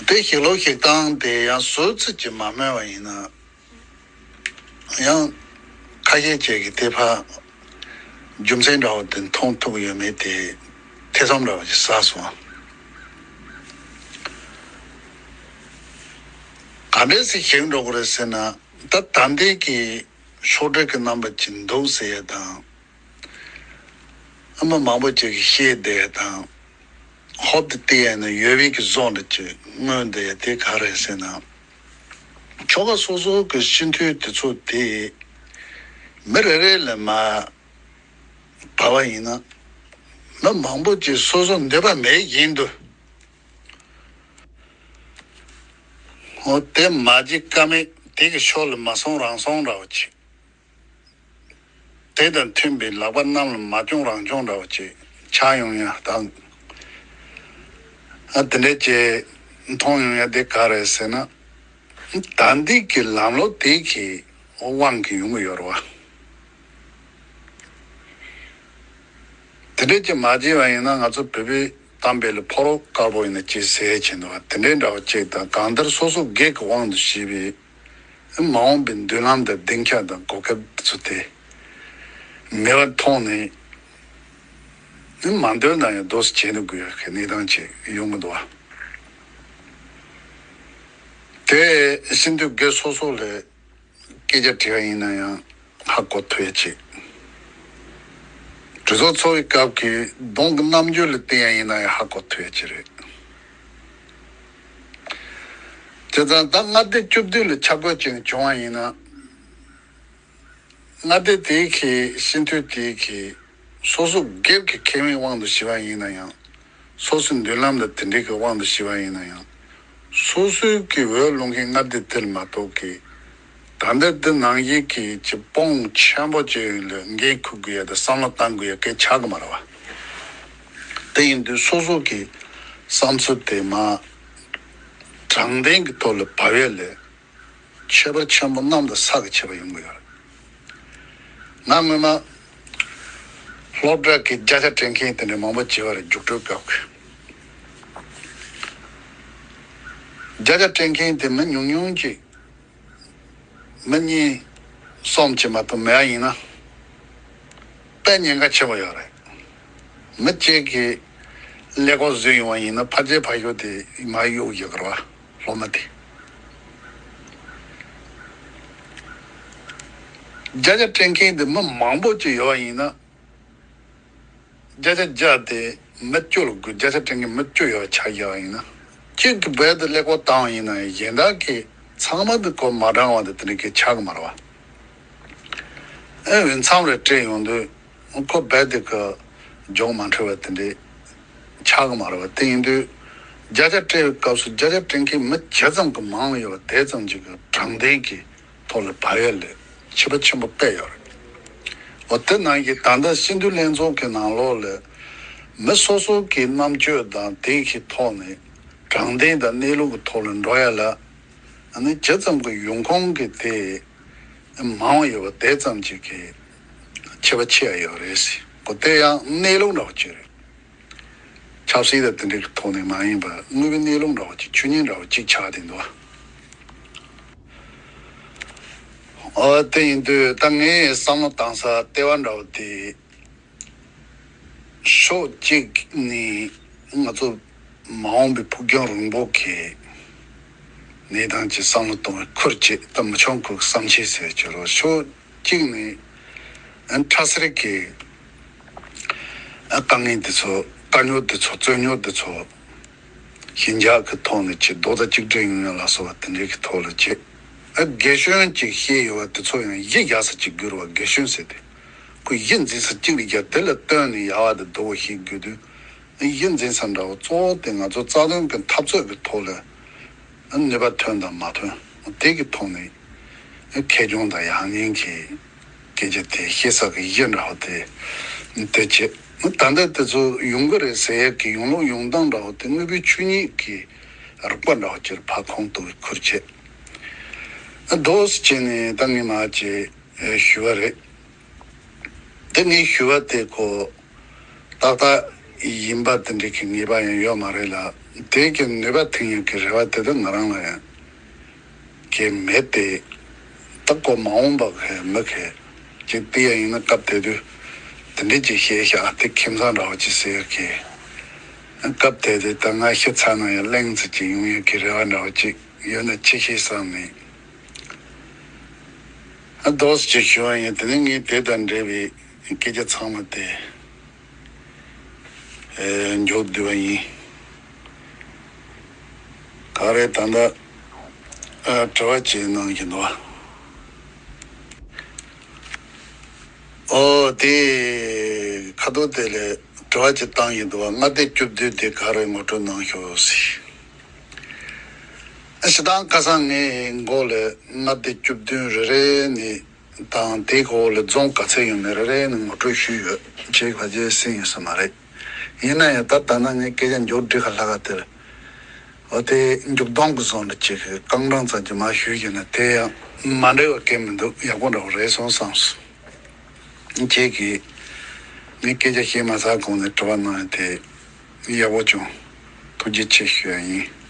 དེ་ཞིག་ལོ་ཞིག་སྟངས་དེ་ཡང་ཟུར་ཙམ་གྱིས་མ་སྨོས་པ་ཡིན་ན། ཡང་ཁ་ཤས་ཅིག་གིས་དེ་ཕར་རྒྱུ་མཚན་འདྲ་བོ་དེ་མཐོང་ཐུབ་ཡོད་མེད་དེ་ཐེ་ཚོམ་འདྲ་བོ་ཞིག་ཟ་སོང་། ག་འདྲས་སེ་ཞིག་འགྲོ་གི་རེད་ཟེར་ན། ད་ད་ལྟའི་གི་ཕྱོགས་སྒྲིག་གི་རྣམ་པ་ཅིག་འདུག་ཟེར་ཡ་དང་། ཨ་མ་མང་པོ་ཅིག་གིས་བཤད་བསྡད་ཡ་དང་། ཧོབ་ཏེ་བལྟས་ཡ་ན་ཡོད་པའི་གི་བཟོ་འདྲ་ཅིག་མངོན་བསྡད་ཡ་དེ་ག་རེད་ཟེར་ན། ཁྱོ་ག་སོ་སོ་གི་སྤྱི་འཐུས་དེ་ཚོ་དེ་མི་རེ་རེ་ལ་མ་བབས་པ་ཡིན་ན། མི་མང་པོ་ཅིག་སོ་སོ་འདོད་པ་མེད་བཞིན་དུ། འོ་དེ་མ་བྱེད་ཀ་མེད་དེ་གི་ཕྱོགས་ལ་མ་སོང་རང་སོང་འདྲ་བོ་ཅིག་དེ་དང་མཐུན་པའི་ལག་པ་གནམ་ལ་མ་བརྐྱངས་རང་བརྐྱངས་འདྲ་བ་ཅིག་ཆགས་ཡོང་ཡ་དང་། ཨ་དེ་འདྲས་ཅིག་མཐོང་ཡོང་ཡ་དེ་ག་རེད་ཟེར་ན། ད་འདི་གི་ལམ་ལུགས་དེ་གི་དབང་གིས་ཡོང་གི་ཡོད་རེད་བ། དེ་འདྲས་ཅིག་མ་བྱས་པ་ཡིན་ན་ང་ཚོ་བོད་པའི་གཏམ་དཔེ་ལ་ཕོ་རོག་དཀར་པོ་ཡིན་ན་ཅི་ཟེར་བྱས་འདུག་བ། དེ་འདྲའི་འདྲ་བ་ཅིག་དང་། གང་ལྟར་སོ་སོ་སྒེར་གྱི་དབང་དུ་བྱས་པའི་མ་འོངས་པའི་མདུན་ལམ་དང་སྡིངས་ཆ་དང་གོ་སྐབས་དེ་ཚོ་དེ་མེད་པ་མཐོང་ནས། མ་འདོད་ན་ཡང་སྡོད་སུ་བྱེད་ནུས་དགོས་ཡ་གི་གནས་སྟངས་ཅིག་ཡོང་གི་འདུག་བ། དེ་སྤྱི་འཐུས་སྒེར་སོ་སོ་ལ་སྐད་ཆ་དྲིས་པ་ཡིན་ན་ཡང་ཧ་གོ་ཐུབ་ཡ་ཅིག་གྲོས་ཚོགས་ཚོགས་པའི་སྐབས་ཀྱི་གདོང་གི་རྣམ་འགྱུར་ལ་བལྟས་ཡ་ཡིན་ན་ཡང་ཧ་གོ་ཐུབ་ཡ་ཅིག་རེད། བྱས་ཙང་ད་མངའ་སྡེ་བཅུ་བདུན་ལ་ཆ་བགོས་ཅིག་བྱུང་བ་ཡིན་ན། མངའ་སྡེ་དེའི་གི་སྤྱི་འཐུས་དེའི་གི་སོ་སོ་སྒེར་གྱི་ཁེ་ཕན་དབང་དུ་བྱས་པ་ཡིན་ན་ཡང་། སོ་སོའི་མདུན་ལམ་དང་དེ་འབྲེལ་གྱི་དབང་དུ་བྱས་པ་ཡིན་ན་ཡང་། སོ་སོའི་གི་འོས་བླུག་མཁན་མངའ་སྡེ་དེ་ལ་མ་གཏོགས་ཀྱི། ད་ལྟ་འདི་ནང་བཞིན་གྱི་ཅིག་དཔུང་ཆེན་པོ་ཅིག་ལ་འགན་འཁུར་དགོས་ཡ་དང་བསམ་བློ་བཏང་དགོས་ཡ་གལ་ཆགས་ཀྱི་མ་རེད་བ། དེ་ཡིན་དུས་སོ་སོ་གི་བསམ་ཚུལ་དེ་མ་དྲང་བདེན་གྱི་ཐོག་ལ་བབས་ཡ་ལས། ཁྱད་པར་ཆེན་པོ་གནམ་དང་ས་གི་ཁྱད་པར་ཡོང་གི་ཡོད་རེད། ང་སྔོན་མ་སློབ་གྲྭ་གི་བརྒྱ་ཆ་སྤྲད་མཁན་དེ་འདྲ་མང་པོ་བྱེད་པ་རེད། རྒྱུགས་སྤྲོད་སྐབས་ཀྱི་བརྒྱ་ཆ་སྤྲད་མཁན་དེ་མི་ཉུང་ཉུང་ཅིག་མི་གཉིས་གསུམ་ཅིག་མ་གཏོགས་མེད་པ་ཡིན་ན་དཔེ་ཉེན་ཁ་ཆེན་པོ་ཡོད་རེད། མི་གཅིག་གིས་ཀླད་ཀོར་བཟོས་ཡོང་བ་ཡིན་ན་ཕར་ཆེར་ཕར་ཞོག་དེ་མར་གཡུག་ཡོད་གི་རེད་བ། སློབ་མ་དེ། བརྒྱ་ཆ་སྤྲད་མཁན་དེ་མི་མང་པོ་ཅིག་ཡོད་པ་ཡིན་ན། བརྒྱ་ཆ་བརྒྱ་དེ་མི་བཅུ་ལ་དགོས། བརྒྱ་ཆ་སྤྲད་མཁན་མི་བཅུ་ཡོད་ཆགས་ཡོད་པ་ཡིན་ན། གཅིག་གིས་རྦད་དེ་ཀླད་ཀོར་བཏང་བ་ཡིན་ན་གཞན་དག་གིས་ཚང་མ་དེ་ཁོ་མ་དྲང་བ་དེ་དེ་འདྲ་གི་ཆགས་ཀྱི་མ་རེད་བ། ཨེ་འོས་འཚམ་རེ་སྤྲད་ཡོང་དུས། ཁོ་རྦད་དེ་ཁོ་མགྱོགས་མ་འཕྲོད་པ་དེ་འདྲའི་ཆགས་ཀྱི་མ་རེད་བ། དེ་ཡིན་དུས་བརྒྱ་ཆ་སྤྲད་པའི་སྐབས་སུ་བརྒྱ་ཆ་སྤྲད་མཁན་མི་ཇི་ཙམ་གྱི་མང་ཡོད་པ་དེ་ཙམ་ཅིག་གི་དྲང་བདེན་གྱི་ཐོག་ལ་བབས་ཡ་ལ་ཁྱད་པར་ཆེན་པོ་དཔེ་ཡོད་རེད། འོ་དེ་ནང་གི་ད་ལྟ་སྤྱི་འཐུས་ལྷན་ཚོགས་ཀྱི་ནང་ལོགས་ལ་མི་སོ་སོ་གི་རྣམ་དཔྱོད་དང་དེ་གི་ཐོག་ནས་དྲང་བདེན་དང་གནས་ལུགས་ཀྱི་ཐོག་ལ་འགྲོ་ཡ་ལ། ཨ་ནི་ཇི་ཙམ་གྱི་ཡོང་ཁུངས་ཀྱི་དེ་མང་བ་ཡོད་པ་དེ་ཙམ་ཅིག་གི་ཁྱད་པར་ཆེ་བ་ཡོད་རེད་ཟེར། གོ་དེ་ཡང་གནས་ལུགས་འདྲ་བོ་ཅིག་རེད། ཆབ་སྲིད་དང་དེ་འདྲའི་ཐོག་ནས་མ་ཡིན་པར་དངོས་པོའི་གནས་ལུགས་འདྲ་བོ་ཅིག་ཆོས་ཉིད་འདྲ་བོ་ཅིག་ཆགས་བསྡད་འདུག་ཨ་དེ་ཡིན་དུས་ད་ངས་བསམ་བློ་བཏང་ས་ལྟེ་བ་འདྲ་བོ་དེ། ཕྱོགས་གཅིག་ནས་ང་ཚོ་མ་འོངས་པའི་ཕུགས་རྒྱང་རིང་པོ་གི་གནས་སྟངས་ཀྱི་བསམ་བློ་གཏོང་བའི་ཁུར་བྱེད་ད་མི་ཆོག་ཁུར་བསམ་ཤེས་ཟེར་གྱི་རོ། ཕྱོགས་གཅིག་ནས་ཕྲ་སེར་གྱི་དཀའ་ངལ་འདི་ཚོ་དཀའ་རྙོག་འདི་ཚོ་རྩོད་རྙོག་འདི་ཚོ་ཞི་འཇགས་ཀྱི་ཐོག་ནས་ཀྱི་རྡོག་རྩ་གཅིག་སྒྲིལ་ཡོང་ཡ་ལ་སོགས་པ་དེ་འདྲའི་གི་ཐོག་ལ་བྱེད། ཨ་རྒན་གཞོན་གཅིག་བཤད་ཡོད་པ་དེ་ཚོ་ཡང་གཞི་རྒྱག་ས་གཅིག་དགོས་རེད་བ། རྒན་གཞོན་ཟེར་དེ་ཁོ་གཞི་འཛིན་ས་གཅིག་ལ་རྒྱག་དེ་ལ་བསྟུན་ནས་ཡག་པ་དེ་སྡུག་པ་ཞིག་དགོས་དུས། ཨ་གཞི་འཛིན་ས་འདྲ་བོ་གཙོ་བོ་དེ་ང་ཚོ་རྩ་དོན་གྱི་འཐབ་རྩོད་ཀྱི་ཐོག་ལ་ཨ་ནུས་པ་ཐོན་དང་མ་ཐོན་དེ་གི་ཐོག་ནས་ཨ་ཁེ་གྱོང་དང་ཡང་སྙིང་གི་སྐད་ཆ་དེ་བཤད་ས་གི་གཞི་འདྲ་བོ་དེ་དེ་བྱེད། ད་ལྟ་དེ་ཚོ་ཡོང་གི་རེད་ཟེར་ཡས་ཀྱི་ཡོང་ལུགས་ཡོང་སྟངས་འདྲ་བོ་དེ་དངོས་པོའི་ཆོས་ཉིད་ཀྱི་རིག་པ་འདྲ་བོ་ཅིག་ཕར་ཁོང་གཏུག་གི་ཁུར་བྱེད། ཨ་རྡོ་སུ་བྱས་ནས་ད་ངས་མ་བྱེད་ཞུ་བ་རེད། དེ་ངས་ཞུ་བ་དེ་ཁོ་ཏག་ཏག་ཡིན་པ་དེ་འདྲའི་གི་ངེས་པ་ཡང་ཡོད་མ་རེད་ལ། དེ་གི་ནུས་པ་ཐོན་ཡག་གི་རེ་བ་དེ་དག་ང་རང་ལ་ཡང་གི་མེད་དེ། ད་ཁོ་མ་འོངས་པ་གི་མི་གི་ཅིག་དེ་ཡང་ཡིན་ན་སྐབས་དེ་དུས་དེ་འདྲའི་ཅིག་བཤད་ཤག་དེ་ཁྱིམ་ཚང་འདྲ་བོ་ཅིག་ཟེར་གི་སྐབས་དེ་དུས་ད་ང་ཤི་ཚར་ན་ཡང་གླེང་ཚིག་ཅིག་ཡོང་ཡག་གི་རེ་བ་འདྲ་བོ་ཅིག་ཡོད་ན་ཅི་ཤེས་བསམ་ནས། ཨ་རྡོ་སུ་ཅིག་ཞུ་བ་ཡིན། དེ་ནས་ངས་དེ་དང་འབྲེལ་བའི་སྐད་ཆ་ཚང་མ་དེ་ཨེ་མཇུག་བསྡུ་བ་ཡིན། ག་རེ་ད་ལྟ་ཨ་དྲི་བ་ཅིག་གནང་བཞིན་འདུག་ཨོ་དེ་ཁ་ཐུག་དེ་ལས་དྲི་བ་ཅིག་བཏང་བཞིན་འདུག་མངའ་སྡེ་བཅུ་བདུན་དེ་ག་རེ་ངོ་སྤྲོད་གནང་ཤོག་ཟེར། ཨ་སྤྱིར་བཏང་ཁ་སང་ངའི་མགོ་ལ་མངའ་སྡེ་བཅུ་བདུན་རེ་རེ་ནས་དང་དེའི་འོག་ལ་རྫོང་ག་ཚད་ཡོད་མེད་རེ་རེ་ནས་ངོ་སྤྲོད་ཞུས་ཡོད། ཁྱེད་ཕལ་ཆེར་གསན་ཡོད་ས་མ་རེད། ཡིན་ན་ཡང་ད་ལྟ་ན་ངས་སྐད་ཆ་མཇུག་སྒྲིལ་ག་ལྷག་ག་དེར་འོ་དེ་མཇུག་སྡོམ་གི་བཟོ་འདྲ་ཅིག་གི་རྐང་གྲངས་ཙམ་གྱི་མ་ཞུས་ཡིན་ན་དེ་ཡང་མ་འགྲིག་པ་གང་མི་འདུག་ཡག་པོ་འདྲ་བོ་རེད་སོང་བསམས་སོང་། ཁྱེད་ཀྱིས་ངས་སྐད་ཆ་བཤད་མ་ཚར་གོང་ནས་དྲི་བ་གནང་ཡ་དེ་ཡག་པོ་བྱུང་། ཐུགས་རྗེ་ཆེ་ཞུ་ཡ་ཡིན།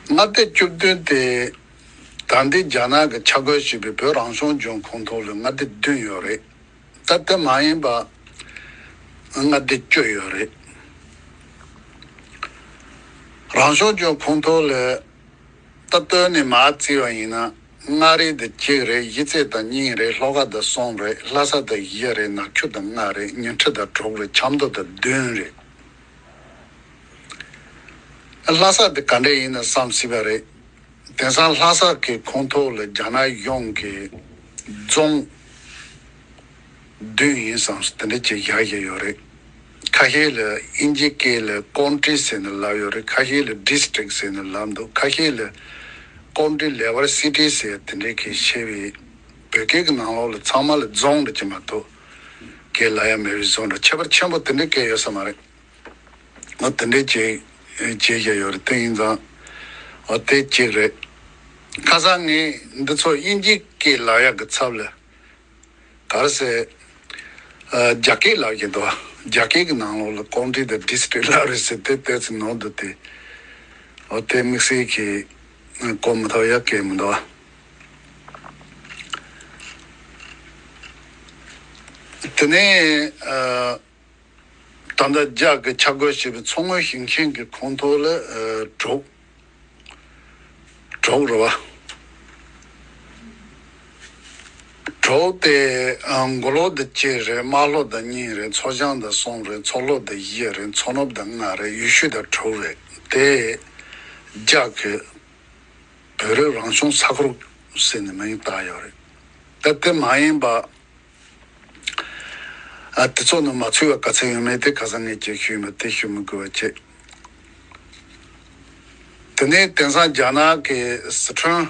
མངའ་སྡེ་བཅུ་བདུན་དེ་ད་ལྟའི་རྒྱ་ནག་གི་ཆ་བགོས་བྱས་པའི་བོད་རང་སྐྱོང་ལྗོངས་ཁོངས་གཏོགས་ལ་མངའ་སྡེ་བདུན་ཡོད་རེད། ད་དེ་མ་ཡིན་པ་མངའ་སྡེ་བཅུ་ཡོད་རེད། རང་སྐྱོང་ལྗོངས་ཁོངས་གཏོགས་ལ་ད་བཏོན་ནས་མར་བརྩིས་པ་ཡིན་ན། མངའ་རིས་དེ་གཅིག་རེད། གཞིས་རྩེ་དང་གཉིས་རེད། ལྷོ་ཁ་དང་གསུམ་རེད། ལྷ་ས་དང་བཞི་རེད། ནག་ཆུ་དང་ལྔ་རེད། ཉི་ཁྲི་དང་དྲུག་རེད། ཆབ་མདོ་དང་བདུན་རེད། ལྷ་ས་དེ་ག་འདྲ་ཡིན་ན་བསམ་སྲིད་པ་རེད། དེང་སང་ལྷ་ས་གི་ཁོངས་གཏོགས་ལ་རྒྱ་ནག་གཞུང་གི་རྫོང་བདུན་ཡིན་བསམ་སྲིད་དེ་འདྲ་ཅིག་བཞག་བཞག་ཡོད་རེད། ཁ་ཤས་ལ་དབྱིན་ཇིའི་སྐད་ལ་ཀོན་ཊི་ཟེར་ནས་ལབ་ཡོད་རེད། ཁ་ཤས་ལ་ཌི་སི་ཊི་རིཀ་ཟེར་ནས་ལབ་འདུག་ཁ་ཤས་ལ་ཀོན་ཊི་ལེ་ཝར་སི་ཊི་ཟེར་དེ་འདྲའི་གི་ཤེས་པའི་བོད་སྐད་ཀྱི་ནང་ལོགས་ལ་ཚང་མ་ལ་རྫོང་འདྲ་ཅིག་མ་གཏོགས་སྐད་ལབ་ཡ་མེད་པའི་བཟོ་འདྲ། ཁྱད་པར་ཆེན་པོ་དེ་འདྲའི་སྐད་ཡོད་ས་མ་རེད། འོ་དེ་འདྲའི་བྱས་བྱས་བཞག་ཡོད་རེད། དེ་ཡིན་ཙང་འོ་དེ་གཅིག་རེད། ཁ་སང་ངས་འདི་ཚོ་དབྱིན་ཇིའི་སྐད་ལབ་ཡག་གི་ཚབ་ལ་ག་རེ་ཟེར། ཨ་རྒྱ་སྐད་ལབ་ཀྱི་འདུག་རྒྱ་སྐད་ཀྱི་ནང་ལོགས་ལ་ཀོན་ཊི་དང་ཌི་སི་ཊི་རིཀ་ལབ་རེད་ཟེར་དེ་ཏོག་ཙམ་ནོར་འདུག་སྟེ། འོ་དེ་དམིགས་བསལ་གྱིས་གོ་མི་ཐུབ་ཡག་གི་མི་འདུག་དེ་ནས་ཨ། ད་ལྟ་རྒྱ་གི་ཆ་བགོས་བྱས་པའི་མཚོ་སྔོན་ཞིང་ཆེན་གྱི་ཁོངས་གཏོགས་ལ་ཨ་དྲུག་གྲོགས་རེད་བ། གྲོགས་དེ་ཨ་མགོ་ལོག་དེ་གཅིག་རེད། རྨ་ལྷོ་དེ་གཉིས་རེད། མཚོ་བྱང་དེ་གསུམ་རེད། མཚོ་ལྷོ་དེ་བཞི་རེད། མཚོ་ནུབ་དེ་ལྔ་རེད། ཡུལ་ཤུལ་དེ་དྲུག་རེད། དེ་རྒྱ་གི་བོད་རིགས་རང་སྐྱོང་ས་ཁུལ་ཟེར་ནས་མིང་བཏགས་ཡོད་རེད། ད་དེ་མ་ཡིན་པ། ཨ་དེ་ཚོ་ནང་མ་ཚུད་པ་ག་ཚོད་ཡོད་མེད་དེ་ཁ་སང་ངས་ཅིག་ཞུས་མེད། དེ་ཞུ་མི་དགོས་པ་བྱས། དེ་ནས་དེང་སང་རྒྱ་ནག་གི་སི་ཁྲོན་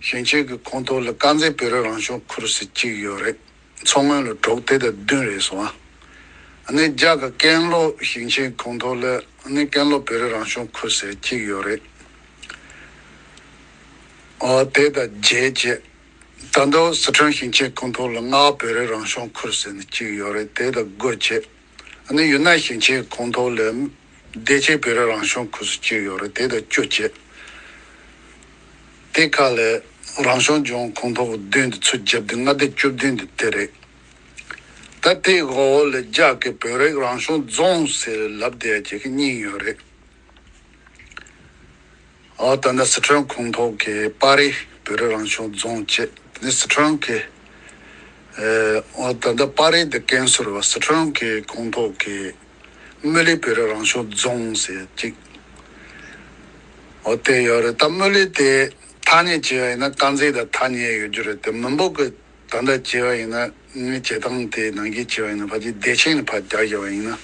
ཞིང་ཆེན་གྱི་ཁོངས་གཏོགས་ལ་དཀར་མཛེས་བོད་རིགས་རང་སྐྱོང་ཁུལ་ཟེར་གཅིག་ཡོད་རེད། མཚོ་སྔོན་ལ་དྲུག་དེ་དང་བདུན་རེད་སོང་ཨ། ཨ་ནི་རྒྱ་གི་ཀན་ལྷོ་ཞིང་ཆེན་ཁོངས་གཏོགས་ལ་ཨ་ནི་ཀན་ལྷོ་བོད་རིགས་རང་སྐྱོང་ཁུལ་ཟེར་གཅིག་ཡོད་རེད། ཨོ་དེ་དང་བརྒྱད་བྱས། ད་དུང་སི་ཁྲོན་ཞིང་ཆེན་ཁོངས་གཏོགས་ལ་རྔ་བ་བོད་རིགས་རང་སྐྱོང་ཁུལ་ཟེར་ནས་གཅིག་ཡོད་རེད། དེ་དང་དགུ་བྱས། ཨ་ནི་ཡུན་ནན་ཞིང་ཆེན་ཁོངས་གཏོགས་ལ་བདེ་ཆེན་བོད་རིགས་རང་སྐྱོང་ཁུལ་ཟེར་གཅིག་ཡོད་རེད། དེ་དང་བཅུ་བྱས། དེ་ཁ་ལ་རང་སྐྱོང་ལྗོངས་ཁོངས་གཏོགས་བདུན་དེ་ཚུར་བརྒྱབ་སྟེ་མངའ་སྡེ་བཅུ་བདུན་དེ་དེ་རེད། ད་དེའི་འོག་ལ་རྒྱ་གི་བོད་རིགས་རང་སྐྱོང་རྫོང་ཟེར་ལབ་བསྡད་ཡ་གཅིག་གཉིས་ཡོད་རེད། ཨོ་ད་ནི་སི་ཁྲོན་ཁོངས་གཏོགས་ཀྱི་པ་རི་བོད་རིགས་རང་སྐྱོང་རྫོང་བྱས། དེ་ནས་སི་ཁྲོན་གྱི་ཨོ་ད་ནི་པ་རི་དེ་ཀན་སུའུ་རེད་བ། སི་ཁྲོན་གྱི་ཁོངས་གཏོགས་ཀྱི་དམུ་ལེ་བོད་རིགས་རང་སྐྱོང་རྫོང་ཟེར་གཅིག་ཨོ་དེ་ཡོད་རེད། ད་དམུ་ལེ་དེ་ཐ་སྙད་བྱས་པ་ཡིན་ན་དཀར་མཛེས་དང་ཐ་སྙད་ཡོད་རྒྱུ་རེད། དེ་མི་འབོར་གྱི་ད་ལྟ་བྱས་པ་ཡིན་ན། ངའི་བྱེད་སྟངས་དེ་ནང་བཞིན་བྱས་པ་ཡིན་ན། ཕལ་ཆེར་བདེ་ཆེན་ནས་ཕར་རྒྱག་བཞག་པ་ཡིན་ན།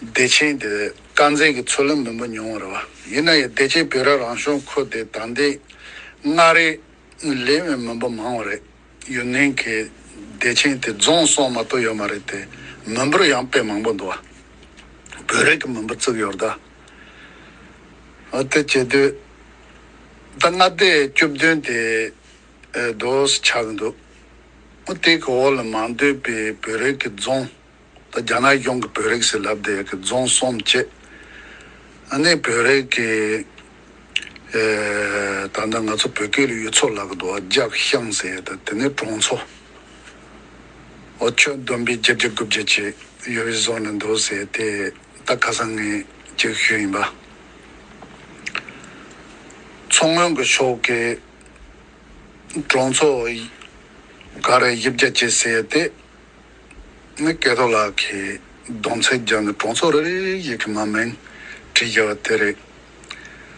བདེ་ཆེན་དེ་དཀར་མཛེས་ཀྱི་ཚུར་ལ་མི་འབོར་ཉུང་བ་རེད་བ། ཡིན་ན་ཡང་བདེ་ཆེན་བོད་རིགས་རང་སྐྱོང་ཁུལ་དེ་ད་ལྟའི་མངའ་རིས་ལས་མི་འབོར་མང་བ་རེད། ཡུན་ནན་གྱི་བདེ་ཆེན་དེ་རྫོང་གསུམ་མ་གཏོགས་ཡོད་མ་རེད་དེ། མི་འབོར་ཡང་དཔེ་མང་པོ་འདུག་བ། བོད་རིགས་ཀྱི་མི་འབོར་བརྩི་གི་ཡོད་རེད་ད། ཨ་དེ་བྱེད་དུས་ད་མངའ་སྡེ་བཅུ་བདུན་དེ་ཨེ་རྡོ་སུ་ཆགས་ཀྱི་འདུག་ཨ་དེ་གི་འོག་ལ་མ་འདུས་པའི་བོད་རིགས་ཀྱི་རྫོང་། ད་རྒྱ་ནག་གཞུང་གི་བོད་རིགས་ཟེར་ལབ་བསྡད་ཀྱི་རྫོང་གསུམ་བྱས། ཨ་ནི་བོད་རིགས་ཀྱི་ཨེ་ད་ལྟ་ང་ཚོ་བོད་སྐད་ལ་ཡུལ་ཚོ་ལབ་ཀྱི་འདུག་རྒྱ་གི་ཤང་ཟེར། ད་དེ་ནི་གྲོང་ཚོ། ཨོ་ཁྱོན་བསྡོམས་པས་བརྒྱད་བརྒྱ་དགུ་བརྒྱ་བྱས་ཡོད་པའི་བཟོ་ནས་འདུག་ཟེར་དེ་ད་ཁ་སང་ངས་ཅིག་ཞུས་ཡིན་པ། མཚོ་སྔོན་གྱི་ཕྱོགས་ཀྱི་གྲོང་ཚོ་ག་རེ་བཞི་བརྒྱ་བྱས་ཟེར་དེ། ནི་སྐལ་རྡོར་ལགས་ཀྱིས་སྡོམ་ཚིག་བརྒྱབ་ནས་གྲོང་ཚོ་རེ་རེ་བཞིན་གྱི་མ་མིང་བྲིས་བཞག་པ་དེ་རེད།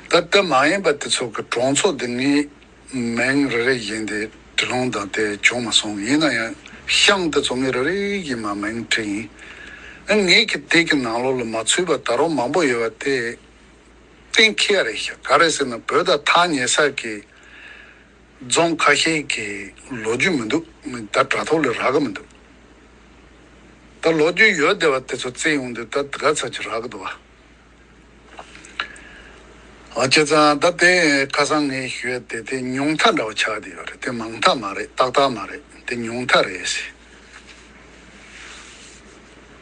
ད་ལྟ་མ་ཡིན་པ་དེ་ཚོ་གི་གྲོང་ཚོ་དེ་ངའི་མིང་རེ་རེ་བཞིན་དེ་བྲིས་ལོང་དང་དེ་བྱུང་མ་སོང་། ཡིན་ན་ཡང་ཤང་དེ་ཚོ་ངས་རེ་རེ་བཞིན་མ་མིང་བྲིས་ཡིན། ཨ་ངས་ཀྱི་དེ་གི་ནང་ལོགས་ལ་མ་ཚུད་པ་ད་རུང་མང་པོ་ཡོད་པ་དེ་གཏན་འཁེལ་རེད་ཤག་ག་རེ་ཟེར་ན་བོད་དང་ཐག་ཉེ་ས་གི་རྫོང་ཁ་ཤས་ཀྱི་ལོ་རྒྱུས་མི་འདུག་ད་དྲ་ཐོག་ལ་རག་གི་མི་འདུག་ད་ལོ་རྒྱུས་ཡོད་བསྡད་པ་དེ་ཚོ་བཙལ་ཡོང་དུས་ད་དེ་ག་ཚོད་ཅིག་རག་གི་འདུག་བ། ཨ་བྱས་ཙང་ད་དེ་ཁ་སང་ངས་ཞུས་དེ་དེ་ཉུང་མཐའ་འདྲ་བ་ཆགས་བསྡད་ཡོད་རེད། དེ་མང་མཐའ་མ་རེད། ཏག་ཏག་མ་རེད། དེ་ཉུང་མཐའ་རེད་ཟེར།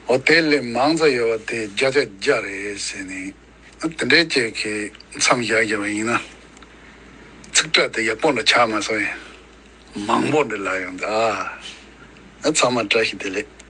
ཨོ་དེ་ལས་མང་ཙམ་ཡོད་པ་དེ་བརྒྱ་ཆ་བརྒྱ་རེད་ཟེར་ནས། དེ་འདྲའི་ཅིག་གི་མཚམས་བཞག་བཞག་པ་ཡིན་ན། ཚིག་ཕྲད་དེ་ཡག་པོ་འདྲ་ཆགས་མ་སོང་ཡིན། མང་པོ་འདྲ་ལབ་ཡོང་ད། ཨ་ཚང་མ་བཀྲ་ཤིས་བདེ་ལེགས།